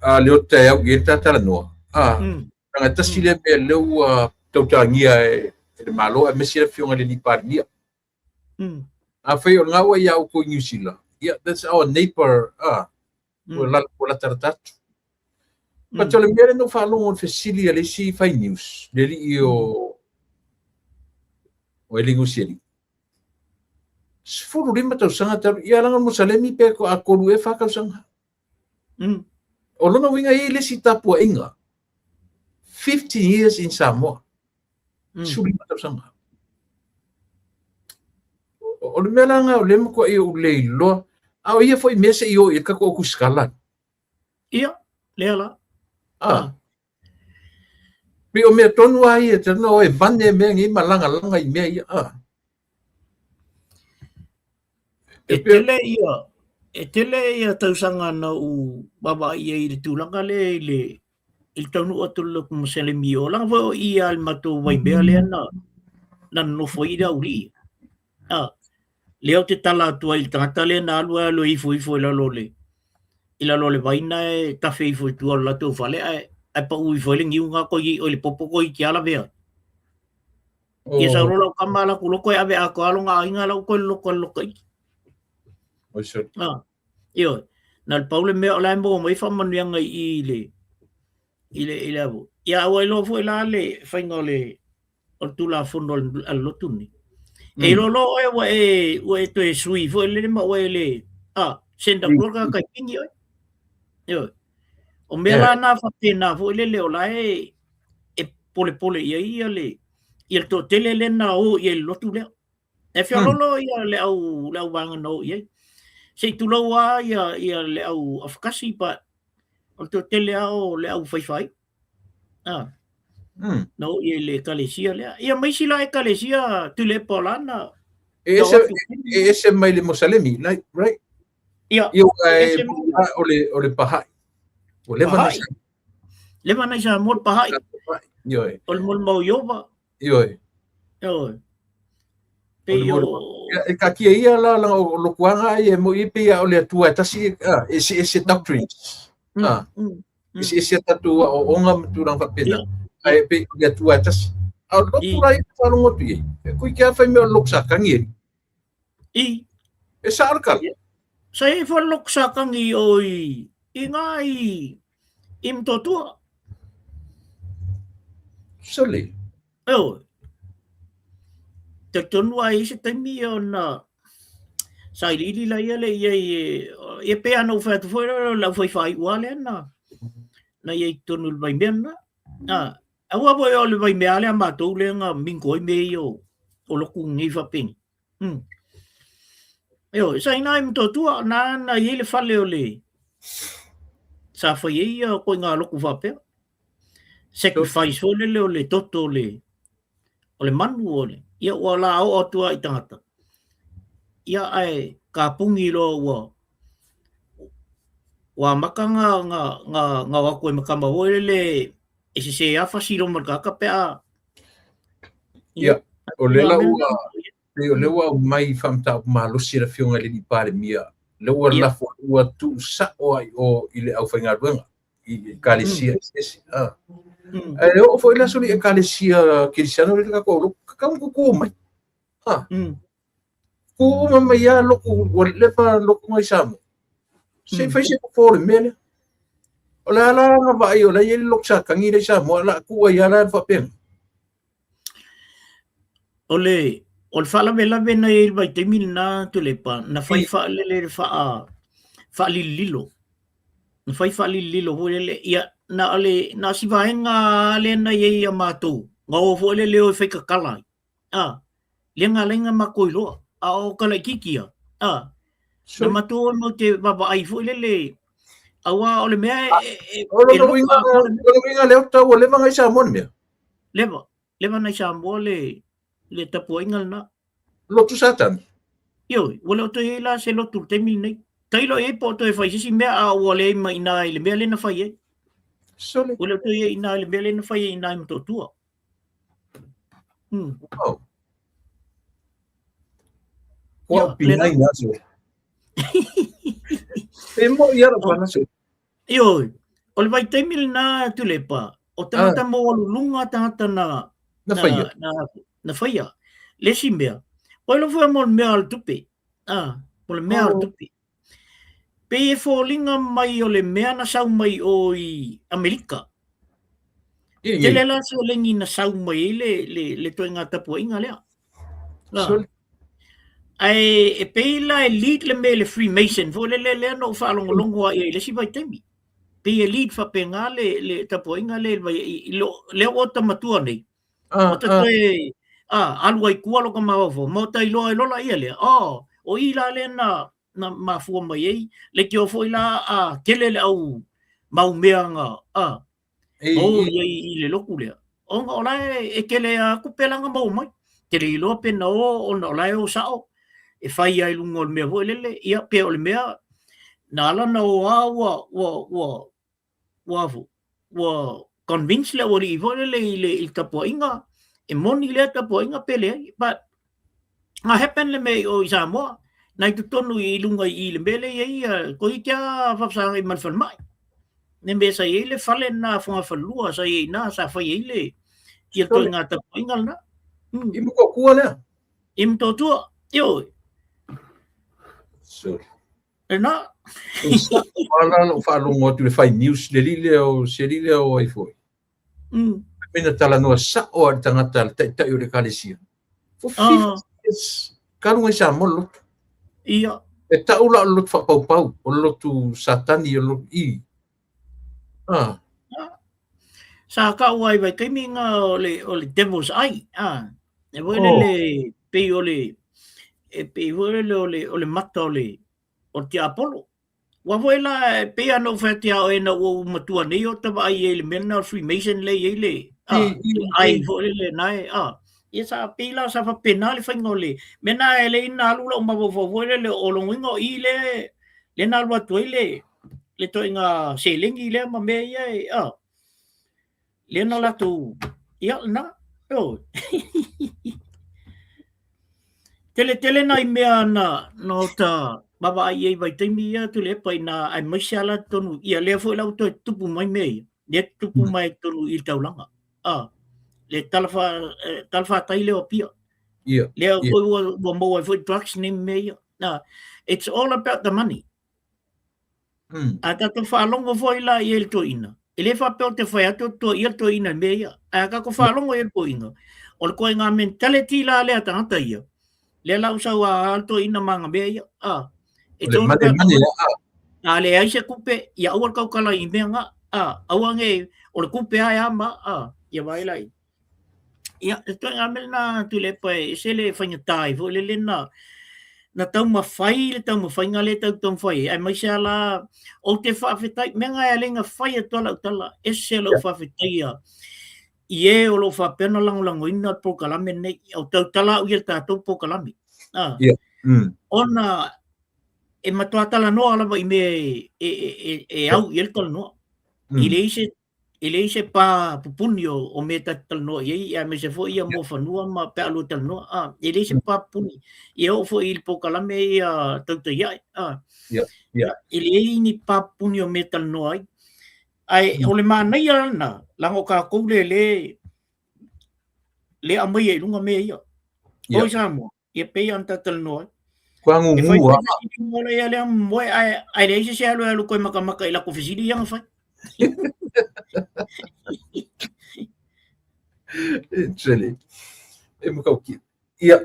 a le o taeao i ai le talanoa. Ah, leaga tasi lea mea lea ua tautagia e le Malo aemaise le Afioga i le alii Palemia. Afai o lena ua ia outou i Niu Sila, yeah, that's our neighbor, ah, ua ua latalata atu. But o le mea lea na ou faalogo i le fesili a le isi fai news, le alii o o Elinusialii. 15 tausaga talu, ia leaga o le Mosalemi pe a tolu ea fa tausaga. O lona uiga e i ai le isi tapuaiga, 15 years in Samoa, 15 tausaga. O le mea la lena o lea e matuai ou le iloa, a o ia foi mea se i o i ai le tatou autusikala. Ia, lea la. Ah. Pei o mea tonu lava ia, te o e vane mea nei ma lagalaga i mea ia. Ah. E tele ia, e tele ia tausaga na ou vaavaai ai i le tulaga lea i le i le taunuu atu o le lotu Moselemi o leaga foi o i lava i le matou Waimea lea na na nonofo ai le aualii. Ah, lea ou te tala atu ai i le tagata lea na alu alu e ifo ifo i lalo o le i lalo o le vai na e tafe ifo i tua o le latou fale ae ae pau ifo ai le niu na koe i le popo koe i te ala vea. Ia sau loa lau tama ala atu loko e ave atoa lona aiga la ua toe loloto e loloto iki. Oi sure. Ah, ioe. Na le pau le mea o la e maua mai faamanuiaga i i le i le i le avu. Ia ua iloa foi la le faiga o le o le Tulafono a le lotu lenei. E iloa loa oe ua e ua e toe sui foi lele ma ua e le ah, send atu loa le tagata e pigi oe. Ioe. O mea la na faapena foi lele o la e e polepole i ai ia le ia le toatele lea na o i ai i le lotu lea. E feoloolo ia le au le au vaega na o i ai. Se i tulou lava ia ia le au afakasi but o le toatele lava o le au faifai. Ah. Na o i ai i le ekalesia lea. Ia ma isi la ekalesia Tuilaepa o la na E ese, e ese mai le Mosalemi, like, right? Ia, Ia, e, o le, o le Baha'i. Ua leva na Leva na i Samoa le Baha'i. Ioe. O le molimau Iova. Ioe. Ioe. Pei o... E katia ia la, langa o lokuaga ai e mo i pei o le Atua e tasi, ah, ese ese doctrines. Ah. Ese ese tatou aoaoga ma tulaga faapena. Ae pei o le Atua e tasi. A o le lotu la ia e faalogo atu i ai. E kui ke a fai mea o le lotu sakagi e. I. E sao le tala. Sa i ai foi le lotu sakagi o i, i ngā i, i Motootua. Sole. Ioe. Talitonu lava e i ai se taimi ona... Sailiili la ia le i ai e, e pei lava ona ou fai atu foi o le aufai faaiu lava lea na na i ai i totonu o le vaimea lena. Aua foi o le vaimea lea a matou lea na mingo ai mea ia o lotu nei faapenei. Ioe, sa i ina i Motootua, na na i ai le fale o le sa fai ai ia ituaiga lotu faapea. Sacrifice foi lele o le toto o le manu o le, ia ua la oo atu lava i tagata. Ia ae kapuni loa ua ua amata na na na na o atu ai ma tama foi lele e sese lava fasi i loma o le tagata pe a. Ia, o lea la ua pei o lea ua aumai faamataupu malosi e le Afioga i le Alii Palemia, lea ua lafo ua tuusao lava i o i le aufaigaluega i ekalesia eseese. Ae oo foi la soli i ekalesia kerisiano lea tatou lotu, tatau ona tutu mai. Tu uma mai lava lotu, ua leva lotu nai Samoa. Se i fai se fofo o le mea lea. O le a la na vaai o la e i ai le lotu Satani lea i Samoa, o le a tuu ai lava la faapena. O le faalavelave na i ai i le vaitaimi lena Tuilaepa, na fai faalele le faalililo. Na fai faalililo foi lele, ia, na o le, na o si vaega lava lea na i ai ia matou, na o foi lele o e fai tatala ai. Lea na ala ai ona matou iloa, a o tala itiiti ia, na matou o matou te vaavaai foi lele, aua o le mea e O lona uiga lea tau ua leva na i Samoa le mea. Leva, leva na i Samoa le tapuaiga lena. Lotu Satani. Ioe, ua le o toe i ai la se lotu i le taimi lenei. Tailo i ai po o toe fai se isi mea, a ua leai ma i ina i le mea lea na fai ai. Sole. Ua le o toe i ai i ina i le mea lea na fai ai i ina i Motootua. Wow. Ua pinai na sole. E mo ia ro pana sole. Ioe, o le vaitaimi lena Tuilaepa, o tagata maualuluga tagata na na faia. Na faia. Le isi mea, oi lo foi mo le mea o le tupe. Ah, mo le mea o le tupe. Pei e foliga mai o le mea na sau mai o i Amerika. Tele la seleni na sau mai ai le ituaiga tapuaiga lea. Ae e pei la e lead le mea i le Freemason foi lele lea na ou faalogologo ai i le isi vaitaimi. Pei e lead faapena le tapuaiga lea i lea ua ota matua nei. Ota toe alu ai tua lota mafaufau ma ota iloa ai loa laia lea. Oh, o i la lea na mafua mai ai leitioa foi la a tele le au mau mea na o i ai i le lotu lea. Ona o la e tele lava tupe la na maua mai. Te le iloa pe na o ona o la e o sao e fai ai i luga o le mea foi lele, ia pe o le mea na ala ona o lava ua ua ua ua ua convince le aualii foi lele i le tapuaiga, e moni lea tapuaiga pe leai. But na happen le mea i o i Samoa, na i totonu i luga i le mea lea e i ai, toeitiiti lava faafesagai ma le falemai. Le mea sa i ai le fale lena a Fogafalelua sa i ai i ina sa fai ai le ia ituaiga tapuaiga lena. I Motootua lea? I Motootua, ioe. Sorry. Lena. Ala lou faalogo atu i le fai news le alii lea o si alii lea o ai foi. Mea na talanoa sao lava i le tagata le taitai o le ekalesia. For 50 years, ka luga i Samoa le lotu. E tau la o le lotu faapaupau, o le lotu Satani, o le lotu i. Sa tau ai vaitaimi nga o le devil's eye. E foi lele pei o le e pei foi lele o le mata o le tiapolo. Ua foi la e pei lava ona ou fai atu ia oe ina ua ou matua nei o ta vaai i ai i le mea lena o le Freemason lea e i ai le ai foi lele na e ia sa pei la sa faapena le faiga o le mea na e le na alu lau mafaufau foi lele o lona uiga o i le na alu atu ai le ituaiga seleni lea ma mea ia e lea na latou ia lena ioe. Tele tele nai mea na ota vaavaai i ai vaitaimi ia Tuilaepa ina aemaise lava la totonu ia lea foi la ua toe tutupu mai mea ia lea tutupu mai totonu i le taulaga le tala fatai lea o Apia lea foi ua maua ai foi drugs nei mea ia it's all about the money. A tatou faalogo foi la i ai le toeaina, e le faapea ou te fai atu o toeaia le toeaina i mea ia. Ae a tatou faalogo i ai le toeaina, o le ituaiga mentality la lea a tagata ia, Lea la ua sau a alu toeaina ma ana mea ia, a. E O le male male a. A leai se tupe, ia aua le tautala i mea na, a, aua ne, o le tupe lava e ama, a, ia vaai la i. Ia, le ituaiga mea lena Tuilaepa e ese le faigata ai foi lele na, na taumafai le taumafaiga lea e taumafai ai, aemaise lava la, ou te faafetai, mea na e ala ai ona fai atu lava lau tala, ese lou faafetaia i e o lo o faapea ona lagolagoina le polokalame lenei. O tautala au ia i le tatou polokalame. Ah. Yeah. Ona e matua talanoa lava i mea e, e, e, e au i ai le talanoa. E leai se e leai se pa pupuni o, o mea ta te talanoa i ai, aemaise foi ia muafanua ma pe a lua talanoa. Ah, e leai se pa pupuni. Ia oo foi i le polokalame ia tautai ae. Ah. Yeah. Yeah. E leai ni pa pupuni o mea e talanoa ai. Ae o le manaia lena, leaga o tatou lea le le aumaia i luga mea ia. Oi Samoa, ia pei ona ta talanoa ai. Kua ngugu a. E fai lea moe ae ae leai se isi e alu e alu koe makamaka i lako fesili ia na fai. Tele. E makauki. Ia,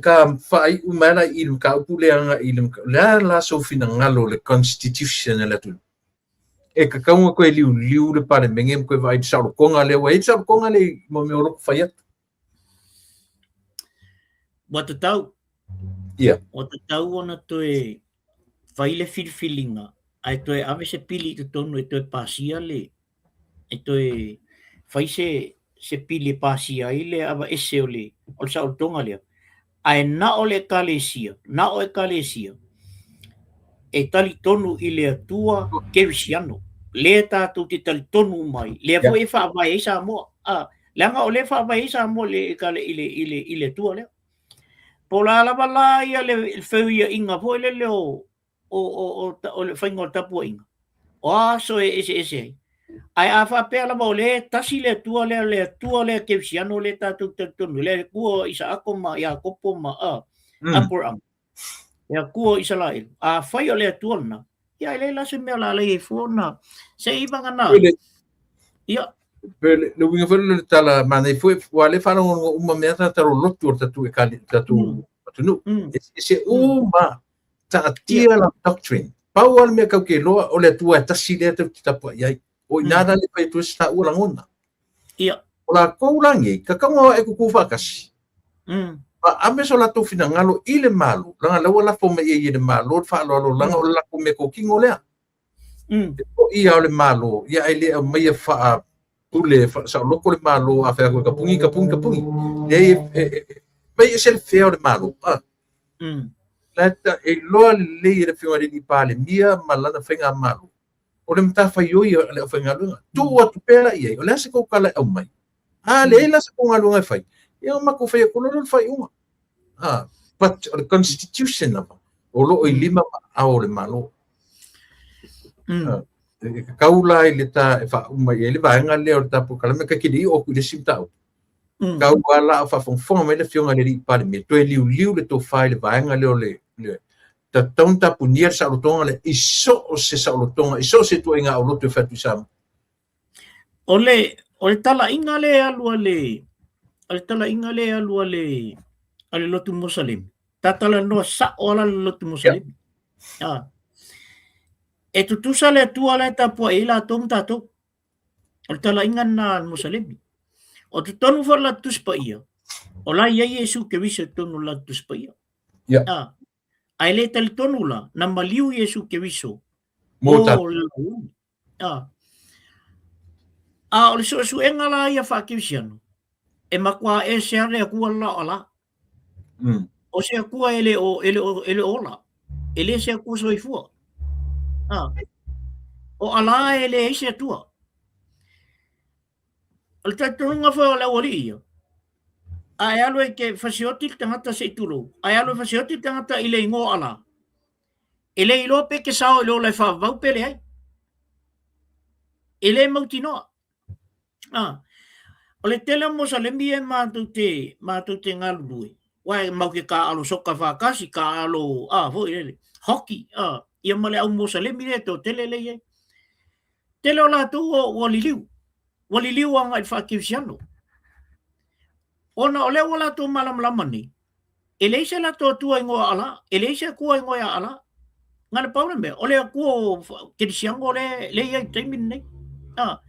ka faaiu mai la i le mataupu lea agai i le o le a la sou finagalo o le constitution a le atunuu? E tatau ona toe liuliu le Palemene ma toe vaai i le saolotoga lea, ua i ai le saolotoga lea i mea o loto fai atu. Ua tatau. Ia. Ua tatau ona toe fai le filifiliga ae toe ave se pili i totonu e toe pasia le e toe fai se se pili e pasia ai le aveese o le o le saolotoga lea. Ae na o le Ekalesia, na o Ekalesia e talitonu i le Atua Kerisiano, lea tatou te talitonu uma ai, lea foi e faavae ai Samoa. A, leaga o lea e faavae ai Samoa i le, i le, i le, i le Atua lea. Po o le a lava la ia le feuiaiga foi lele o, o, o, o, o le faiga o le tapuaiga, o a aso e eseese ai. Ae a faapea lava o lea e tasi le Atua lea, le Atua lea Kerisiano lea tatou te talitonu, le Atua o Isaako ma Iakopo ma Aperama, le Atua o Isaraelu. Afai o le Atua lena, ia e leai la se mea o le a leai ai fua ona se i vagana. Ia. Le le uiga foi lea o le tala manaia foi, ua le faalogologo uma mea tagata lolotu o le tatou ekale, tatou atunuu. Eseese uma taatia la doctrine. Pau lava le mea kau ke iloa, o le Atua e tasi lea tou te tapuai ai. O i ina la le fai atu ai se taua lagona. Ia. O lakou la nei, tatau ona o ae tutu faatasi. Ma ave so latou finagalo i le Malo, leaga la ua lafo mai i ai e le Malo le faaaloalo, leaga o le latou meatotino lea. E po'i lava o le Malo, ia ae le aumaia faapule saoloto le Malo, a fai atu e tapuni, tapuni, tapuni. Leai, e mai ese le fea o le Malo. Ah. La e iloa lelei e le Afioga i le Palemia ma lana faigamalo, o le matafaioi a le aufaigaluega. Tuu atu pea la i ai, o le a se tou tala e aumai? A leai la se tou galuega e fai, ia ona matou fai atu loa lea o le faaiuga. Ah, but o le constitution lava, o lo o i lima ma aao o le Malo. E tatau la i le ta e faauma i ai le vaega lea o le ta polokalame, ta te le i oo atu i le isi mataupu. Tau lava la o faafogafoga mai le Afioga i le Alii Palemia, toe liuliu le tofa i le vaega lea o le, le tatau ona tapunia le saolotoga lea i so o se saolotoga, i so o se ituaiga aulotu e fai atu i Samoa. O le, o le talaiga lea e alu a le, o le talaiga lea e alu a le, a le lotu Musalemi, ta talanoa sao lava le lotu Musalemi. Yeah. Ah. E tutusa le Atua la e tapuai ai latou ma tatou. O le talaiga lena a le Musalemi. O totonu foi o le latou Tusi Paia, o la e i ai Iesu Keriso i totonu o le latou Tusi Paia. Yeah. Ah. Ae le talitonu la, na maliu Iesu Keriso mo le lalolagi. Ah. A o le suesuega la ia faa-Kerisiano, e matua ese lava le Atua le la o Allah. O se Atua e le o, e le o, e le o ola. E le se Atua soifua. Ah. O Allah e leai se Atua. O le talitonuga foi o le aualii ia, a e alu e te fasioti le tagata se i tulou, a e alu e fasioti le tagata i le igoa o Allah, e le iloa pe te sao i le ola e faavavau pe leai. E le mautinoa. Ah, o le tele o Mosalemi e matou te, matou te galulue, aua e mau te taaalo soka faatasi, taaalo, ah, foi lele, hockey, ah, ia ma le au Mosalemi lea toatele lea e i ai. Tele o latou ua, ua liliu, ua liliu agai i le faakerisiano. Ona o lea ua latou malamalama nei, E leai se latou Atua igoa Allah, e leai se Atua igoa ia Allah. Na le pau le mea, o le Atua o Kerisiano lea e i ai i le taimi lenei. A,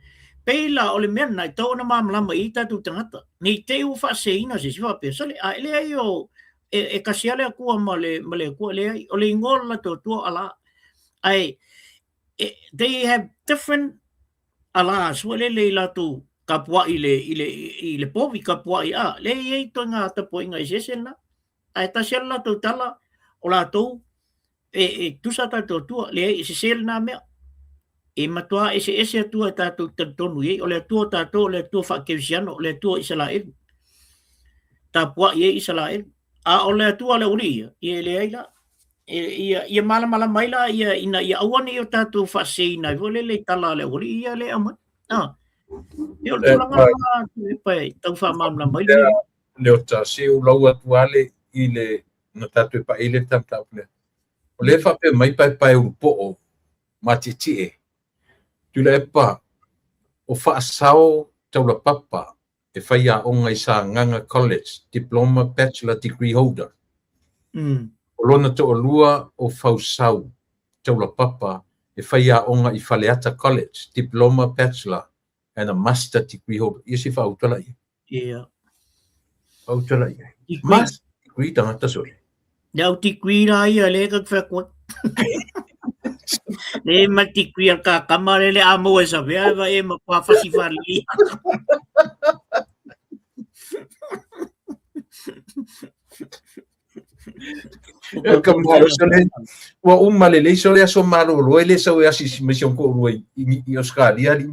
pei la o le mea lena e tatau ona malamalama i ai tatou tagata, ne i te i ua faaseseina se isi faapea, sole, a e leai o, e tasi lava le Atua ma le, ma le Atua, leai, o le igoa o le latou Atua o Allah. Ae, they have different Allahs foi lele i latou tapuai i le, i le, i le povi tapuai a, lea e i ai ituaiga tapuaiga eseese lena. Ae tasi lava le latou tala, o latou e tusa tatou Atua, leai e sese lena mea. E matua eseese Atua e tatou te talitonu i ai, o le Atua o tatou, o le Atua faakerisiano, o le Atua o Isaraelu. Tapuai ai Isaraelu. A o le Atua o le aualii ia, ia e leai la. Ia, ia malamalama ai la ia ina ia aua ne i o tatou faaseseina ai foi lele i tala a le aualii ia lea e aumai. Ah. Ia o le tulaga lena Tuilaepa e tau faamalamalama ai le mea. Leota, se ou lau atu lava le i le na tatou e paʻi le mataupu lea. O lea e faapea mai paepae ulupoo ma tietie. Tuilaepa, o Faasao Taulapapa e faiaoga i Sagaga College, Diploma Bachelor Degree Holder. O lona toalua o Fausau Taulapapa e faiaoga i Faleata College, Diploma Bachelor and a Master Degree Holder. Ia se faauta la ia. Ia. Faauta la ia. Master Degree tagata sole. Le au degree la ia le ka whai koe. Le ma degree al ka kama le le amo e sa vea va e ma kwa fasi whali. E ka malo sole. Ua uma le lei sole aso malolo e le sau e asisi mai si onko urua i Australia li.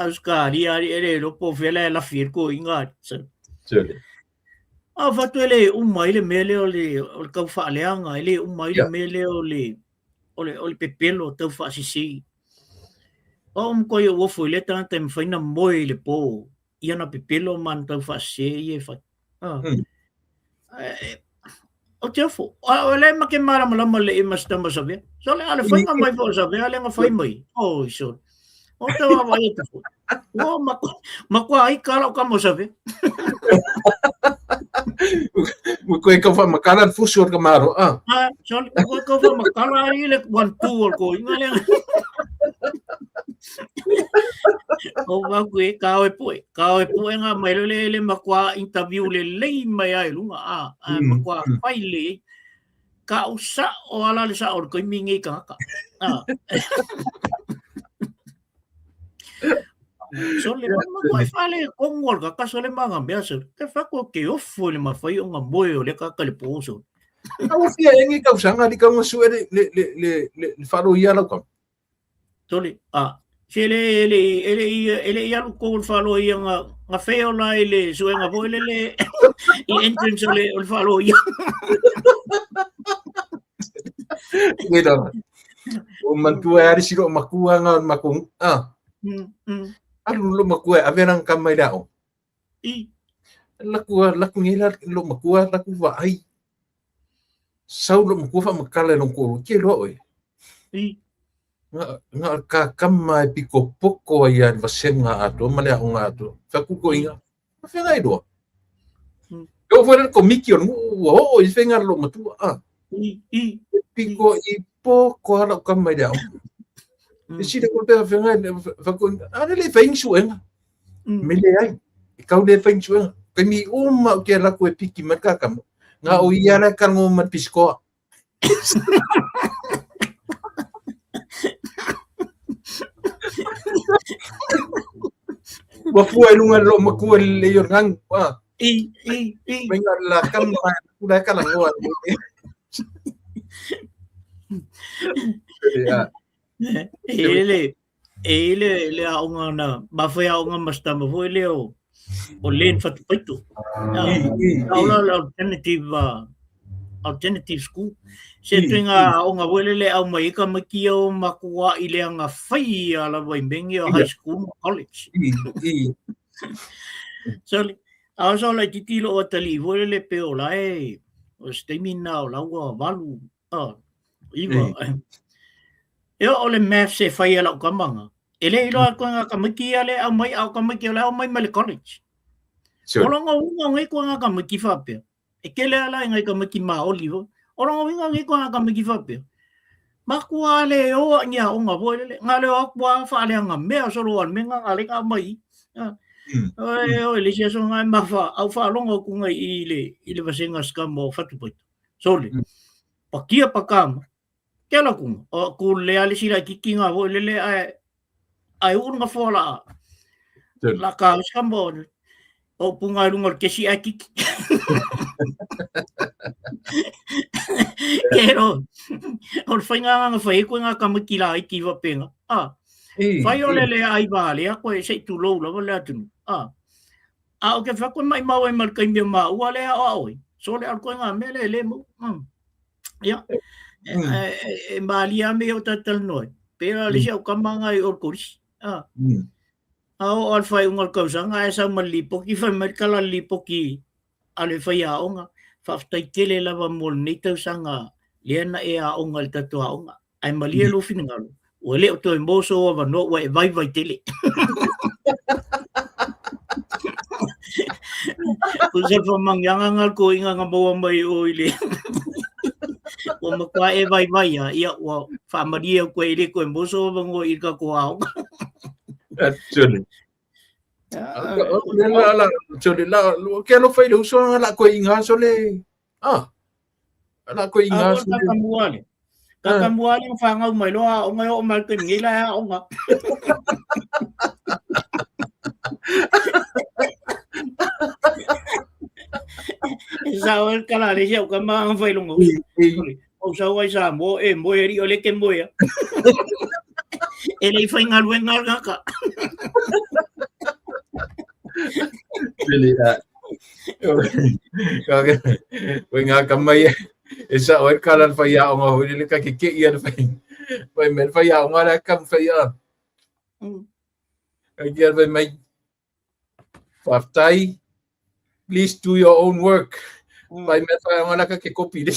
Australia e le lopo fela e lafi e ko inga. Sole. A fatu e le uma i le mea lea o le, o le tau faaleaga, e le uma i le mea lea o le, o le, o le pepelo tau faasese. O um ko i ofo i le tagata e mafai na moe i le pō i ana pepelo ma ana tau faasese ia e fai. Ah. O te ofo. O le ma ke malamalama le i ma se tama savea. So le ale whainga mai fo savea le nga whai mai. Oh, so. O te wa vai e te fo. O ma ma kua ai ka lau ka mo savea. Ua koe kau whamakala le fusu o le kamaro, ah. Ah, so le koe kau whamakala ai le 1-2 o le koinga le. O wau koe, ka oe poe, ka oe poe ngā mai le le makua interview le lei mai ai lunga, a, a makua whai le, ka u sa o ala le sa o le koimi ngei kangaka. Ah. So le ma koe whale kongo al kaka so le manga mea so. Te whako ke ofu le mawhai o ngā moe o le kaka le pō so. A ua fia e ngi tausaga li kaunga sue le le le le le le faaloia lau kama. Tole, a, se le e le e le e le i alu kou le faaloia nga nga fail la i le suega foi le le i entrance o le o le faaloia. Wait on. O mantua e ari silo makua nga makung ah. Alu lo makua ave lang kama i le ao. I. Laku laku ngi la lo makua laku va ai. Sau lo makua fa makala long ko ke lo oi. I. Nga nga ka kama e piko poko ai a vasenga ato ma le aonga ato. Fa ku ko inga. Ma fenga i loa. E o foi le komiki o ua oo i fenga lo matua. Ah. I, i. E piko i poko ala o kama i le ao. E sile ko te fenga fa ko ana le fai suenga. Me le ai. E kau le fai suenga. Kai mi uma o ke la ko e piki mai ka kama. Nga o ia la ka ngo ma piskoa. Ua fua i lunga lo makua le lei o le gagu. Ah. I, i, i. Mai nga la kama kula e kala ngoa. E le, E i le, le aoga na, mafai aoga ma se tama foi lea o, o Len Fatupaito. Au la le alternative, alternative school. Se tui ngā aoga foi lele au mai i ka maiki o makua i le anga whai a lava i mengi o high school ma college. So, a so la titi lo o tali foi lele pe o la e, o se taimi na o la ua valu, iwa. E o le maths e whai e lau kamanga. E le iloa koe ngā tamaiti ia le au mai, au tamaiti o le au mai mai le college. O longa uiga o ngai koe nga tamaiti faapea. E tele a la i ngai tamaiti maoli foi. O longa uiga o ngai koe nga tamaiti faapea. Matua le o a ni aoga foi lele. Nga le o atu a faaleaga mea solo al mea nga le nga mai. Oi oi le isi aso nga ma fa au faalogo atu ngai i le vasenga scam o Fatupaito. Sole. Pakia pakama. Ke ala ku o ku le ale sila kiki nga foi lele ae ae uu nga foa la la ka scam o o punga i lunga o le kesi ae kiki. Ke ro, o le whainga nga whai koe ngā kamiki la i ki wapenga. Ah, whai o le le ai vā le a koe se i tūlou lava le atunu. Ah, a o ke wha koe mai mau e mal kai mea mā ua le a o a oi. So le al koe ngā mea le le mo. Ia, e malia me o tatal noi. Pera le si au kama ngai o korisi. Ah. A o al whai unga kausanga e sau ma lipoki whai mai kala lipoki a le faiaoga, faafetai tele lava mo lenei tausaga lea na e aoga i le tatou aoga. Ae malie lou finagalo, ua le o toe maua sou avanoa ua e vaivai tele. Ko se whamangianga ngā ko inga ngā maua mai o i le. Ua matua e vaivai a, ia ua whaamarie au koe i le koe maua sou avanoa i ka ko aoga. Actually. La la sole la ke alofa i le uso la koe inga sole ah la koe inga sole Kakamuale. Kakamuale o whangau mai loa o ngai o mai te ngi la o nga. Sa o kala le sia ka ma whai longo. O sa wai sa mo e mo e ri o le ke mo ya. E le whai ngā lue ngā ngaka. Really, Koe ngā ka mai e sa o e kala whai a o ngā hoi le ka ke ke ia whai. Whai me whai a o ngā rā kam whai a. Ka kia whai mai Whaftai, please do your own work. Whai me whai o ngā rā ka ke kopi le.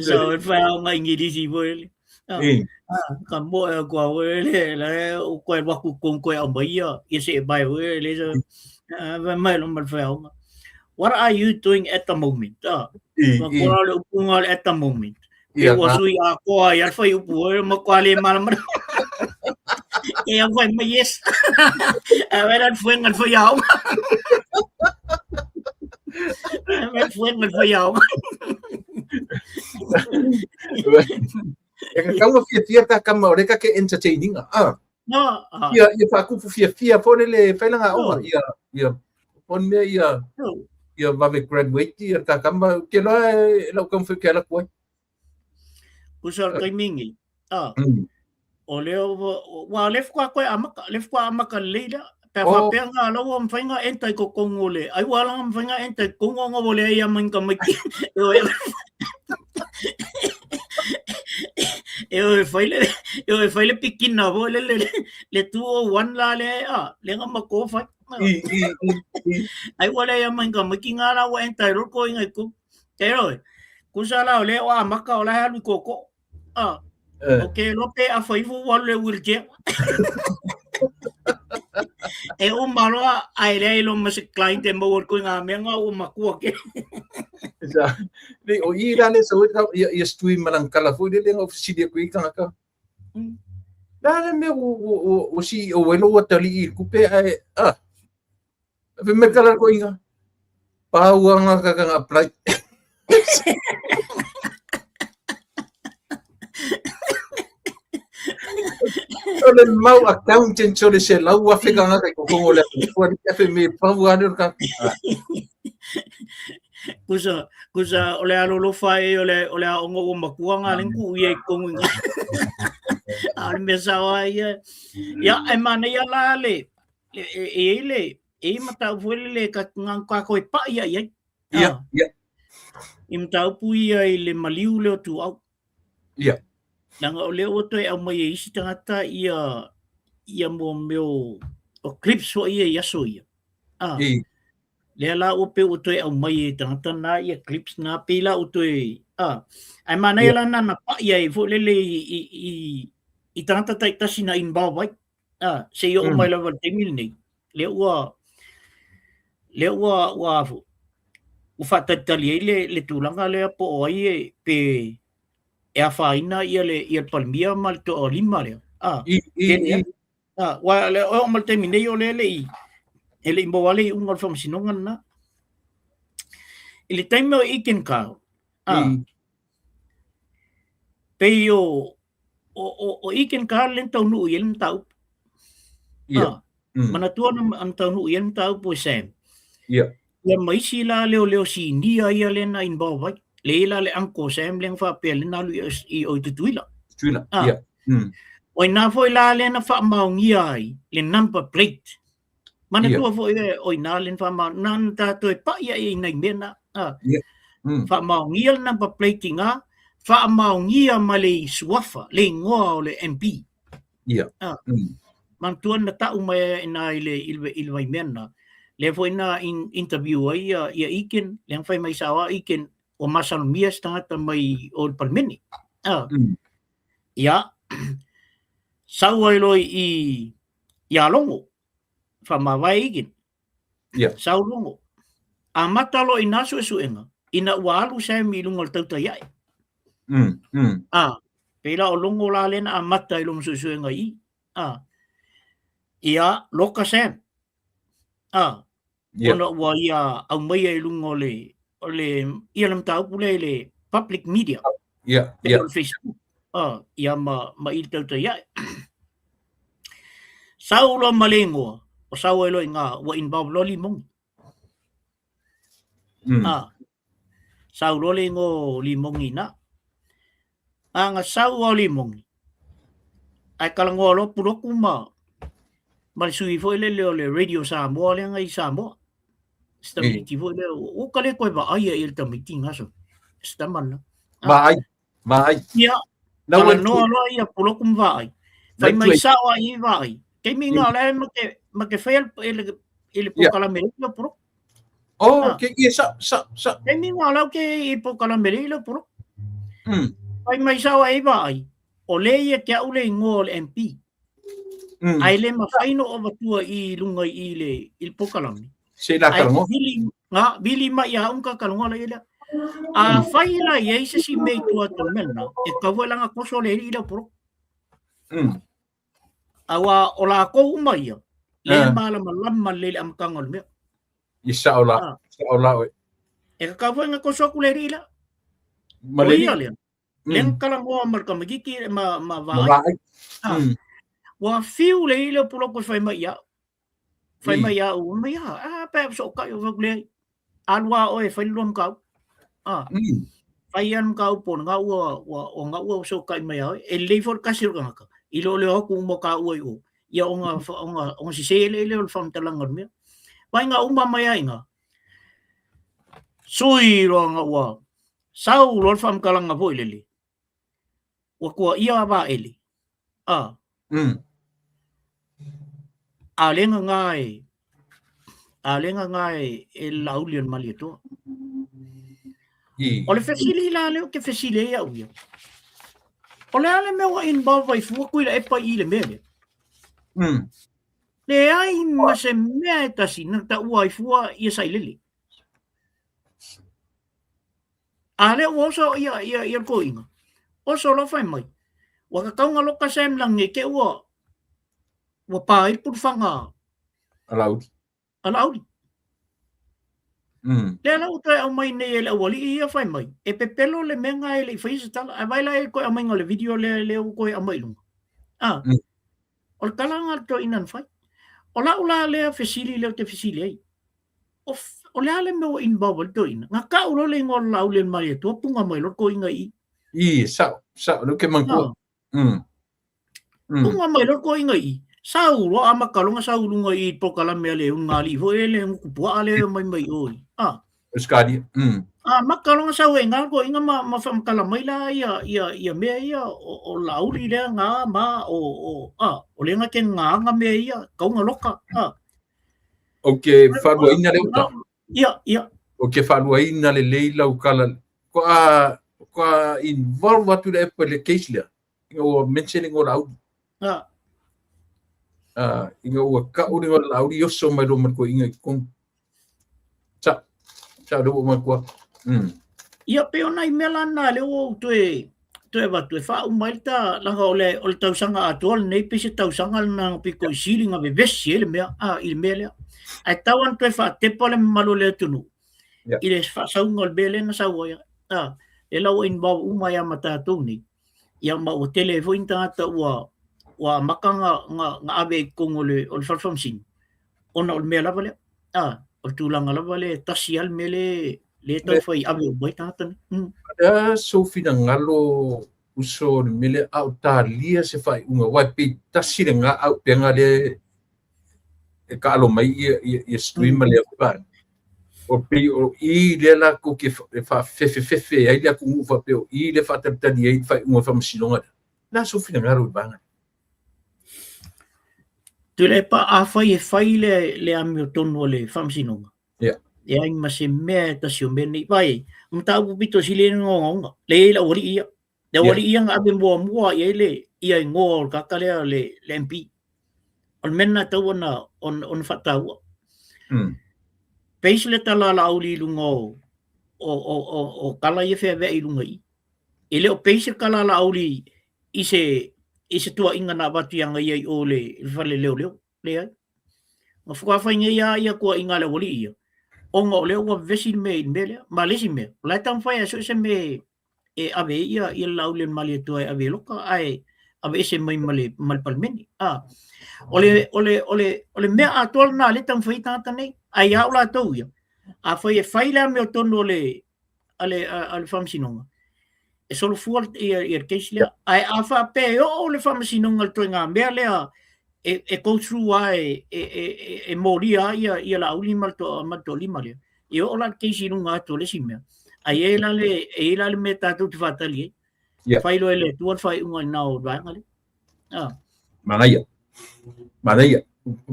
So, e whai ao ngā Ingirisi foi le. Ka mo e kua foi le, le o koe waku kong koe au mai ia, ia se e mai foi le, so, whai mai lo mal whai ao ngā. What are you doing at the moment? Ah, ma kua le upunga le at the moment. Ia, ua sui a koa i alwhai upu, e ma koa le mala mala. E au whai mai yes. A wera fuenga whai au. A wera fuenga whai au. E ka kaua fiafia ka kama o reka ke entertaining. Ah. No. Ah. Ia ia whakupu fiafia fo le whailanga o ia ia pon mea ia ia vave graduate ia ka kama ke loa e lau kam ke ala koe. Kusa o taimingi. Ah. O lea ua le fua koe amaka, le fua amaka leila. Pe oh. Whapea ngā lawa mwhainga entai ko kongo le. Ai ua langa mwhainga entai kongo nga wole ai amain ka maiki. E o e whaile, e o e whaile pikina wo le le le 201 la le a, le nga mako whai. Ai ua le amain ka maiki ngā lawa entai roko ingai ku. Te roi, kusa la o le o amaka o la halu koko. Ah. O ke lope a fai fu wa le wheelchair. E o maloa ai le lo ma se client e mo ko ngā mea ngā o makua ke. Sa, le o i la le so ia ia stui malang kala fu le le ofisi le kui kanga. La le me o o o si o welo wa tali i kupe ai ah. Fe me kala ko inga. Pau anga ka ka apply. O le mau accountant o le se lau afe ka ngaka ko kongo le ko ni afe me pau ane ka. Kusa kusa o le alo lo fai o le o le a ongo o makua ngā lenku ia i kongo inga. A le mea sawa ia. Ia e mana ia la le e e le e mataupu foi lele ka ngā kākou e paʻi ai ai. Ia, ia. I mataupu ia i le maliu lea o Tuuau. Ia. Leaga o lea ua toe aumai e isi tagata ia ia mo mea o, o clips foi ia i aso ia. Ah. I. Lea la ua pei ua toe aumai e tagata na ia clips na pei la ua toe ah. Ae manaia la na na paʻi ai foi lele i i i, i tagata taitasi na involve ai. A, se i oo mai lava i le taimi lenei, lea ua lea ua ua ua faatalitali ai le le tulaga lea po o ai e pe e afaina ia le ia le Palemia ma le toalima lea. A, I, i, i. A, aua e oo mai le taimi nei o lea e le i e le i maua le iuga o le faamasinoga lena. I le taimi o Eakin Carl, a, pei o o o, o Eakin Carl le taunuu i ai le mataupu. Ia. Manatua na taunuu i ai le mataupu e Sam. Ia. Ia ma isi la leoleo sinia ia lea na involve ai. Le i la le Uncle Sam lea na faapea lea na alu i o i Tutuila. Tutuila, ia. O ina foi la lea na faamaonia ai le number plate. Manatua foi e o ina lea na faamaonia, na na tatou e pai ai i nai mea na. Ia. Faamaonia le number plate i ngā, faamaonia ma le suafa, le ingoa o le MP. Ia. Manatua na tau mai ai ina i le, i le, i le vaimea na. Lea foi na in, interview ai ia, ia Eakin, lea na fai mai sao a Eakin, ua masalomia se tagata mai o le Palemene. Ia, sau ai loa i, ia Logo, faamavae Eakin. Ia. Sau Logo. Amata loa i nā suesuega, ina ua alu Sam i luga o le tautai ae. Pei la o Logo la lea na amata i lona suesuega i i. Ia, loka Sam. Ona ua ia aumaia i luga o le, o le, ia le mataupu lea i le public media. Ia, o le Facebook. Ia ma, ma i le tautai ae. Sau loa ma le ingoa, o sau ai loa i ngā, ua involve loa Limogi. Sau loa le ingoa o Limogi na. A nga sau o Limogi, ae talanoa loa Puloku ma ma le sui foi lele o le Radio Samoa lea nga i Samoa. Se tamaiti foi lea, ua ka le koe vaaia i le tamaiti nga so. Se tama na. Vaai, vaai. Ia, talanoa loa ia Puloku ma vaai. Fai mai sao ai i vaai. Taimi nga o le ma te, ma te whai i le, i le pokalame le o Puloku. Oh, ke ia sa, sa, sa. Taimi nga o lau ke i pokalame le o Puloku. Fai mai sao ai vaai. O le ia te au le ingoa o le MP. Ai le mawhai no o vatua i lunga i le, i le pokalame. Se la kalongo. Vili, nga, vili mai ia unka kalongo la ia. A whai la ia i se si mei tua tō mena, e kaua langa koso le iri i le poro. Aua o la kou uma ia, le malama lama le le amkanga o le mea. I sao la, sao la oe. E ka kaua nga koso aku le iri la. Ma le ia lea. Le kalangoa ma le tamaititi ma ma vaai. Ua fiu le ile o Puloko e fai mai ia. Fai mai ia u mai ia. Ah pe so kai o le alu a oe fai lua mkau. Ah. Fai ia mkau po nga ua ua o nga ua so kai mai ia. E lei fo kasi o ngaka. I lo le hoku mo ka ua i o. Ia o nga o nga o nga sise le le o le whamtalanga o mea. Vai nga uma mai ai nga. Sui roa nga ua Sau loa le faamatalaga foi lele, ua tuaia a Vaele, a. A le gaga e, a le gaga e, e le Laauli o le Malietoa. O le fesili la lea ou te fesili ai au ia, o le a le mea ua involve ai fua Tuilaepa i le mea lea? Leai ma se mea e tasi na taua ai fua ia Sailele. A lea ua oso ia, ia, ia le toeaina, oso loa fai mai, ua tatau ona loka Sam lagi e te ua, ua pa ai le pulufaga a Laauli. A Laauli. Lea la ua toe aumai nei e le aualii ia fai mai, e pepelo le mea lena e le i faia se tala. Ae vaai la i toe aumaiga o le video lea, lea ua toe aumai i luga. A, o le tala lena a le toeaina na fai. O lau la lea fesili lea ou te fesili ai, O, o le a le mea ua involve ai le toeaina? Na tau loa le igoa o le Laauli e le Malietoa, punga mai loa le toeaina i i. I, sao, sao, lea ou te manatua. Punga mai loa le toeaina i i. Sau loa amata loa ona sau i luga i i polokalame a le ulugalii foi lea, le gutupuaa lea e omai mai o i. Ah. Australia. Amata loa ona sau ai i ina le toeaina ma, ma faamatala mai la ia, ia, ia mea ia o, o Laauli lea na ma o, o, ah, o lea na te gagaga mea ia, tatau ona loka. Ah. Ou te faaluaina le uta. Ia, ia. Ou te faaluaina lelei lau tala. Faatoa, faatoa involve atu le Apple i le case lea. Ina ua mention le igoa o Laauli. Ah. Ina ua ta'u le igoa o le Laauli, oso mai loa ma le toeaina i totonu. Sa'o, sa'o lea ua ou manatua atu. Ia pei o nai mea la na lea ua ou toe toe avatu e faauma ai le ta leaga o le o le tausaga atoa lenei pei se tausaga lena na pito i sili na vevesi ai le mea i le mea lea. Ae tatau lava ona toe faatepa le mamalu o le atunuu i le faasauga o le mea lea na sau ai. Lea la ua involve uma ai lava ma tatou nei. Ia ma ua tele ai foi ni tagata ua ua amata na na na ave i totonu o le o le fale faamasino ona o le mea lava lea. O le tulaga lava lea e tasi lava le mea lea lea e taufai ave uma ai tagata nei. O le a sou finagalo uso o le mea lea a o talia se faaiuga aua e pei tasi lena auupega lea e taalo mai ia ia ia stream ma lea foi vaega. O pei o i lea latou te faafefefefe ai le atunuu faapea o i lea e faatalitali ai le faaiuga o le faamasinoga lea. O le a sou finagalo i le vaega lea? Tuilaepa, afai e fai le, le amiotonu a le faamasinoga, e leai ma se mea e tasi o mea nei. Vaai, o mataupu pito sili ai ona ogaoga, lea e i ai le aualii ia. Le aualii ia na ave muamua i ai le ia igoa o le tagata lea le, le MP. O le mea lena e tatau ona, ona, ona faataua. Base le tala a Laauli i luga o, o, o, o, o tala ia feaveai i luga i i. E le o base le tala a Laauli i se, i se tuuaiga na avatu ia ia i o le, le fale leoleo. Leai. Na faatoa fai nei lava ia tuuaiga a le aualii ia, ona o lea ua vevesi le mea i le mea lea. Ma le isi mea, o la e taumafai e sue se mea e ave ai ia, ia le Laauli a le Malietoa e ave e loka ae aveese mai ma le, ma le Palemene. O le, o le, o le, o le mea atoa lena lea e taumafai ai tagata nei. Ae ia au latou ia, afai e fai le amiotonu o le, a le, a le faamasinoga, e solofua ia, ia le case lea. Ae a faapea e oo le faamasinoga i le ituaiga mea lea e, e go through lava e, e, e, e, e molia ai ia, ia Laauli ma le toa, ma le toalima lea, e oo la le case i luga atu o le isi mea. Ae i ai la le, e i ai la le mea tatou te faatali ai. Fai loa e le Atua le faaiuga i lena o le vaega lea. Manaia. Manaia.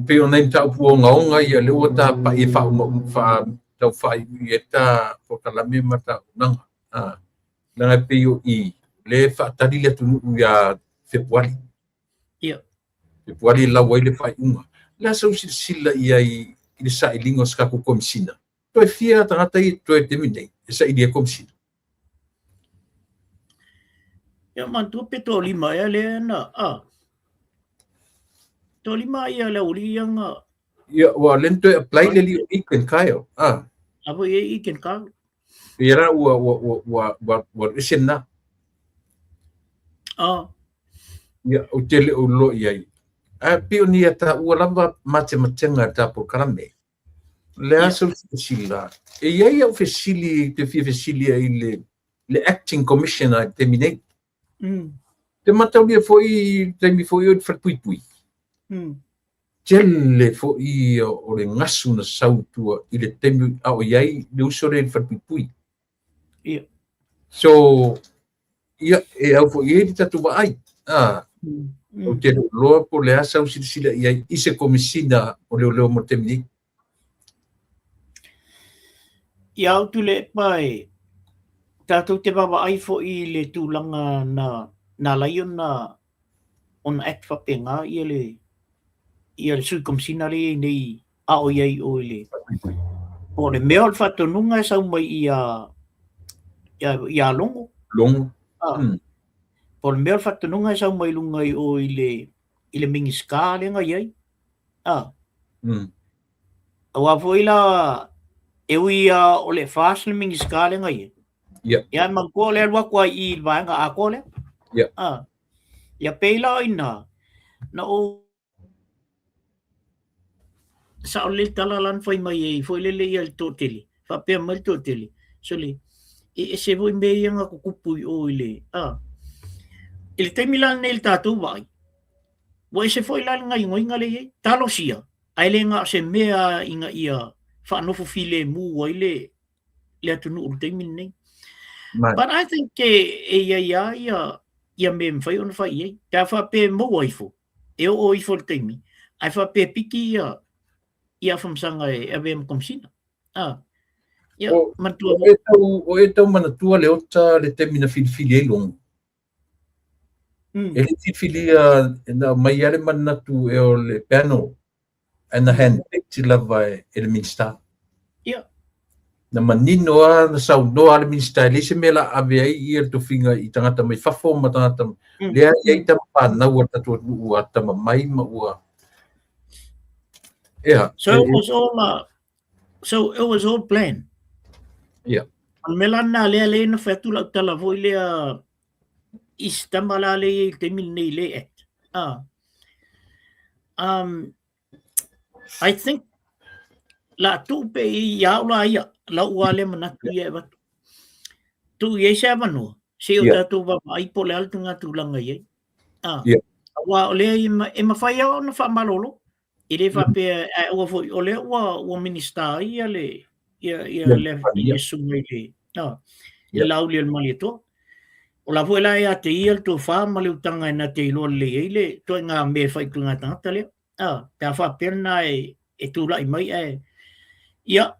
Pei o nai mataupu ogaoga ia lea ua tapai e faauma faa tau faaiuiu ai ta polokalame ma ta auaunaga. Leaga e pei o i lea e faatali le atunuu ia Fepuari. Fepuari e lau ai le faaiuga. O le a sau silasila i ai i le sailiga o se tatou Komesina? Toe fia tagata ia totoe i le taimi nei e saili ai Komesina? Ia manatua pe toalima ea lea na, a. Toalima ia le aualii ia na. Ia, ua lea na toe apply le alii o Ethan Kyle. A. A foi e Ethan Kyle. Ia la ua ua ua ua ua ua ese lena. A. Ia, ou te le o iloa i ai. Ae pei o ni taua lava matematega i le ta polokalame. Le a sau silasila, e i ai au fesili te fia fesili ai i le, le acting commissioner i le taimi nei. Te mataulia foi i le taimi foi o i le falepuipui. Tele foi o le gasu na sau i tua i le taimi a o i ai le uso lea i le falepuipui. So, ia, e au foi i ai le tatou vaai. Ou te le o iloa po o le a sau silasila i ai i se Komesina o Leoleo mo le taimi nei. Ia au Tuilaepa e tatou te vaavaai foi i le tulaga na na ala ai ona ona act faapena ia le ia le Sui Komesina lea e i ai nei a o i ai o i le o le mea o le faatonuga e sau mai ia ia, ia Logo. Logo. Po o le mea o le faatonuga e sau mai luga i o i le i le Minisita lea na i ai. Aua foi la e ui lava o le FAST le Minisita lea na i ai. Ia manatua o le alu atu ai i le vaega atoa lea. Ia pei la o i ina na ou Sao lelei le tala la na fai mai ai foi lele ia le toatele, faapea mai le toatele, sole, e ese foi mea ia na tutupu i o i le, a. I le taimi la lenei i le tatou vaai, ua ese foi la le gaoioiga lea e i ai. Talosia, ae le na o se mea ina ia faanofo filemu ai le, le atunuu i le taimi lenei. But I think e, e i ai lava ia, ia mea e mafai ona fai i ai. Pe a faapea e maua ifo, e oo ifo i le taimi, ae faapea e piki ia ia Afamasaga e avea ma Komesina. Ah. Ia, O, manatua o e tau, o e tau manatua Leota le taimi na filifili ai Logo. E le filifilia na aumai lava le manatu ea o le panel ae na handpicked lava e le Minisita. Na manino lava, na saunoa lava le Minisita e leai se mea o le a ave ai ia le tofiga i tagata mai fafo ma tagata lea e i ai tama fanau a le tatou atunuu ua atamamai ma ua Ea. So it was all so it was all planned. O le mea la lena lea lea na fai atu lau tala foi lea i si tama la lea i le taimi lenei le act. I think la tuu pe i au la ia, lau a lea manatu ia e avatu. Tuu i ai se avanoa, se i o tatou vaavaai po o le a le tulaga i ai. Aua o lea e mafai lava ona faamalolo, E le faapea, ae aua foi, o lea ua, ua Minisita ai ia le, ia, ia le, le susuga i le, no, i le Laauli o le Malietoa. O la foi la ia te ia le tofa ma le utaga e na te iloa lelei ai le ituaiga mea e fai i ituaiga tagata lea. Ah, pe a faapea lena e, e tulai mai ae, ia,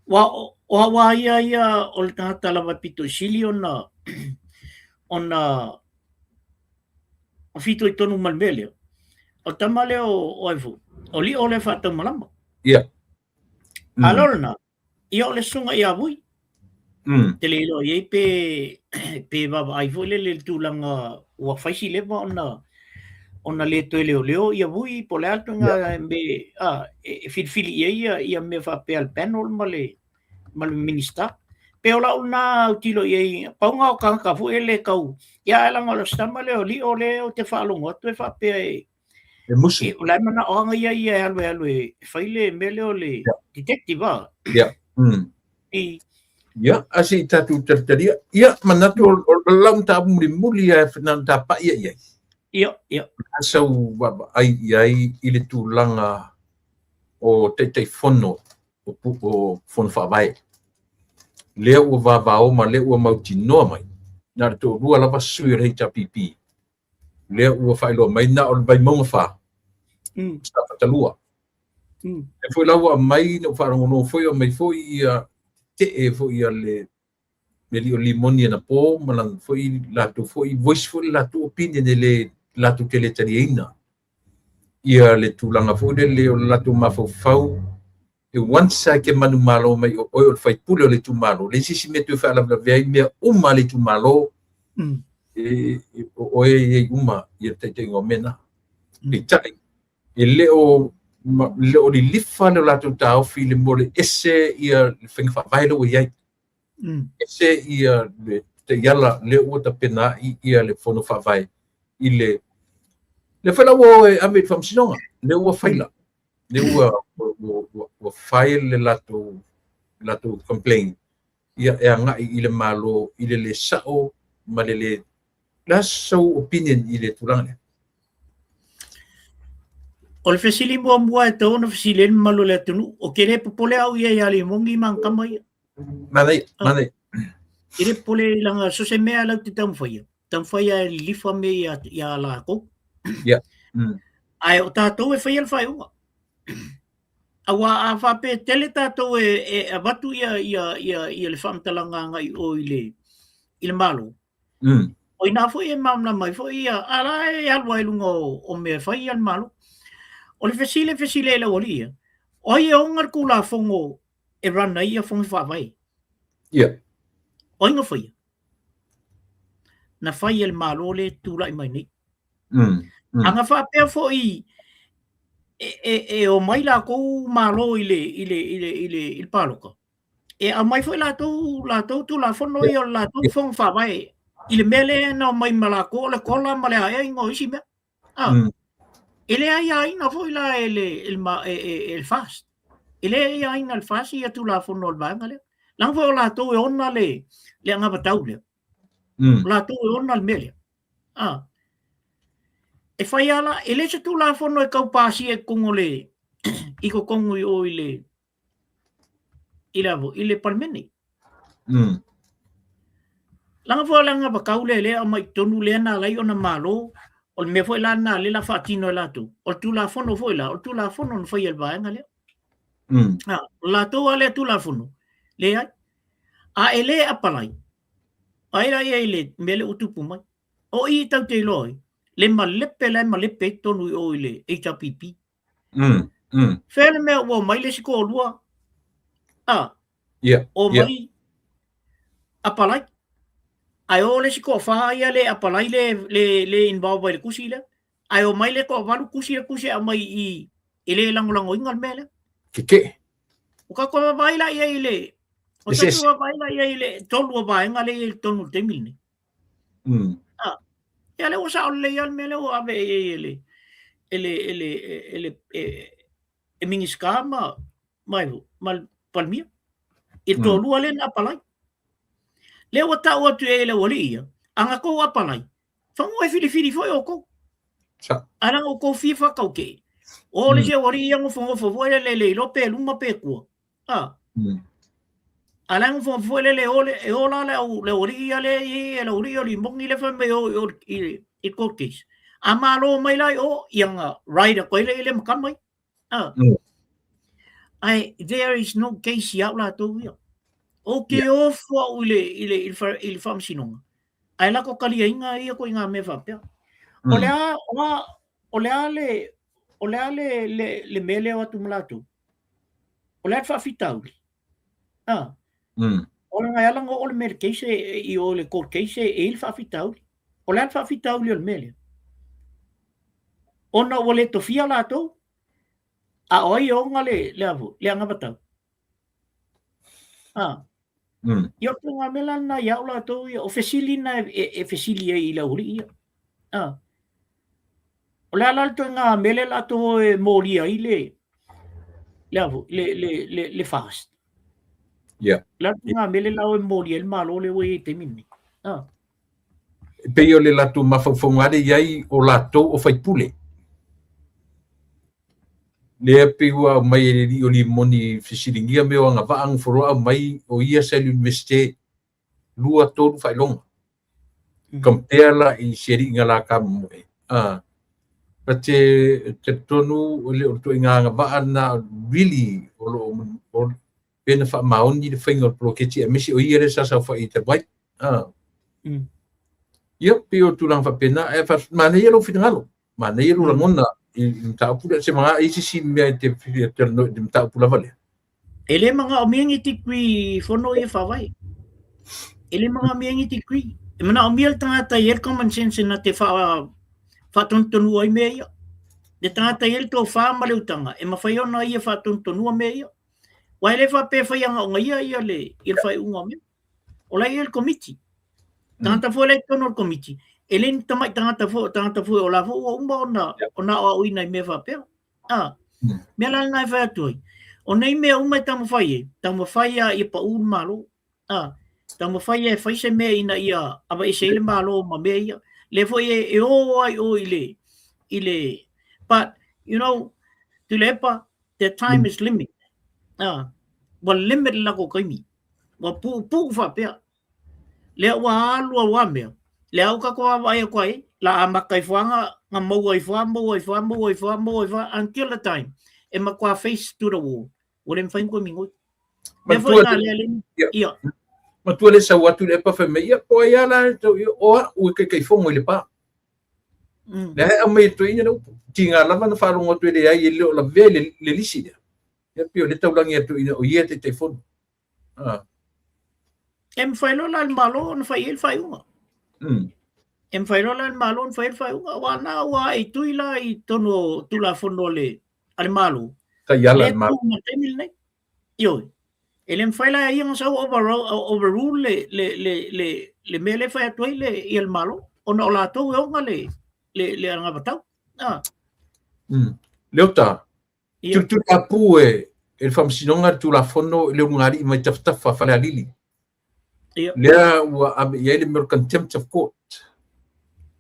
ua, o au lava ia ia o le tagata lava e pito i sili ona, ona fitoitonu ma le mea lea. O le tama lea o ai foi, o Lio lea faataumalama. A le o lena, ia o le susuga ia Vui. Te le iloa i ai pe, pe vaavaai foi lele i le tulaga ua fai si leva ona ona le toe leoleo ia Vui po o le a le ituaiga mea e filifili i ai ia, ia mea faapea le panel ma le ma le Minisita. Pe o lau lena autilo i ai, pau lena o tagata foi e le tau, ia ae leaga o le tama lea o Lio lea ou te faalogo atu e faapea e, E musu. E, o la e manaoaga ia ia e alu e alu e fai le mea lea o le detective a. Ia. I. Ia, a se i tatou talitalia. Ia, manatu o lau mataupu mulimuli lava na ona tapaia i ai. Ia, ia. A sau vaavaai i ai i le tulaga o Taitaifono o Fono Faavae. Lea ua vavao ma lea ua mautinoa mai, na o le toalua lava sui o le HRPP, lea ua faailoa mai na o le Vaimauga 4, Safata 2. Lea foi la ua aumai, na ou faalogologo foi, aumai foi ia tetee foi a le alii o Limoni anapo ma lana foi latou foi voice foi le latou opinion e le latou te le taliaina ia le tulaga foi lele o le latou mafaufau e once lava e te manumalo mai o oe o le faipule o le itumalo, leai se isi mea e toe faalavelave ai mea uma a le itumalo, o oe e i ai uma ia le taitaiga o mea na. Peitai, e le o le o lilifa le latou taofi i le mea o le ese ia le faiga faavae lea ua i ai. Ese ia le taiala lea ua tapenaai ia le Fono Faavae i le lea foi la ua o e ave i le Faamasinoga, lea ua faila, lea ua ua ua file le latou latou complaint ia e agai i le Malo i le le sao ma le le le a sau opinion i le tulaga lea? O le fesili muamua e tatau ona fesili ai le mamalu o le atunuu, ou te le popole au ia ia Limoni ma ana tama ia. Manaia, manaia. E le popole leaga so o se mea latou te taumafaia, taumafai lava e lilifa mea ia, ia latou. Yeah. Ae o tatou e faia le faaiuga. Aua a faapea e tele tatou e, e avatu ia, ia, ia, ia le faamatalaga agai i o i le, i le Malo, O i ina foi e malamalama ai foi ia, a la e alu lava i luga o, o mea e fai ia le Malo. O le fesili e fesili ai le aualii ia, o ai e ona le Tulafono e run ai ia Fono Faavae? O ai na faia? Na fai e le Malo lea e tulai mai nei. A na faapea foi e, e, e omai latou Malo i le, i le, i le, i le, i le palota, e aumai foi latou latou tulafono ia o le latou fono faavae i le mea lea na omai ma latou o le kola ma le aeaiga o isi mea. Ah, E le aiaina foi la e le, e le, e, e, e le FAST. E le aiaina e le FAST ia tulafono o le vaega lea. Leaga foi o latou e ona le, le anavatau lea. O latou e ona le mea lea. Ah. E fai lava la, e le o se tulafono e tau pasia i totonu o le, i totonu i o i le, i le, i le Palemene. Leaga foi o le anavatau lea lea e aumai i totonu lea na ala ai ona malo, o le mea foi la lena lea la faatino e latou, o le Tulafono foi la, o le Tulafono na faia e le vaega lea. O latou lava lea Tulafono, leai. A e le apalai, ai la ia i le mea lea ua tupu mai. O i tau te iloa ai, le malepe la e malepe ai totonu i o i le HRPP. Fea le mea ua omai le isi toalua, a, omai apalai. Ae o le isi toafa ia le apalai le, le, le involve ai le tusi lea. Ae omai le toavalu tusi le tusi e aumai i e le lagolagoina le mea lea. Keke'e. O tatou vaavaai la i ai i le, o tatou vaavaai la i ai i le tolu o vaega lea e i ai i totonu i le taimi lenei. Ah, ia lea ua sao lelei lava le mea lea ua ave i ai e le e le e le e le e, e Minisita ma ma ma le Palemia i le toalua lea na apalai. Lea ua tau atu i ai e le aualii ia, a na tou apalai, fanua e filifili foi outou. Ae leaga outou fia faataukee. O le isi aualii ia nofonofo foi lele e le iloa pe luma pe tua. A. A la nofo foi lele o le e ola le au le aualii ia le i le aualii o Limoni le fai mai o i i i court case. A malo mai la i o ia nga ride atu ai le i le makama ai. A. Ae there is no case ia au latou ia. O ke ofo au i le i le i le i le faamasinoga. Ae lako taliaina ia ko i ngā mea faapea. O le a o a o le a le o le a le le le mea lea o atu ma latou. O le a le faafitauli. Ah. O le ngai ala ngo o le mea le case i o le court case e i le faafitauli. O le a le faafitauli o le mea lea. Ona ua le tofia latou, a o ai e ona le, le avo, le anavatau. Ah. Ia o ngā mea la lena ia au latou ia, o fesili na e, e, e fesili ai i le aualii ia. Ah. O le a la le ituaiga mea lea latou e molia ai le le avo le le le le fast. Yeah. Le a le ituaiga mea lea latou e molia ai le Malo lea ua i ai i le taimi lenei. Ah. E pei o le latou mafaufauga lea i ai o latou o faipule. Lea pei ua aumai e le alii o Limoni fesiligia mea o agavaa nofo loa aumai o ia sa i le Iunivesite 2, 3 faailoga. Compare la i si alii na la ka momoe. Ah. But e talitonu e le o le ituaiga agavaa lena really o lo o pe na faamaoni le faiga o le poloketi aemaise o ia lea sa saofai i talu ai. Ah. Ia, pei o tulaga faapena. Ae manaia lou finagalo, manaia lou lagona i le mataupu lea. Se maga i se isi mea e te fia talanoa i le mataupu lava lea. E le manaomia ni degree i fono ia faavae. E le manaomia ni degree. E manaomia le tagata e i ai le common sense na te wha, whaatonutonu ai mea ia. Le tagata e i ai le tofa ma le utaga, e mafai ona ia whaatonutonua mea ia. Aua e le faapea e fai agaoga ia ia le, ia le faaiuga o mea. O la e i ai le komiti. Tagata foi la i totonu o le komiti, e le ni tamai tagata foi, o tagata foi o la foi ua uma ona, ona aoaoina i mea faapea. A, mea la lena e fai atu ai. O nei mea uma e taumafai ai, taumafai lava ia pau le Malo. A, taumafai lava e fai se mea ina ia aveese ai le Malo ma mea ia. Lea foi e, e o ai o i le, i le, but, you know, Tuilaepa, the time is limit. A, ua limit le latou taimi. Ua puupuu faapea. Lea ua alu au a mea, lea ua tatou vaavaai atu ai, la amata ifo lava na maua ifo lava, maua ifo lava, maua ifo lava, maua ifo lava, until the time e matua face to the wall. Ua le mafai ona toe migoi. Mea foi na lea le, ia. Matua le sau atu le epa fai mai, ia, po ai a la, o a'u e Taitaifono i Lepa. Lea e aumai e toeaina le upu. Tiga lava na faalogo atu e leai e le o lavea le, le lisi lea. Ia pei o le taulagi atu ina o ia e Taitaifono. Ah. E mafai loa la e le Malo ona fai i ai le faaiuga. E mafai loa la e le Malo ona fai i ai le faaiuga, aua na ua ae i tui la i totonu o Tulafono a le, a le Malo. Taiala a le Malo. Le taimi lenei. Ioe. E le mafai la e ia ona sau overrule le, le, le, le, le mea lea e fai atu ai le, ia le Malo, ona o latou e ona le, le, le anavatau. Ah. Leota, tulituli e e le Faamasinoga le Tulafono i le ulugalii mai tafatafa Falealili. Lea ua ave i ai le mea o le contempt of court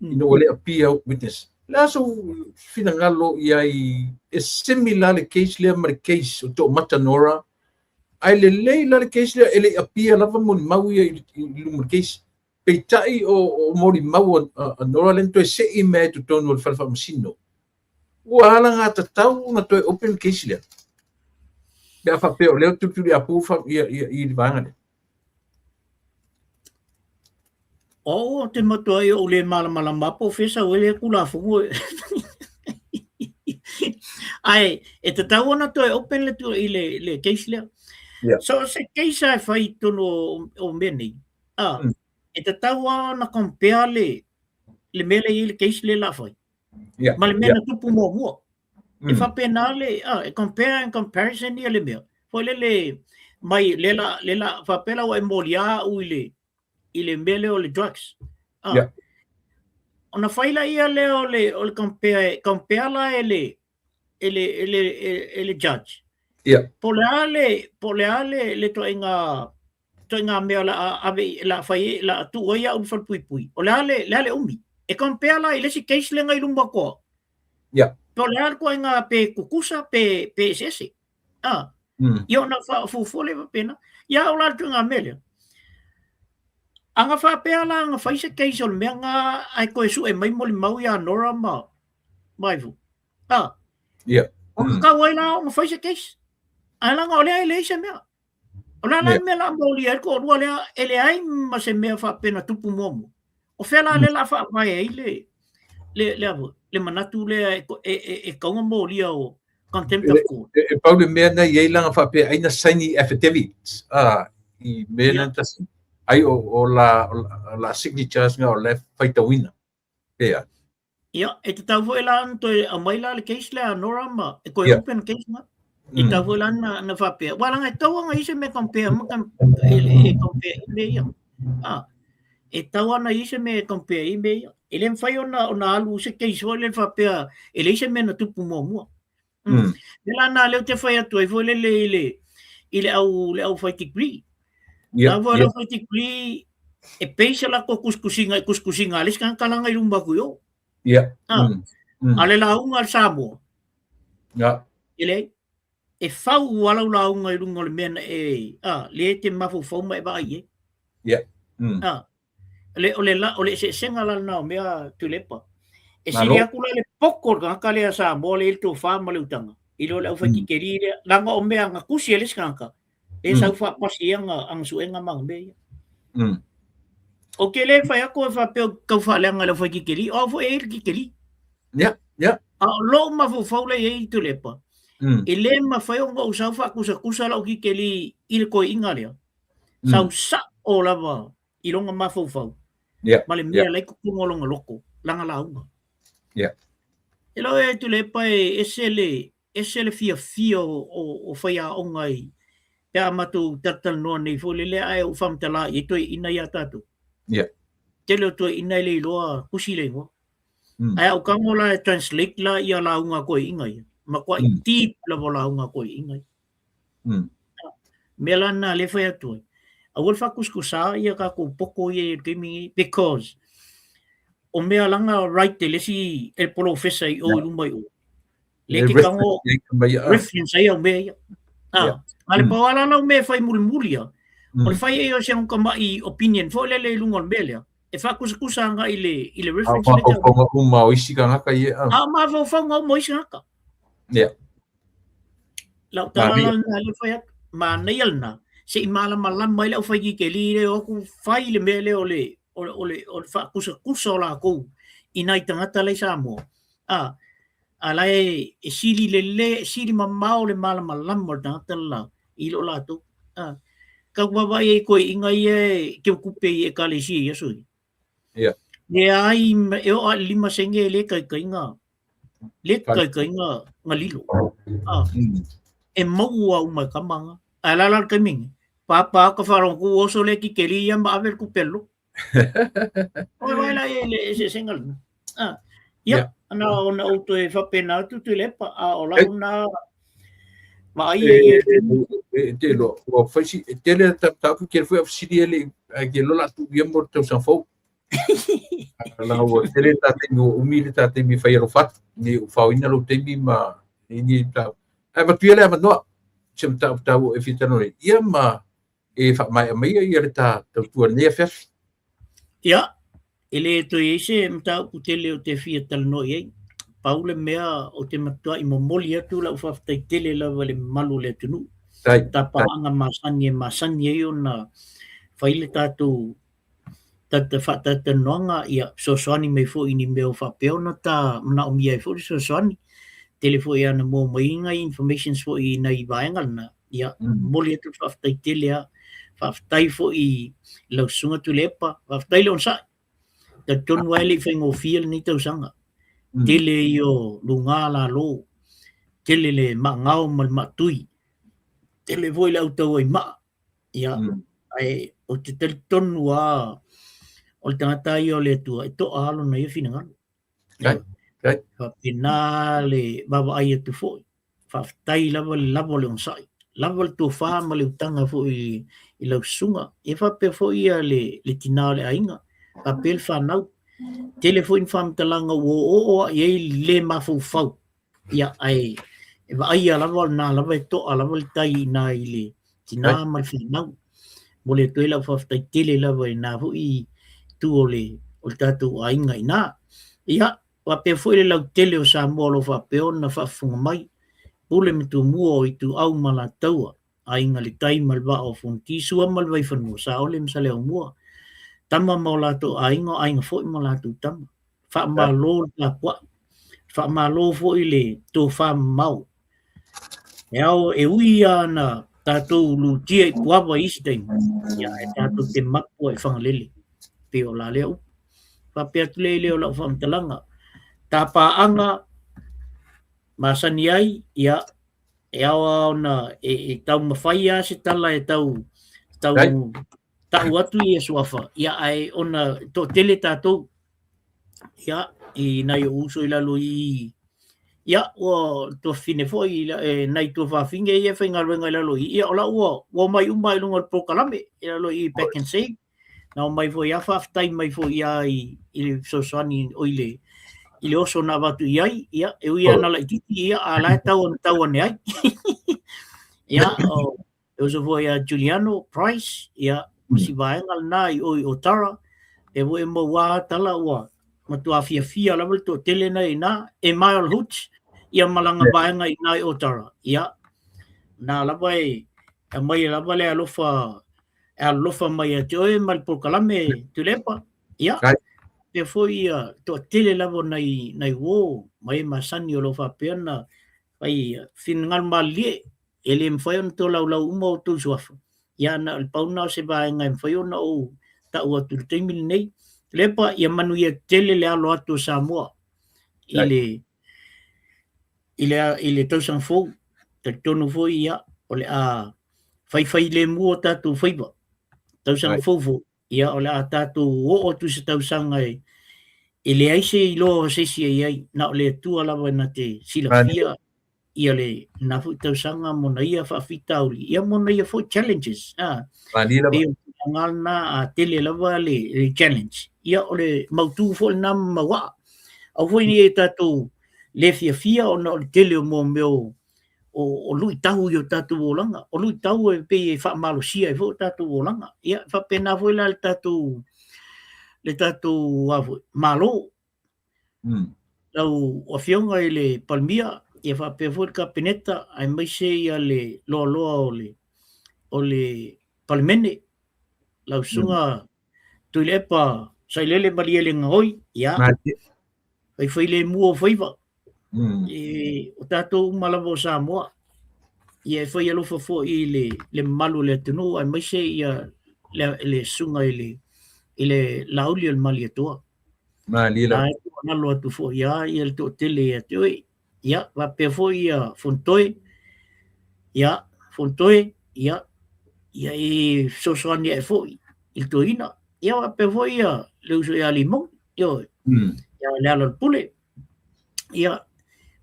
ina ua le appear witness. O le a sou finagalo i ai e similar le case lea ma le case o Toomata Nora, ae lelei la le case lea e le i appear lava molimau ia i luma o le case. Peitai o molimau a Nora lea na toe sei mai ai i totonu o le fale faamasino. Ua alagatatau ona toe open le case lea. Pe a faapea o lea ua tulituliapu ia i le vaega lea. O au ou te matuai ou le malamalama po o fea sau ai lea Tulafono. Ae e tatau ona toe open le, i le, le case lea. Yeah. So se case a e fai i totonu o, o mea nei, a, e tatau lava ona compare le, le mea lea e i ai le case lea o le a fai. Ma le mea na tupu muamua. E faapena le, a, e compare and comparison ia le mea. Foi lele, mai le la, le la, faapea la ua e molia au i le, i le mea lea o le drugs. Ah. Yeah. Ona fai la ia lea o le, o le compare, compare la e le, e le, e le, e, e le judge. Po o le a le, po o le a le, le ituaiga, ituaiga mea o le a ave, la fai, la tuu ai au i le falepuipui. O le a le, le a le umi. E compare la i le isi case lea na i luma atu au. Po o le a le ituaiga pe tutusa pe, pe eseese. Ah. Ia ona fuafua lea faapena. Ia au la le ituaiga mea lea. A na faapea la na fai se case o le mea na ae toe sue mai molimau ia Nora ma ma Ivo. Ah. Ona tatau ai la ona fai se case. Ae leaga o lea e leai se mea. O le a la le mea o le a molia ai le toalua lea e leai ma se mea faapea na tupu muamua. O fea la lea o le a faavae ai le, le, le, le manatu lea e, e, e, e tatau ona molia o contempt of court. E, e pau le mea na i ai lana faapea ai na saini affidavits a i mea na tasi ai o, o la, o la signatures nga o le faitauina pea. Ia, e tatau foi la ona toe aumai la le case lea a Nora ma e toe open case na. E tatau foi la na, na faapea. Ua leaga e tatau ona i ai se mea compare ma e, e compare i mea ia. Ah, e tatau ona i ai se mea e compare i mea ia. E le mafai ona, ona alu se case foi lele faapea e leai se mea na tupu muamua. Le la na lea ou te fai atu ai foi lele i le i le au le au fai degree. La foi le fai degree e base la ko kuskusinga i kuskusinga le isi tagata laga i luma atu i o. Ah. A le lauga a le Samoa. E leai. E fau lava lau lauga i luga o le mea na e ah, lea e te mafaufau ma e vaai i ai. Ah. Le, o le, o le eseesega la lena o mea Tuilaepa. E sili atu la le poto o le tagata lea Samoa lea i le tofa ma le utaga, i lo le aufaikikeli lea, leaga o mea na tusi e le isi tagata, lea sau faapasi ai ana, ana suega ma ana mea ia. Ou te le fai atu e faapea ou te tau faaleaga i le aufaikikeli, o au foi e i ai le kikeli. A o lou mafaufau lea e i ai Tuilaepa, e le mafai ona ou sau faatusatusa lau kikeli i le toeaina lea, sau sao lava i lona mafaufau ma le mea la e i totonu o lona loto, lana lauga. E lau e Tuilaepa e ese le, ese le fiafia o, o, o faiaoga i, pe a matou talatalanoa nei foi lele ae ou faamatala i ai toeaiina ia tatou. Tele o toeaiina e le iloa tusi le igoa. Ae a ou tago la e translate la ia lauga a toeaiina ia, matuai deep lava o lauga a toeaiina ia. Mea la lena lea e fai atu ai, aua le faatusatusa ia tatou poto ia i le taimi lenei because o mea laga right e le isi e le polofesa i o i luma i o. Lea e te tago reference ai au mea ia. Ah, a le pau lava la lau mea e fai mulimuli ia, o le fai ai o si au tamai opinion foi lele i luga o le mea lea, e faatusatusa agai i le, i le reference lea. A o mafaufauga uma o isi tagata ia. A o mafaufauga uma o isi tagata. Lau tala la lena lea fai atu, manaia lena, se i malamalama ai le aufaikikeli lea o atu fai le mea lea o le, o le, o le, o le faatusatusa o latou i nai tagata la i Samoa. A, a la e, e sili lele, e sili mamao le malamalama o le tagata le la i lo latou. A, tau vaavaai ai i toeaiina ia e teutupe i ekalesia i aso ia. Leai, e oo lava i le 5 sene e le taitai na, le taitai na, na lilo. Ah. E maua uma e tama na. Ae la la le taimi nei, pāpā ka faalogo atu ua oso le kikeli ia ma ave le tupe a le lotu. Oi vaai la i le eseesega lena. Ah. Ia, na ona ou toe faapena atu Tuilaepa, a o lau na vaai ai e E te loa, ua fai si, e tele a mataupu tele foi au fesili e le i, ae ke loa o le a tuu ia mo le tausaga fou. Leaga ua tele le ta taimi, ua umi le ta taimi e fai alofa atu, ne i ou faoina lou taimi ma i ni mataupu. Ae avatu ia le avanoa, se mataupu taua e fia talanoa ai, ia ma e faamaea maia ia le ta tautua i lenei afiafi. Ia, e le toe i ai se mataupu tele ou te fia talanoa i ai. Pau le mea ou te matuai momoli atu lau faafetai tele lava i le mamalu o le atunuu. Tai. Tapaaga masani e masani ai ona fai le tatou tata faatalatalanoaga, ia fesoasoani mai foi i ni mea o faapea ona ta manaomia ai foi le fesoasoani. Tele foi lava na maua mai ai nai informations foi i nai vaega na, ia momoli atu le faafetai tele lava. Faafetai foi i lau Susuga Tuilaepa, faafetai le onosai. Talitonu lava e le i faigofie lenei tausaga. Tele ia o luga lalo, tele le maagao ma le maatui, tele foi le autauaimaa. Ia, ae ou te talitonu lava o le tagata ia o le Atua e toa lava lona ia finagalo. Faapena le vaavaai atu foi. Faafetai lava le lava o le onosai, lava le tofa ma le utaga foi i lau susuga. Ia faapea foi ia le tina o le aiga, faapea le fanau. Tele foi ni faamatalaga ua oooo lava i ai le le mafaufau. Ia, ae e vaaia lava o lena lava e toa lava le tai i ina i le tina ma le fanau. Momoli atu ai lau faafetai tele lava i lena foi itu o le tatou aiga i ina. Ia, faapea foi le lautele o Samoa o lo o faapea ona faafofoga mai, Pule ma Tumua o Ituau ma Alataua, Aiga i le Tai ma le Vaa o Fonoti, Sua ma le Vaifanua, Saole ma Saleaaumua, Tama ma o latou aiga, o Aiga foi ma o latou tama. Faamalo le tapuai, faamalo foi le tofa mamao. E ao e ui lava na tatou lutia i Puava i isi taimi, ia ae tatou te mapu ai i Fagalele, pei o la lea upu. Faapea atu lea i lea o lau faamatalaga. Tapaaga masani ai, ia e ao lava ona e taumafai lava se tala e tau tau tau atu ia suafa, ia ae ona toatele tatou, ia i nai ou uso i lalo i ia ua tuafafine foi e nai tuafafine ia e faigaluega i lalo i ia o la ua omai uma i luga o le polokalame i lalo i Pak'nSave. Na omai foi lava faafetai mai foi lava i le fesoasoani o i le oso na avatu i ai, ia e ui lava na laitiiti, ia a o la e tau ona tau ane ai. Ia o e uso foi ia Juliano Price, ia ma si vaega lena i o i Otara, e foi e maua lava tala ua matua fiafia lava le toatele na i ina, e Mile Hoots, ia ma lana vaega i ina i Otara, ia na lava e aumai lava le alofa e alolofa mai ia te oe ma le polokalame Tuilaepa, ia faapea foi ia toatele lava o nai nai uo ma e masani o lo o faapea ona fai finagalo malilie e le mafai ona tolaulau uma outou suafa, ia na o le pau lena o se vaega e mafai ona ou tau atu i le taimi lenei. Tuilaepa, ia manuia tele le alo atu o Samoa i le i le tausaga fou. Talitonu foi ia o le a faifailemu o tatou faiva. Tausaga fou foi, ia o le a tatou oo atu i se tausaga e leai se iloa o se isi e i ai, na o le Atua lava na te silafia ia lena foi tausaga ma ona ia faafitauli, ia ma ona ia foi challenges. Pei o le tulaga lena, a tele lava le challenge, ia o le mautu foi lena ma mauaa. Aua foi ne i tatou le fiafia ona o le tele o mea o luitau i o tatou olaga. O luitau e pei e faamalosia ai foi o tatou olaga. Ia, e faapena foi la le tatou a foi, Malo. Lau Afioga i le Palemia, ia faapea foi le Kapeneta, aemaise ia le loaloa o le Palemene, lau Susuga Tuilaepa Sailele Malielegaoi, ia, faifailemu ou faiva. E, o tatou uma lava o Samoa, ia e fai alofa foi i le mamalu o le atunuu, aemaise ia le susuga i le Laauli o le Malietoa. Malie lava. Na e tuualalo atu foi lava ia le toatele ia te oe. Ia, faapea foi ia Fonotoe, ia, Fonotoe, ia, ia e fesoasoani ae foi i le toeaina. Ia faapea foi ia le uso ia Limoni, ioe, ia Lealailepule. Ia,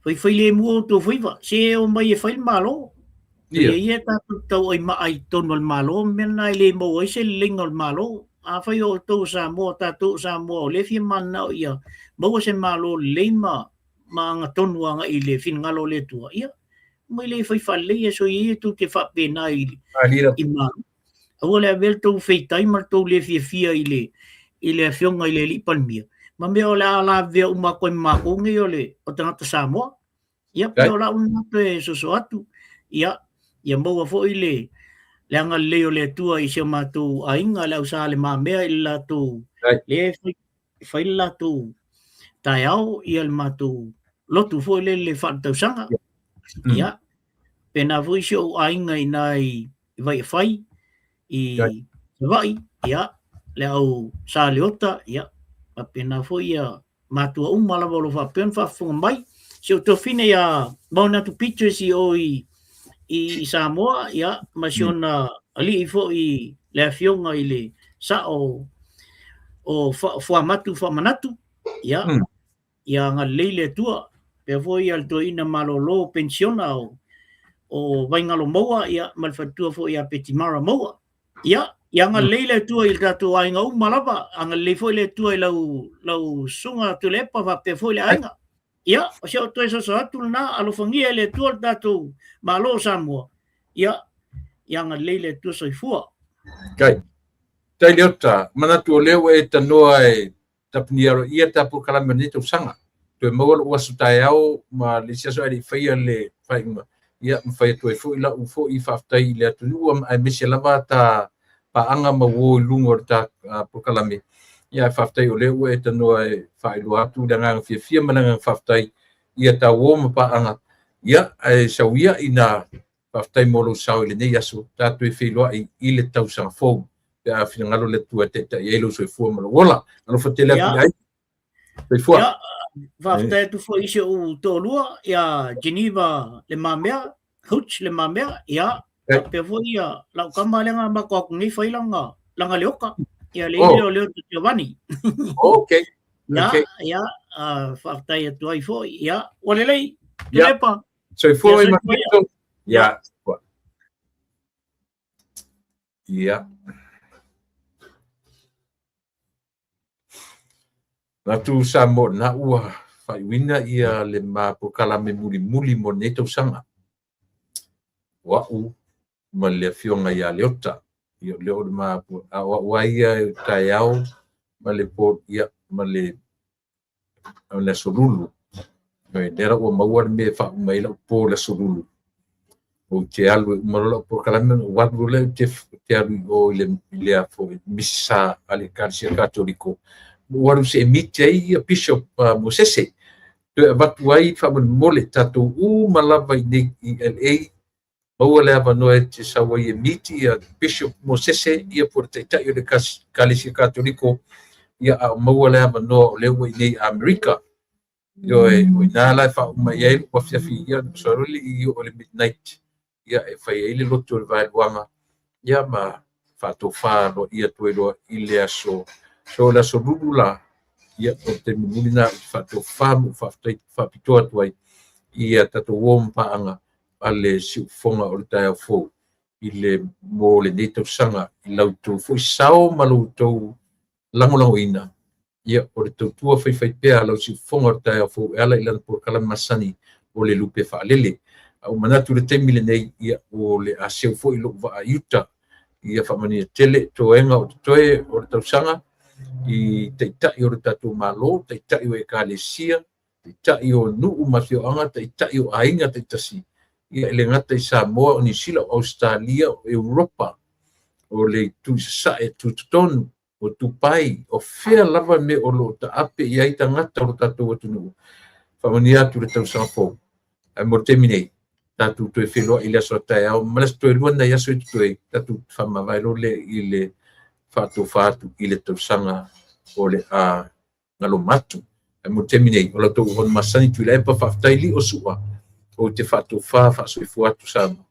faifailemu outou faiva, se omai e fai le Malo. Ia ia tatou tauaimaa i totonu o le Malo, mea lena e le maua ai se leleiga o le Malo. Afai o outou o Samoa, o tatou o Samoa, o lea e fia mananao ia maua se Malo lelei ma agatonu agai i le finagalo o le Atua, ia, omai lea e fai faalelei, soia ia tou te faapena i Malo. Aua le avea le tou feitai ma le tou le fiafia i le Afioga i le Alii Palemia, ma mea o le a lavevea uma atu ai ma matou nei o tagata Samoa. Ia, pei o lau lena toe soso atu, ia, ia maua foi le agalelei o le Atua i si o matou aiga, le au Sa Alemamea i le latou Lea e fai, fai le latou taeao ia le matou lotu foi lele faaletausaga. Ia, pena foi si ou aiga i ina i Vaiafai, i Savaii, ia, le au Saleota, ia, faapena foi ia matua uma lava o lo o faapea ona faafofoga mai. Si ou tuafafine ia Maonatu Peters i o i, i Samoa, ia, ma si ona alii foi le afioga i le sao o Fuamatu Faamanatu, ia, ia agalelei le Atua. Pea foi ia le toeaina malolo penisiona o Vaingalo Maua, ia, ma le faletua foi ia Petimara Maua. Ia, ia agalelei le Atua i le tatou aiga uma lava, agalelei foi le Atua i lau susuga Tuilaepa faapea foi le aiga. Ia, o si au toe soso atu lena, alofagia e le Atua le tatou Malo o Samoa. Ia, ia agalelei le Atua soifua. Tai. Tai Leota, manatu o lea ua e tanoa e tapuni aloaia ta polokalame o lenei tausaga. Toe maua lou aso taeao ma le isi aso ae le i faia le faaiuga, ia ma fai atu ai foi lau foi faafetai i le atunuu aemaise lava ta paaga ma uo i luga o le ta polokalame. Ia ae faafetai o lea ua e tanoa e faailoa atu le agaga fiafia ma le agaga faafetai ia ta uo ma paaga. Ia ae sau ia ina faafetai mo lou sao i lenei aso, tatou e feiloai i le tausaga fou pe a finagalo le Atua e taitai ai lou soifua ma lou ola. Alofa tele atu i le aiga. Soifua. Ia, faafetai atu foi i si ou toalua ia Geneva Le Mamea, Hooch Le Mamea, ia, faapea foi ia lau tama lea na matou atu nei fai lana leota. Ia le ile o Leota Giovanni. Okay. Ia, ia, faafetai atu ai foi. Ia, ua lelei. Tuilaepa. Soifua mai ma Ia. Ia. Manatu Samoa na ua faaiuina ia le ma polokalame mulimuli mo lenei tausaga. O au ma le afioga ia Leota. Ia o lea o le ma, a o au lava ia e taeao ma le po, ia, ma le o le Aso Lulu. Oi, lea la ua maua le mea e faauma ai lau po i le Aso Lulu. Ou te alu e uma loa lau polokalame ona ou alu loa lea ou te alu i o i le a foi misa a le Ekalesia Katoliko. Ou alu se e meet ai ia Bishop Mosese. Toe avatu ai faamolemole tatou uma lava i nei i LA maua le avanoa e te sau ai e meet ia Bishop Mosese ia po o le Taitai o le Ekalesia Katoliko, ia a o maua le avanoa o lea ua i nei Amerika. Ioe, o ina la e faauma i ai lou afiafi ia masalo le i oo i le midnight ia e fai ai le lotu o le vaeluaga ia ma faatofa aloaia atu ai loa i le aso. So le Aso Lulu la, ia o le taimi mulimuli lena ou te faatofa ma ou faafetai faapitoa atu ai ia tatou uo ma paaga a le siufofoga o le taeao fou i le mo lenei tausaga i la outou foi sao ma lo outou lagolagoina ia o le tautua faifaipea a lau siufofoga o le taeao fou e ala i lana polokalame masani o le lupe faalele. A ua manatu i le taimi lenei, ia o le a seu foi lou vaa i uta ia faamanuia tele toega o totoe o le tausaga i taitai o le tatou Malo, taitai o Ekalesia, taitai o nuu ma afioaga, taitai o aiga taitasi, ia e le gata i Samoa, o Niu Sila, o Ausetalia, o Europa, o le itu i sasae, tutotonu, o Dubai, o fea lava le mea o lo o taape i ai tagata o lo tatou atunuu. Faamanuia atu le tausaga fou. Ae mo le taimi nei, tatou toe feiloai i le aso a taeao ma le aso toe lua nai aso e totoe, tatou faamavae loa lea i le faatofa atu i le tausaga o le a galoma atu. Ae mo le taimi nei, o la outou auauna masani Tuilaepa, faafetai lio sua, ou te faatofa faasoifua atu Samoa.